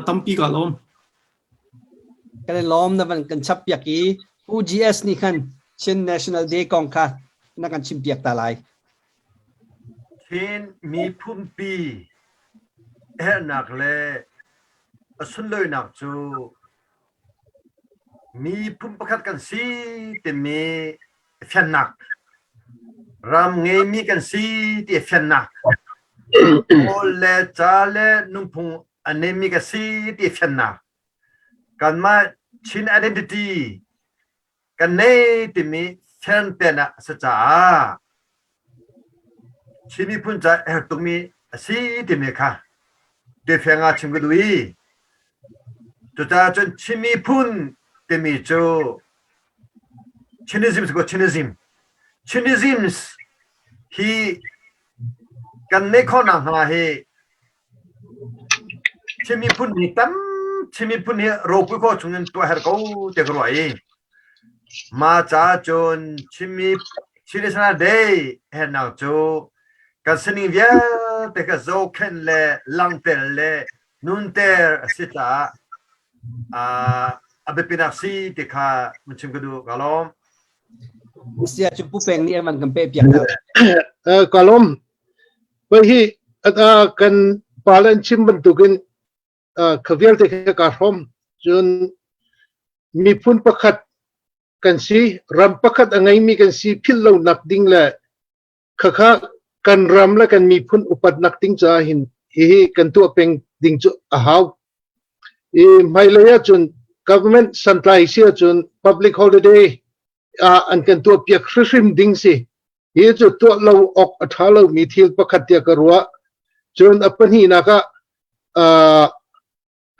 tampi ka lawm Kan i lawm na van kan chap piak i Pu GS nih khan Chin National Day kong kha na kan chim piak ta lai. Chin miphunpi herhnak le a sunlawinak cu miphun pakhat kan si timi fiannak ram ngeimi kan si ti fiannak kawl le ca le nunphung a neimi ka si ti fiannak kanmah Chin identity kan nei timi fianten ah a si caah Chin miphun ca herh tukmi a si timi kha tuifiang ah chim ka duh i cucaah cun Chin miphun timi cu Chinism si ko Chinism Chinism hi kan neih khawhnak hnga hi Chin miphun hi tam Chin miphun hi ropui khawh chung in tuah herh ko tiah ka ruah i mah caah cun Chinmi Chin National Day hernak cu kan sining vialte kha zohkhenh le langhter le nunter a si caah a biapinak si ti kha mun chim ka duh ka lawm. Sia cu Pu Peng nih an kan pe piak ta. Ka lawm. Pei hi kan pale an chim bantukin kha vialte kha kaa hrawm. Cun miphun pakhat kan si, ram pakhat a ngeimi kan si philh lonak ding le khakha kan ram le kan miphun upatnak ding caah hin hihi kan tuah peng ding cu a hau. I hmailei ahcun government santlai si ahcun public holiday ah an kan tuah piak hrimhrim ding si. Hi cu tuah lo awk a ṭha lomi thil pakhat tiah ka ruah. Cun a pahnihnak ah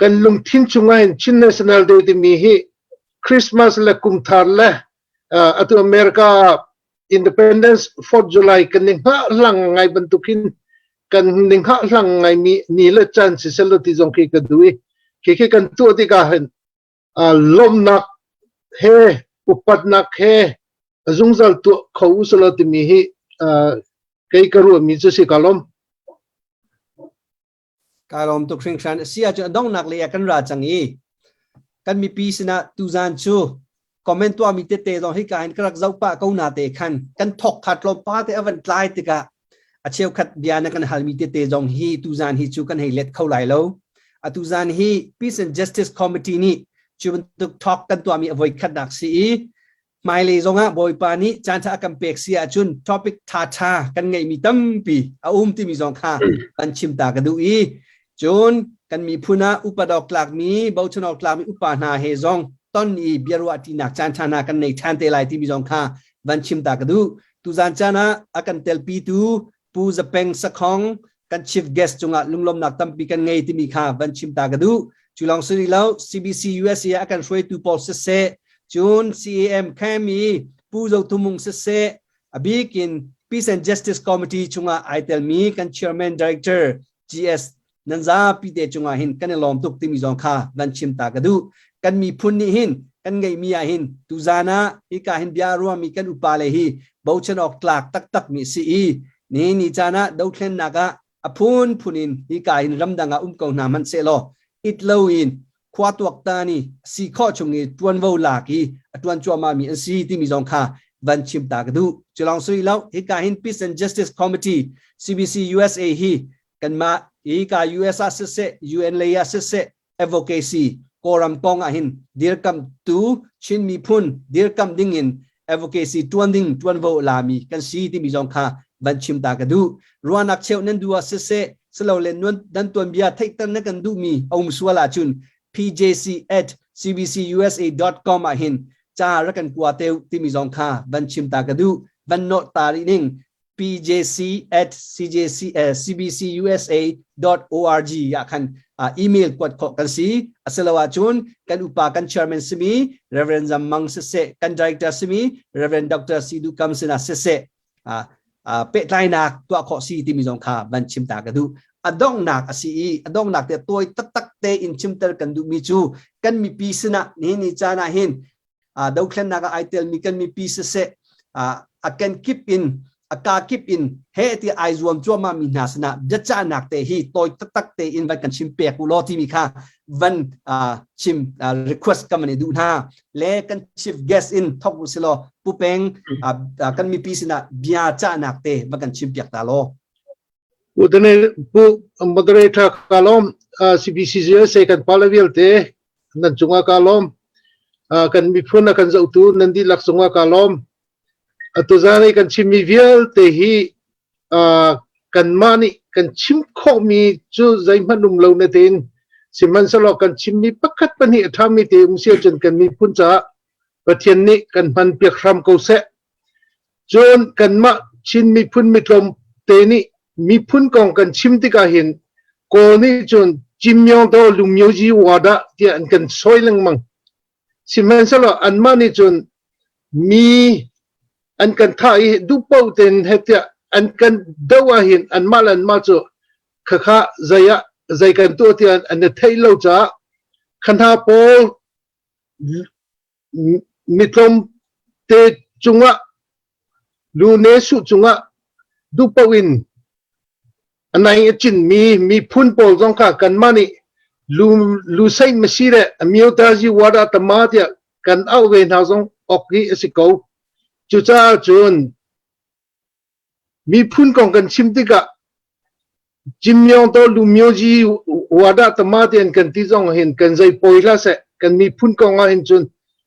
kan lungthin chungah hin Chin National Day timi hi Christmas le kumthar le atu America Independence 4th July kan ni hngah hlang ngai bantukin kan ni hngah hlang ngai mi ni le caan si sel ti zong khi ka duh i khi khi kan tuah tikah hin lawmnak he upatnak he zungzal tuah kho usalaw timi hi kei ka ruahmi cu si ka lawm. Ka lawm tuk hringhran. A si ahcun a donghnak lei ah kan ra cang i kan mipi sinah tuzan cu comment tuahmi tete zong hika hin ka rak zoh pah ko na te khan kan thok kha tlawmpal te a van tlai tikah a cheukhat bia na kan halmi tete zong hi tuzan hi cu kan hei let kho lai lo. Atu zan hi Peace and Justice Committee nih cu bantuk talk kan tuahmi a voi khatnak si i Hmailei zongah Bawipa nih caanṭha a kan pek si ahcun topic ṭhaṭha kan ngeihmi tampi a um timi zong kha kan chim ta ka duh i cun kan miphun ah upat awk tlakmi bochan awk tlakmi upa hna he zong ton i biaruah ṭinak caanṭha hna kan nei ṭhan te lai timi zong kha van chim ta ka duh. Tuzan caan ah a kan telpitu Pu Zapeng Sakhong kan chief guest cungah lunglawmnak tampi kan ngei timi kha van chim ta ka duh. Cu lawng si rih lo, CBC USA a kan hruaitu pawl siseh, cun CAM Kham i Pu Zo Tumung siseh, a bik in Peace and Justice Committee chungah ai telmi kan chairman director GS nan zapi te cungah hin kan i lawm tuk timi zong kha van chim ta ka duh. Kan miphun nih hin kan ngeihmi ah hin tuzan ah hika hin bia ruami kan upa le hi bochan awk tlak taktak mi si i ni ni caan ah dothlennak ah a phunphun in hika hin ramdang ah um ko hna hmanh sehlaw it lo in khua tuaktan i si khawh chung i ṭuanvo lak i a ṭuan cuahmah mi an si timi zong kha van chim ta ka duh. Culawng sui lo hika hin Peace and Justice Committee CBC USA hi kanmah hi ka US ah siseh UN lei ah siseh advocacy Kawlram kong ah hin dirkamtu Chin miphun dirkamh ding in advocacy tuan ding tuanvo lami kan si timi zong kha van chim ta ka duh. Ruahnak cheuh nan duh ah siseh silole nan tuanbia theihter na kan duhmi a um sual ahcun pjc at cbcusa.com ah hin ca rak kan kua teu timi zong kha van chim ta ka duh. Van nawt ta rih ning pjc at cjc cbcusa.org ah khan email kuat khawh kan si asilo ahcun kan upa kan chairman simi Reverend Zam Mang siseh kan director simi Reverend Dr. Sidu Kam sinah siseh pehtlainak tuah khawh si timi zong kha van chim ta ka duh a donghnak a si i a donghnak te tawi taktak te in chimter kan duhmi cu kan mipi sinah nihin ni caan ah hin dothlennak ah ai telmi kan mipi siseh a kenkip in a kakip in he ti ai zuam cuahmah mi hna sinah biacahnak te hi tawi taktak te in van kan chim pek u law timi kha van chim request kan van i duh hna le kan chief guest in thok u silaw pu peng kan mipi sinah bia cahnak te van kan chim piak ta law Pu Dane Pu moderator ka lawm CBCUSA kan pale vialte nan cungah ka lawm kan miphun a kan zohtu nan dihlak cungah ka lawm atu zan i kan chimmi vialte hi kanmah nih kan chim khawhmi cu zeihmanh um lo na tein sihmanhsehlaw kan chimmi pakhat pahnih a ṭhami te um si ahcun kan miphun caah Pathian nih kan hman piak hram ko seh Cun kanmah Chin miphun mitlawmte nih miphun kong kan chim tikah hin Kawl nih cun Cimyongdaw Lungmyozi Wadah tiah an kan sawi lengmang. Sihmanhsehlaw anmah nih cun mi an kan thah i duhpaoh tein heh tiah an kan doh ahhin anmah le anmah cu khakha zei ah zei kan tuah tiah an i theih lo caah kha hna pawl Mitlawmte cungah lunesuh cungah duhpaoh in a nai a cinmi miphun pawl zong kha kanmah nih lusei masi le amyotazi wada tama tiah kan auh ve hna zong awk hi a si ko. Cucaah cun Miphun kong kan chim tikah Cimyong to Lumyoji Wada tama tein kan ti zong hin kan zei poi hlah seh kan miphun kong ah hin cun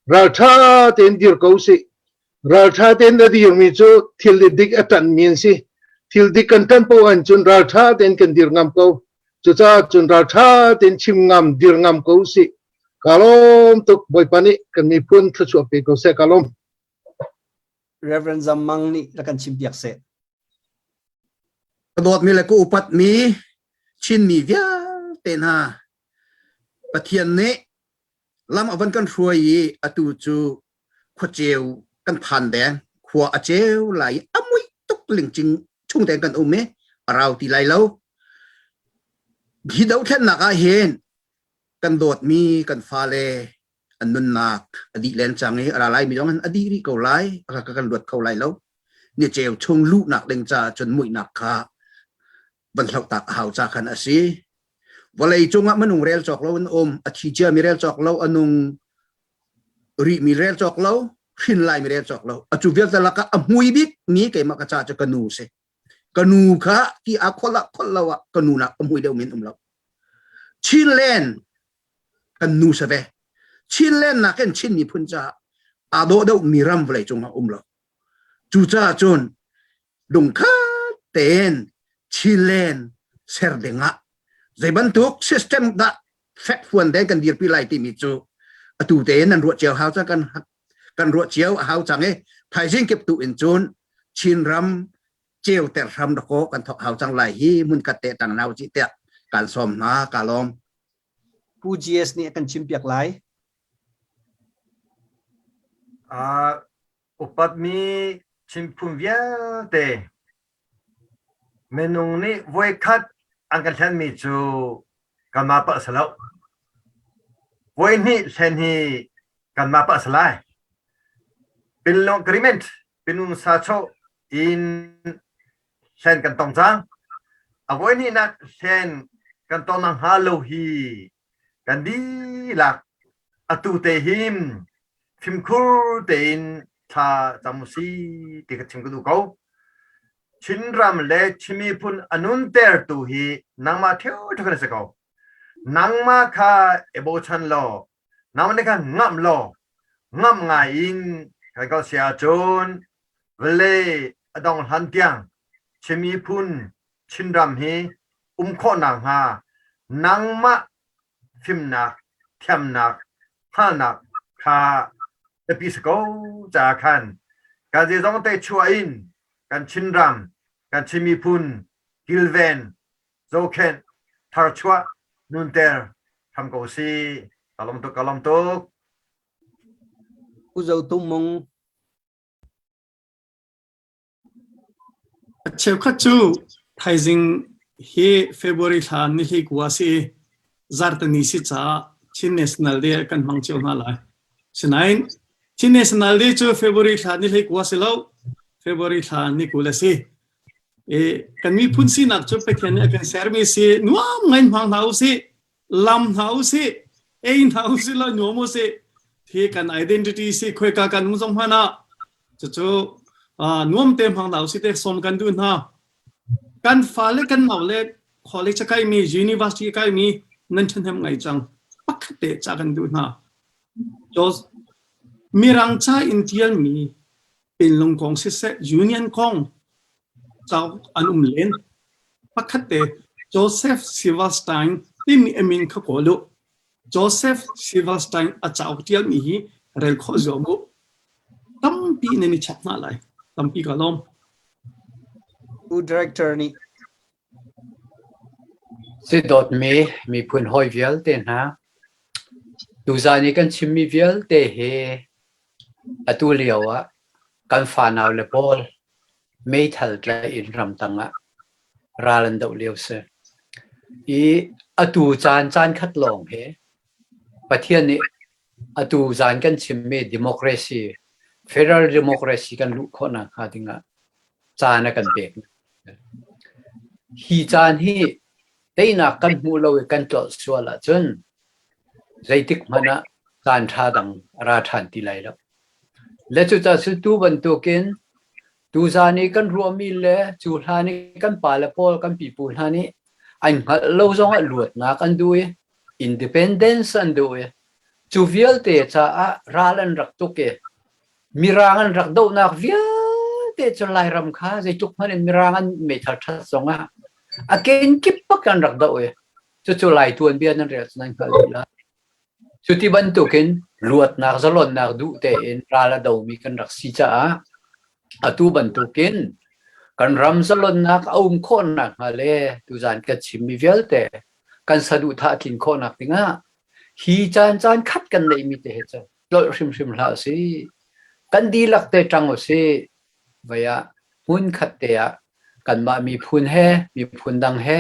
ralṭha tein dir ko sih. Ralṭha tein a dirmi cu thil dik a ṭanhmi an si. Thil dik kan ṭanh paoh ahhin cun ralṭha tein kan dir ngam ko. Cucaah cun ralṭha tein chim ngam, dir ngam ko sih. Ka lawm tuk Bawipa nih kan miphun thluachuah pe ko seh. Ka lawm. Reverend Zam Mang nih rak kan chimpiak seh. Ka dawtmi le ka upatmi Chinmi vialte hna Pathian nih Lam a van kan hruai i atu cu khuaceu kan phan deng. Khua a ceu lai i a muih tuk lingcing chung tein kan um i a rau ti lai lo. Hi dothlennak ah hin kan dawtmi kan fale an nunnak a dih len cang i a ra laimi zong a dih rih ko lai a ka kan luat kho lai lo ni ceu chung luhnak ding caah cun muihnak kha van hlohtak a hau ca khan a si vawlei cungah minung rel cawk lo an um a thi cia mi rel cawk lo a nung rih mi rel cawk lo hrin lai mi rel cawk lo a cu vialte lakah a hmui bik mi keimah ka ca cu ka nu si ka nu kha ti a khol ah khol lo ah ka nu nak a hmui deuh min um lo Chinland kan nu sa ve Chinland nakin Chin miphun caah aa dawh deuh mi ram vawlei cungah um lo cucaah cun lungkhat tein Chinland ser dingah zei bantuk system dah fekfuan den kan dirpi lai timi cu atu tein nan ruah cio hau cang kan kan ruah cio a hau cang i thaizing kip tu in cun Chinram ceuter hram dakaw kan thok hau cang lai hi mun kat te tang nau chi tiah kan sawm hna ka lawm Pu GS nih a kan chimpiak lai. Uh, upatmi chimphun vialte minung nih voikhat an kan hlenmi cu kanmah palh si lo. Voihnih hlen hi kanmah palh si lai. Pinlung agreement pinung sacho in hlen kan tong cang. A voihnihnak hlen kan ton hnga lo hi kan dihlak atu te hin fimkhur tein thla cam usi ti ka chim ka duh ko. Chinram le Chin miphun a nuntertu hi nangmah ṭheu ṭheu kan si ko. Nangmah kha i bochan law, nangmah nih khan ngamh law, ngamh ngai in kan kal si ahcun vawlei a dong hlan tiang Chin miphun Chinram hi um khawh nakhnga nangmah fimnak, thiamnak, hngalhnak kha biapi si ko caah khan kan zeizong te chuah in kan Chinram, kan Chin miphun kilven, zohkhenh, tharchuah, nunter hram ko sih. Ka lawm tuk, ka lawm tuk. Pu Zo Tum Mung. Cheukhat cu thaizing hi February thla nihli kua a si i zarhteni si caah Chin National Day ah kan hmang cio hna lai. Sinain Chin National Day cu February thla nihli kua si lo, February thla ni 20 a si. I kan miphun sinak cu Pathian nih a kan sermi si nuam ngai hmang hna usih. Lam hna usih, ei hna usih law nuam usih. Hi kan identity si khoika kan um zong hmanh ah cucu nuam te hmang hna usih te sawm kan duh hna. Kan fale kan nau le college a kaimi, university a kaimi nan ṭhahnem ngai cang. Pakhat te ca kan duh hna. Mirang ca in ṭialmi Pinlung kong siseh, Union kong cauk an um len. Pakhat te Joseph Silverstein timi a min kha kawl u. Joseph Silverstein a cauk ṭialmi hi rel khawh zuam u. Tampi nan i chap hna lai. Tampi ka lawm. U Director nih Si dawtmi miphun hawi vialte hna, tuzaan i kan chimmi vialte hi Atu lio ah kan fanau le pawl meithal tlaih in ramtang ah ral an doh lio si. I atu caan caan khat lawng hi Pathian nih atu zaan kan chimmi democracy, federal democracy kan luh khawh nakhnga dingah caan a kan pek. Hi caan hi teinak kan hmuh lo i kan tlolh sual ahcun Zeitik hmanh ah caan ṭha dang a ra ṭhan ti lai lo. Le cucaah cu tu bantukin tuzaan i kan ruahmi le cu hlan i kan pale pawl kan pipu hna nih an hngalh lo zongah luatnak an duh i independence an duh i cu vialte caah ral an rak tuk i Mirang an rak dohnak vialte cu Lairam kha zeitluk hmanh in Mirang an meithal ṭhat zongah a kenkip bak an rak doh i Cucu Lai tuanbia nan rel cu nan hngalh dih lai. Cuti bantukin luatnak zalonnak duh tein ral a domi kan rak si caah atu bantukin kan ram zalonnak a um khawhnak hnga le tuzan kan chimmi vialte kan saduhthah a tlin khawhnak dingah Hi caan caan khat kan neihmi te he cun tlolh hrimhrim hlah usih. Kan dihlak te ṭang usih. Vei ah hmunkhat te ah kanmah miphun he miphun dang he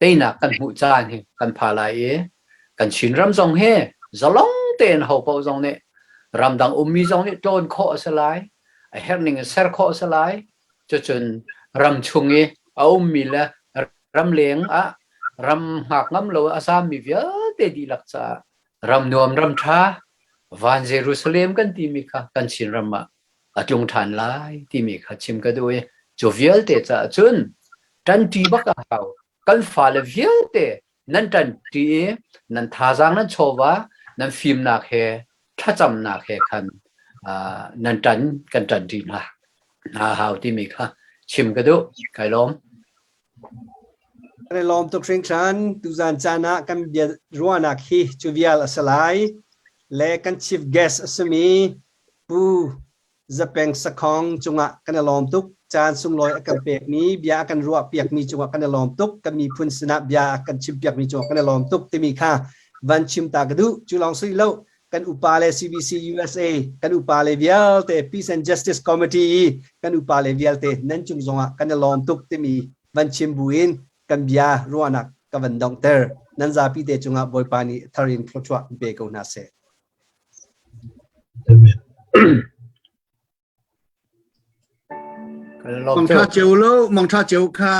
teinak kan hmuh caan hi kan pha lai i kan Chinram zong hi zalong tein ho paoh zong nih ramdang ummi zong nih tlawn khawh a si lai, a herh ning in ser khawh a si lai. Cucun ram chung i a ummi le ramleng ah ram hngak ngam lo a zammi vialte dihlak caah ram nuam ram ṭha van Jerusalem kan timi kha kan Chinram ah a tlung ṭhan lai timi kha chim ka duh i cu vialte caah cun ṭanṭi bak a hau. Kan fale vialte nan ṭanṭi i nan thazaang nan chawva nan fimnak he thlacamnak he khan nan ṭan kan ṭanṭi hna hna hau timi kha chim ka duh. Kai lawm. Kan i lawm tuk hringhran. Tuzan caan ah kan bia ruahnak hi cu vial a si lai. Le kan chief guest a simi Pu Zapeng Sakhong cungah kan i lawm tuk. Caan sunglawi a kan pekmi, bia a kan ruah piakmi cungah kan i lawm tuk. Kan miphun sinah bia a kan chim piakmi cungah kan i lawm tuk timi kha van chim ta ka duh. Cu lawng si lo, kan upa le CBC USA kan upa le vialte Peace and Justice Committee i kan upa le vialte nan cung zongah kan i lawm tuk timi van chim buin kan bia ruahnak ka van donghter. Nan zapi te cungah Bawipa nih thar in thluachuah in pe ko hna seh. Mang tha ceu lo, mang tha ceu kha.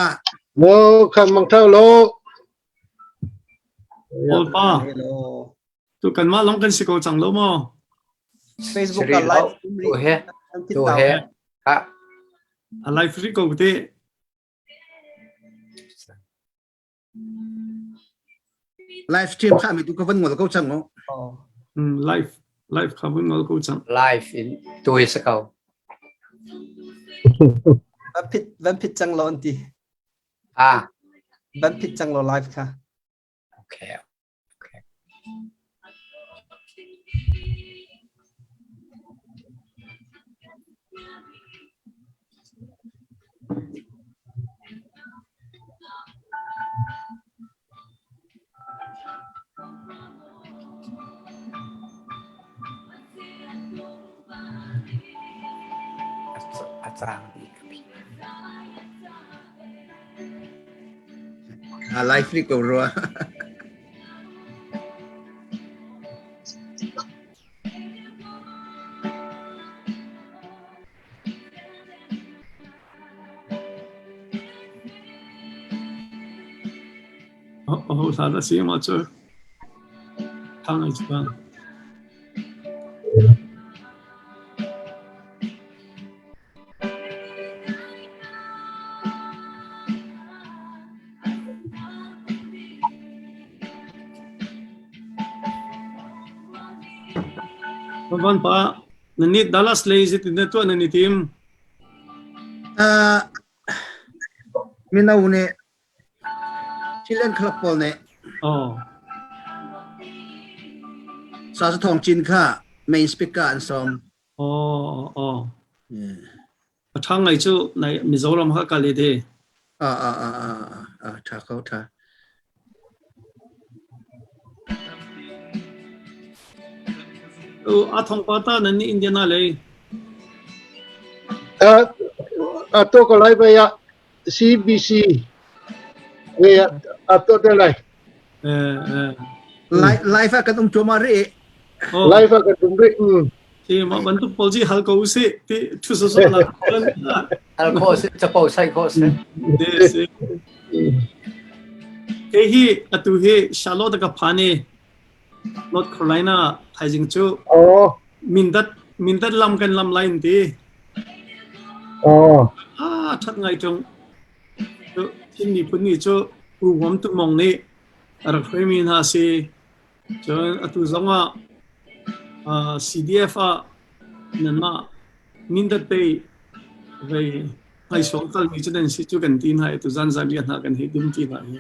Mo kha mang tha lo. Bawipa. Tu kanmah lawng kan si ko cang lo maw? Facebook ka live tu he tu he ha a live ri ko te. Live stream kha mi tu ka van ngol ko cang o. Live live kha vun ngol ko cang. Live in tu hi sa ko. Van phit van phit cang lo an ti. Ah. Van phit cang lo live kha. Okay. Okay. A cang dih ka pi. A live ri ko rua. Aho hla dah si ma cu? Thang ai chuan. Van pa, nan nih Dallas lei zeitin dah tuah nan i tim? Uh, mino nih Thailand club pawl nih Oh. Sa Thong Cin kha main speaker an sawm. Oh, oh. A ṭha ngai cu nai Mizoram kha kal i de. Ah ah ah ah ah ṭha ko ṭha. A thong pa ta nan ni Indiana lei. A to ko lai bai ah CBC we a to te lai. Live ah kan um cuahmah rih. Live ah kan um rih. Ti mah bantuk pawl ji hal ko usih ti thu so so la. Hal kho si capo sai kho si. Si. Ke hi atu hi Charlotte ka phani North Carolina thaizing cu Oh. Mindat Mindat lam kan lam lai ti. Oh. Ah that ngai tung. Chin miphun ni cu U Ngom Tu Mong nih a rak hruaimi hna si. Cun atu zong ah CDF ah nanmah Mindat pei vei hmaisuang kalmi cu nan si cu kan ti hna i tuzan zanriah hna kan hei dum ti hna hi.